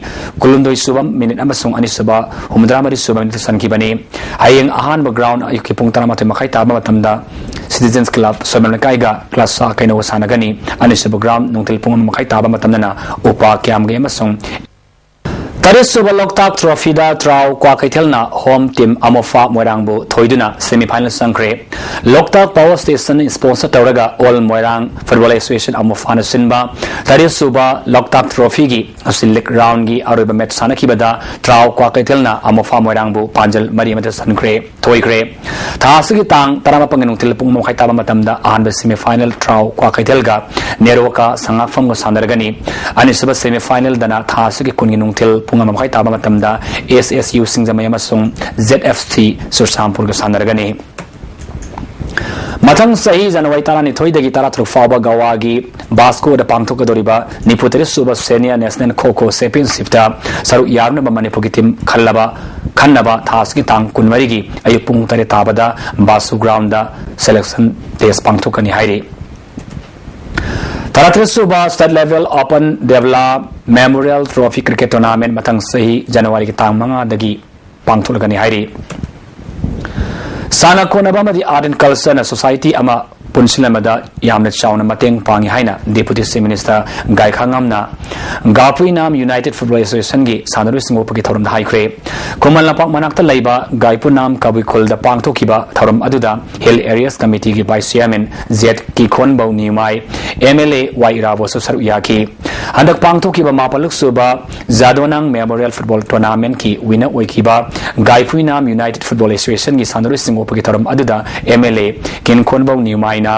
ꯀꯨꯟꯍꯨꯝꯗꯣꯏ ꯁꯨꯕ ꯃꯤꯅꯤꯠ ꯑꯃꯁꯨꯡ ꯑꯅꯤꯁꯨꯕ ꯍꯨꯝꯐꯨꯇꯔꯥ ꯃꯔꯤ ꯁꯨꯕ ꯃꯤꯅꯤꯠꯇ ꯆꯟꯈꯤꯕꯅꯤ꯫ ꯍꯌꯦꯡ ꯑꯍꯥꯟꯕ ꯒ꯭ꯔꯥꯎꯟ ꯑꯌꯨꯛꯀꯤ ꯄꯨꯡ ꯇꯔꯥꯃꯥꯊꯣꯏ ꯃꯈꯥꯏ ꯇꯥꯕ ꯃꯇꯝꯗ ꯁꯤꯇꯤꯖꯦꯟꯁ ꯀ꯭ꯂꯕ ꯁꯣꯏꯕꯝ ꯂꯩꯀꯥꯏꯒ ꯀ꯭ꯂꯥꯁ ꯀꯩꯅꯧꯒ ꯁꯥꯟꯅꯒꯅꯤ꯫ ꯑꯅꯤꯁꯨꯕ ꯒ꯭ꯔꯥꯎꯟ ꯅꯨꯡꯊꯤꯜ ꯄꯨꯡ ꯑꯃ ꯃꯈꯥꯏ ꯇꯥꯕ ꯃꯇꯝꯗꯅ ꯎꯄꯥ ꯀ꯭ꯌꯥꯝꯒꯩ ꯑꯃꯁꯨꯡ ꯇꯔꯦꯠ ꯁꯨꯕ ꯂꯣꯛꯇꯥꯛ ꯇ꯭ꯔꯣꯐꯤꯗ ꯇ꯭ꯔꯥꯎ ꯀ꯭ꯋꯥꯀꯩꯊꯦꯜꯅ ꯍꯣꯝ ꯇꯤꯝ ꯑꯃꯣꯐꯥ ꯃꯣꯏꯔꯥꯡꯕꯨ ꯊꯣꯏꯗꯨꯅ ꯁꯦꯃꯤꯐꯥꯏꯅꯦꯜ ꯆꯪꯈ꯭ꯔꯦ꯫ ꯂꯣꯛꯇꯥꯛ ꯄꯥꯋꯔ ꯁ꯭ꯇꯦꯁꯟ ꯁ꯭ꯄꯣꯟꯁꯔ ꯇꯧꯔꯒ ꯑꯣꯜ ꯃꯣꯏꯔꯥꯡ ꯐꯨꯠꯕꯣꯜ ꯑꯦꯁꯣꯁꯤꯌꯦꯁꯟ ꯑꯃꯣꯐꯥꯅ ꯁꯤꯟꯕ ꯇꯔꯦꯠ ꯁꯨꯕ ꯂꯣꯛꯇꯥꯛ ꯇ꯭ꯔꯣꯐꯤꯒꯤ ꯉꯁꯤ ꯂꯤꯒ ꯔꯥꯎꯟꯒꯤ ꯑꯔꯣꯏꯕ ꯃꯦꯆ ꯁꯥꯟꯅꯈꯤꯕꯗ ꯇ꯭ꯔꯥꯎ ꯀ꯭ꯋꯥꯀꯩꯊꯦꯜꯅ ꯑꯃꯣꯐꯥ ꯃꯣꯏꯔꯥꯡꯕꯨ ꯄꯥꯟꯖꯜ ꯃꯔꯤ ꯑꯃꯗ ꯆꯟꯈ꯭ꯔꯦ꯫ ꯊꯣꯏꯈ꯭ꯔꯦ꯫ ꯊꯥ ꯑꯁꯤꯒꯤ ꯇꯥꯡ ꯇꯔꯥꯃꯥꯄꯟꯒꯤ ꯅꯨꯡꯊꯤꯜ ꯄꯨꯡ ꯑꯃ ꯃꯈꯥꯏ ꯇꯥꯕ ꯃꯇꯝꯗ ꯑꯍꯥꯟꯕ ꯁꯦꯃꯤꯐꯥꯏꯅꯦꯜ ꯇ꯭ꯔꯥꯎ ꯀ꯭ꯋꯥꯀꯩꯊꯦꯜꯒ ꯅꯦꯔꯣꯀꯥ ꯁꯉꯥꯛꯐꯝꯒ ꯁꯥꯟꯅꯔꯒꯅꯤ꯫ ꯑꯅꯤꯁꯨꯕ ꯁꯦꯃꯤꯐꯥꯏꯅꯦꯜꯗꯅ ꯊꯥ ꯑꯁꯤꯒꯤ ꯀꯨꯟꯒꯤ ꯅꯨꯡꯊꯤꯜ ꯄꯨꯡ ꯑꯃ ꯃꯈꯥꯏ ꯇꯥꯕ ꯃꯇꯝꯗ ꯑꯦꯁ ꯑꯦꯁ ꯌꯨ ꯁꯤꯡꯖꯃꯩ ꯑꯃꯁꯨꯡ ꯖꯦꯠ ꯑꯦꯐ ꯁꯤ ꯆꯨꯔꯆꯥꯟꯄꯨꯔꯒ ꯁꯥꯟꯅꯔꯒꯅꯤ꯫ ꯃꯊꯪ ꯆꯍꯤ ꯖꯅꯋꯥꯔꯤ ꯇꯔꯥꯅꯤꯊꯣꯏꯗꯒꯤ ꯇꯔꯥꯇꯔꯨꯛ ꯐꯥꯎꯕ ꯒꯋꯥꯒꯤ ꯕꯥꯁꯀꯣꯗ ꯄꯥꯡꯊꯣꯛꯀꯗꯧꯔꯤꯕ ꯅꯤꯐꯨ ꯇꯔꯦꯠ ꯁꯨꯕ ꯁꯦꯅꯤꯌꯔ ꯅꯦꯁꯅꯦꯜ ꯈꯣ ꯈꯣ ꯆꯦꯝꯄꯤꯌꯟꯁꯤꯞꯇ ꯁꯔꯨꯛ ꯌꯥꯔꯨꯅꯕ ꯃꯅꯤꯄꯨꯔꯒꯤ ꯇꯤꯝ ꯈꯜꯂꯕ ꯈꯟꯅꯕ ꯊꯥ ꯑꯁꯤꯒꯤ ꯇꯥꯡ ꯀꯨꯟꯃꯔꯤꯒꯤ ꯑꯌꯨꯛ ꯄꯨꯡ ꯇꯔꯦꯠ ꯇꯥꯕꯗ ꯕꯥꯁꯨ ꯒ꯭ꯔꯥꯎꯟꯗ ꯁꯦꯂꯦꯛꯁꯟ ꯇꯦꯁ ꯄꯥꯡꯊꯣꯛꯀꯅꯤ ꯍꯥꯏꯔꯤ꯫ ꯇꯔꯥꯇꯔꯦꯠ ꯁꯨꯕ ꯁ꯭ꯇꯦꯠ ꯂꯦꯚꯦꯜ ꯑꯣꯄꯟ ꯗꯦꯕꯂꯥ ꯃꯦꯃꯣꯔꯤꯌꯦꯜ ꯇ꯭ꯔꯣꯐꯤ ꯀ꯭ꯔꯤꯀꯦꯠ ꯇꯣꯔꯅꯥꯃꯦꯟ ꯃꯊꯪ ꯆꯍꯤ ꯖꯅꯋꯥꯔꯤꯒꯤ ꯇꯥꯡ ꯃꯉꯥꯗꯒꯤ ꯄꯥꯡꯊꯣꯛꯂꯒꯅꯤ ꯍꯥꯏꯔꯤ꯫ ꯁꯥꯟꯅ ꯈꯣꯠꯅꯕ ꯑꯃꯗꯤ ꯑꯥꯔꯠ ꯑꯦꯟ ꯀꯜꯆꯔꯅ ꯁꯣꯁꯥꯏꯇꯤ ꯑꯃ ꯄꯨꯟꯁꯤꯟꯂꯝꯕꯗ ꯌꯥꯝꯅ ꯆꯥꯎꯅ ꯃꯇꯦꯡ ꯄꯥꯡꯉꯤ ꯍꯥꯏꯅ ꯗꯦꯄꯨꯇꯤ ꯆꯤꯐ ꯃꯤꯅꯤꯁꯇꯔ ꯒꯥꯏꯈꯥꯉꯝꯅ ꯒꯥꯐꯨꯏꯅꯥꯝ ꯌꯨꯅꯥꯏꯇꯦꯗ ꯐꯨꯠꯕꯣꯜ ꯑꯦꯁꯣꯁꯤꯌꯦꯁꯟꯒꯤ ꯁꯥꯟꯅꯔꯣꯏꯁꯤꯡ ꯑꯣꯛꯄꯒꯤ ꯊꯧꯔꯝꯗ ꯍꯥꯏꯈ꯭ꯔꯦ꯫ ꯈꯨꯃꯟ ꯂꯝꯄꯥꯛ ꯃꯅꯥꯛꯇ ꯂꯩꯕ ꯒꯥꯏꯄꯨꯅꯥꯝ ꯀꯕꯨꯏ ꯈꯨꯜꯗ ꯄꯥꯡꯊꯣꯛꯈꯤꯕ ꯊꯧꯔꯝ ꯑꯗꯨꯗ ꯍꯤꯜ ꯑꯦꯔꯤꯌꯥꯁ ꯀꯃꯤꯇꯤꯒꯤ ꯚꯥꯏꯁ ꯆꯤꯌꯥꯔꯃꯦꯟ ꯖꯦꯠ ꯀꯤꯈꯣꯟꯕꯧ ꯅꯤꯌꯨꯃꯥꯏ, ꯑꯦꯝ ꯑꯦꯜ ꯑꯦ ꯋꯥꯏ ꯏꯔꯥꯕꯣꯠꯁꯨ ꯁꯔꯨꯛ ꯌꯥꯈꯤ꯫ ꯍꯟꯗꯛ ꯄꯥꯡꯊꯣꯛꯈꯤꯕ ꯃꯥꯄꯜꯂꯛ ꯁꯨꯕ ꯖꯥꯗꯣꯅꯥꯡ ꯃꯦꯃꯣꯔꯤꯌꯦꯜ ꯐꯨꯠꯕꯣꯜ ꯇꯣꯔꯅꯥꯃꯦꯟꯠꯀꯤ ꯋꯤꯅꯔ ꯑꯣꯏꯈꯤꯕ ꯒꯥꯏꯐꯨꯏꯅꯥꯝ ꯌꯨꯅꯥꯏꯇꯦꯗ ꯐꯨꯠꯕꯣꯜ ꯑꯦꯁꯣꯁꯤꯌꯦꯁꯟꯒꯤ ꯁꯥꯟꯅꯔꯣꯏꯁꯤꯡ ꯑꯣꯛꯄꯒꯤ ꯊꯧꯔꯝ ꯑꯗꯨꯗ ꯑꯦꯝ ꯑꯦꯜ ꯑꯦ ꯀꯤꯟꯈꯣꯟꯕꯧ ꯅꯤꯌꯨꯃꯥꯏꯅ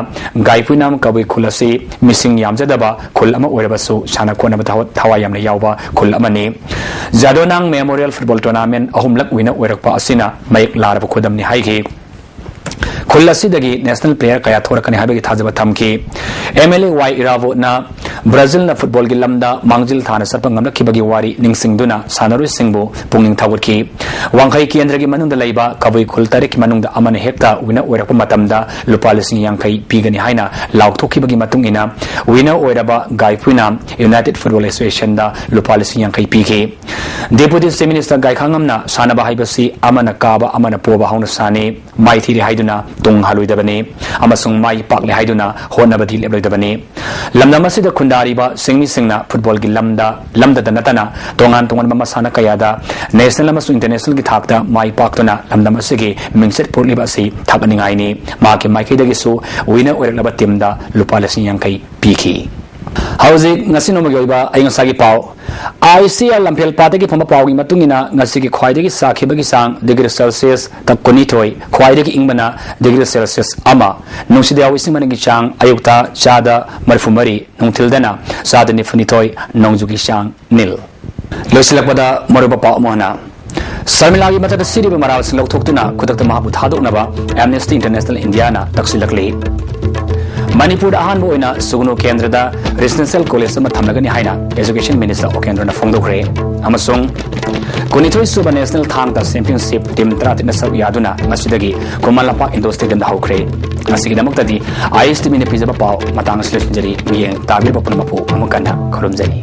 ꯒꯥꯏꯐꯨꯏꯅꯥꯝ ꯀꯕꯨꯏ ꯈꯨꯜ ꯑꯁꯤ ꯃꯤꯁꯤꯡ ꯌꯥꯝꯖꯗꯕ ꯈꯨꯜ ꯑꯃ ꯑꯣꯏꯔꯕꯁꯨ ꯁꯥꯟꯅ ꯈꯣꯠꯅꯕ ꯊꯋꯥ-, ꯊꯋꯥꯏ ꯌꯥꯝꯅ ꯌꯥꯎꯕ ꯈꯨꯜ ꯑꯃꯅꯤ꯫ ꯖꯥꯗꯣꯅꯥꯡ ꯃꯦꯃꯣꯔꯤꯌꯦꯜ ꯐꯨꯠꯕꯣꯜ ꯇꯣꯔꯅꯥꯃꯦꯟꯠ ꯑꯍꯨꯝꯂꯛ ꯋꯤꯅꯔ ꯑꯣꯏꯔꯛꯄ ꯑꯁꯤꯅ ꯃꯌꯦꯛ ꯂꯥꯔꯕ ꯈꯨꯗꯝꯅꯤ ꯍꯥꯏꯈꯤ꯫ ꯈꯨꯜ ꯑꯁꯤꯗꯒꯤ ꯅꯦꯁꯅꯦꯜ ꯄ꯭ꯂꯦꯌꯔ ꯀꯌꯥ ꯊꯣꯔꯛꯀꯅꯤ ꯍꯥꯏꯕꯒꯤ ꯊꯥꯖꯕ ꯊꯝꯈꯤ꯫ ꯑꯦꯝ ꯑꯦꯜ ꯑꯦ ꯋꯥꯏ ꯏꯔꯥꯕꯣꯠꯅ ꯕ꯭ꯔꯥꯖꯤꯜꯅ ꯐꯨꯠꯕꯣꯜꯒꯤ ꯂꯝꯗ ꯃꯥꯡꯖꯤꯜ ꯊꯥꯅ ꯆꯠꯄ ꯉꯝꯂꯛꯈꯤꯕꯒꯤ ꯋꯥꯔꯤ ꯅꯤꯡꯁꯤꯡꯗꯨꯅ ꯁꯥꯟꯅꯔꯣꯏꯁꯤꯡꯕꯨ ꯄꯨꯛꯅꯤꯡ ꯊꯧꯒꯠꯈꯤ꯫ ꯋꯥꯡꯈꯩ ꯀꯦꯟꯗ꯭ꯔꯒꯤ ꯃꯅꯨꯡꯗ ꯂꯩꯕ ꯀꯕꯨꯏ ꯈꯨꯜ ꯇꯔꯦꯠꯀꯤ ꯃꯅꯨꯡꯗ ꯑꯃꯅ ꯍꯦꯛꯇ ꯋꯤꯅꯔ ꯑꯣꯏꯔꯛꯄ ꯃꯇꯝꯗ ꯂꯨꯄꯥ ꯂꯤꯁꯤꯡ ꯌꯥꯡꯈꯩ ꯄꯤꯒꯅꯤ ꯍꯥꯏꯅ ꯂꯥꯎꯊꯣꯛꯈꯤꯕꯒꯤ ꯃꯇꯨꯡ ꯏꯟꯅ ꯋꯤꯅꯔ ꯑꯣꯏꯔꯕ ꯒꯥꯏꯐꯨꯏꯅꯥꯝ ꯌꯨꯅꯥꯏꯇꯦꯗ ꯐꯨꯠꯕꯣꯜ ꯑꯦꯁꯣꯁꯤꯌꯦꯁꯟꯗ ꯂꯨꯄꯥ ꯂꯤꯁꯤꯡ ꯌꯥꯡꯈꯩ ꯄꯤꯈꯤ꯫ ꯗꯦꯄꯨꯇꯤ ꯆꯤꯐ ꯃꯤꯅꯤꯁꯇꯔ ꯒꯥꯏꯈꯥꯉꯝꯅ ꯁꯥꯟꯅꯕ ꯍꯥꯏꯕꯁꯤ ꯑꯃꯅ ꯀꯥꯕ ꯑꯃꯅ ꯄꯣꯕ ꯍꯧꯅꯁꯥꯅꯤ꯫ ꯃꯥꯏꯊꯤꯔꯦ ꯍꯥꯏꯗꯨꯅ ꯇꯨꯡ ꯍꯜꯂꯣꯏꯗꯕꯅꯤ ꯑꯃꯁꯨꯡ ꯃꯥꯏ ꯄꯥꯛꯂꯦ ꯍꯥꯏꯗꯨꯅ ꯍꯣꯠꯅꯕꯗꯤ ꯂꯦꯞꯂꯣꯏꯗꯕꯅꯤ꯫ ꯂꯝꯗꯝ ꯑꯁꯤꯗ ꯈꯨꯟꯗꯥꯔꯤꯕ ꯁꯤꯡꯃꯤꯁꯤꯡꯅ ꯐꯨꯠꯕꯣꯜꯒꯤ ꯂꯝꯗ, ꯂꯝꯗꯇ ꯅꯠꯇꯅ ꯇꯣꯉꯥꯟ ꯇꯣꯉꯥꯟꯕ ꯃꯁꯥꯟꯅ ꯀꯌꯥꯗ ꯅꯦꯁꯅꯦꯜ ꯑꯃꯁꯨꯡ ꯏꯟꯇꯔꯅꯦꯁꯅꯦꯜꯒꯤ ꯊꯥꯛꯇ ꯃꯥꯏ ꯄꯥꯛꯇꯨꯅ ꯂꯝꯗꯝ ꯑꯁꯤꯒꯤ ꯃꯤꯡꯆꯠ ꯄꯨꯔꯛꯂꯤꯕ ꯑꯁꯤ ꯊꯥꯒꯠꯅꯤꯡꯉꯥꯏꯅꯤ꯫ ꯃꯍꯥꯛꯀꯤ ꯃꯥꯏꯀꯩꯗꯒꯤꯁꯨ ꯋꯤꯅꯔ ꯑꯣꯏꯔꯛꯂꯕ ꯇꯤꯝꯗ ꯂꯨꯄꯥ ꯂꯤꯁꯤꯡ ꯌꯥꯡꯈꯩ ꯄꯤꯈꯤ꯫ ꯍꯧꯖꯤꯛ ꯉꯁꯤ ꯅꯣꯡꯃꯒꯤ ꯑꯣꯏꯕ ꯑꯌꯤꯡ ꯑꯁꯥꯒꯤ ꯄꯥꯎ꯫ ꯑꯥꯏ ꯁꯤ ꯑꯦꯜ ꯂꯝꯐꯦꯜ ꯄꯥꯠꯇꯒꯤ ꯐꯪꯕ ꯄꯥꯎꯒꯤ ꯃꯇꯨꯡ ꯏꯟꯅ ꯉꯁꯤꯒꯤ ꯈ꯭ꯋꯥꯏꯗꯒꯤ ꯁꯥꯈꯤꯕꯒꯤ ꯆꯥꯡ ꯗꯤꯒ꯭ꯔꯤ ꯁꯦꯜꯁꯤꯌꯁ ꯇ ꯀꯨꯟꯅꯤꯊꯣꯏ, ꯈ꯭ꯋꯥꯏꯗꯒꯤ ꯏꯪꯕꯅ ꯗꯤꯒ꯭ꯔꯤ ꯁꯦꯜꯁꯤꯌꯁ ꯑꯃ, ꯅꯨꯡꯁꯤꯠ ꯍꯥꯏꯕ ꯏꯁꯤꯡ ꯃꯅꯤꯟꯒꯤ ꯆꯥꯡ ꯑꯌꯨꯛꯇ ꯆꯥꯗ ꯃꯔꯤꯐꯨ ꯃꯔꯤ, ꯅꯨꯡꯊꯤꯜꯗꯅ ꯆꯥꯗ ꯅꯤꯐꯨ ꯅꯤꯊꯣꯏ, ꯅꯣꯡꯖꯨꯒꯤ ꯆꯥꯡ ꯅꯤꯜ꯫ ꯂꯣꯏꯁꯤꯜꯂꯛꯄꯗ ꯃꯔꯨꯑꯣꯏꯕ ꯄꯥꯎ ꯑꯃ ꯍꯟꯅ꯫ ꯁꯔꯃꯤꯂꯥꯒꯤ ꯃꯊꯛꯇ ꯁꯤꯔꯤꯕ ꯃꯔꯥꯜꯁꯤꯡ ꯂꯧꯊꯣꯛꯇꯨꯅ ꯈꯨꯗꯛꯇ ꯃꯍꯥꯛꯄꯨ ꯊꯥꯗꯣꯛꯅꯕ Amnesty International Indiaꯅ ꯇꯛꯁꯤꯜꯂꯛꯂꯤ꯫ ꯃꯅꯤꯄꯨꯔꯗ ꯑꯍꯥꯟꯕ ꯑꯣꯏꯅ ꯁꯨꯒꯨꯅꯨ ꯀꯦꯟꯗ꯭ꯔꯗ residential college ꯑꯃ ꯊꯝꯂꯒꯅꯤ ꯍꯥꯏꯅ Education Minister ꯑꯣꯀꯦꯟꯗ꯭ꯔꯅ ꯐꯣꯡꯗꯣꯛꯈ꯭ꯔꯦ꯫ ꯑꯃꯁꯨꯡ ꯀꯨꯟꯅꯤꯊꯣꯏ ꯁꯨꯕ National ꯊꯥꯡ ꯇꯥ Championship team ꯇꯔꯥꯇꯔꯦꯠꯅ ꯁꯔꯨꯛ ꯌꯥꯗꯨꯅ ꯉꯁꯤꯗꯒꯤ ꯈꯨꯃꯟ ꯂꯝꯄꯥꯛ Indoor Stadiumꯗ ꯍꯧꯈ꯭ꯔꯦ꯫ ꯉꯁꯤꯒꯤꯗꯃꯛꯇꯗꯤ ISTVꯅ ꯄꯤꯖꯕ ꯄꯥꯎ ꯃꯇꯥꯡ ꯑꯁꯤꯗ ꯂꯣꯏꯁꯤꯟꯖꯔꯤ꯫ ꯃꯤꯠꯌꯦꯡ ꯇꯥꯕꯤꯔꯤꯕ ꯄꯨꯝꯅꯃꯛꯄꯨ ꯑꯃꯨꯛ ꯍꯟꯅ ꯈꯨꯔꯨꯝꯖꯔꯤ꯫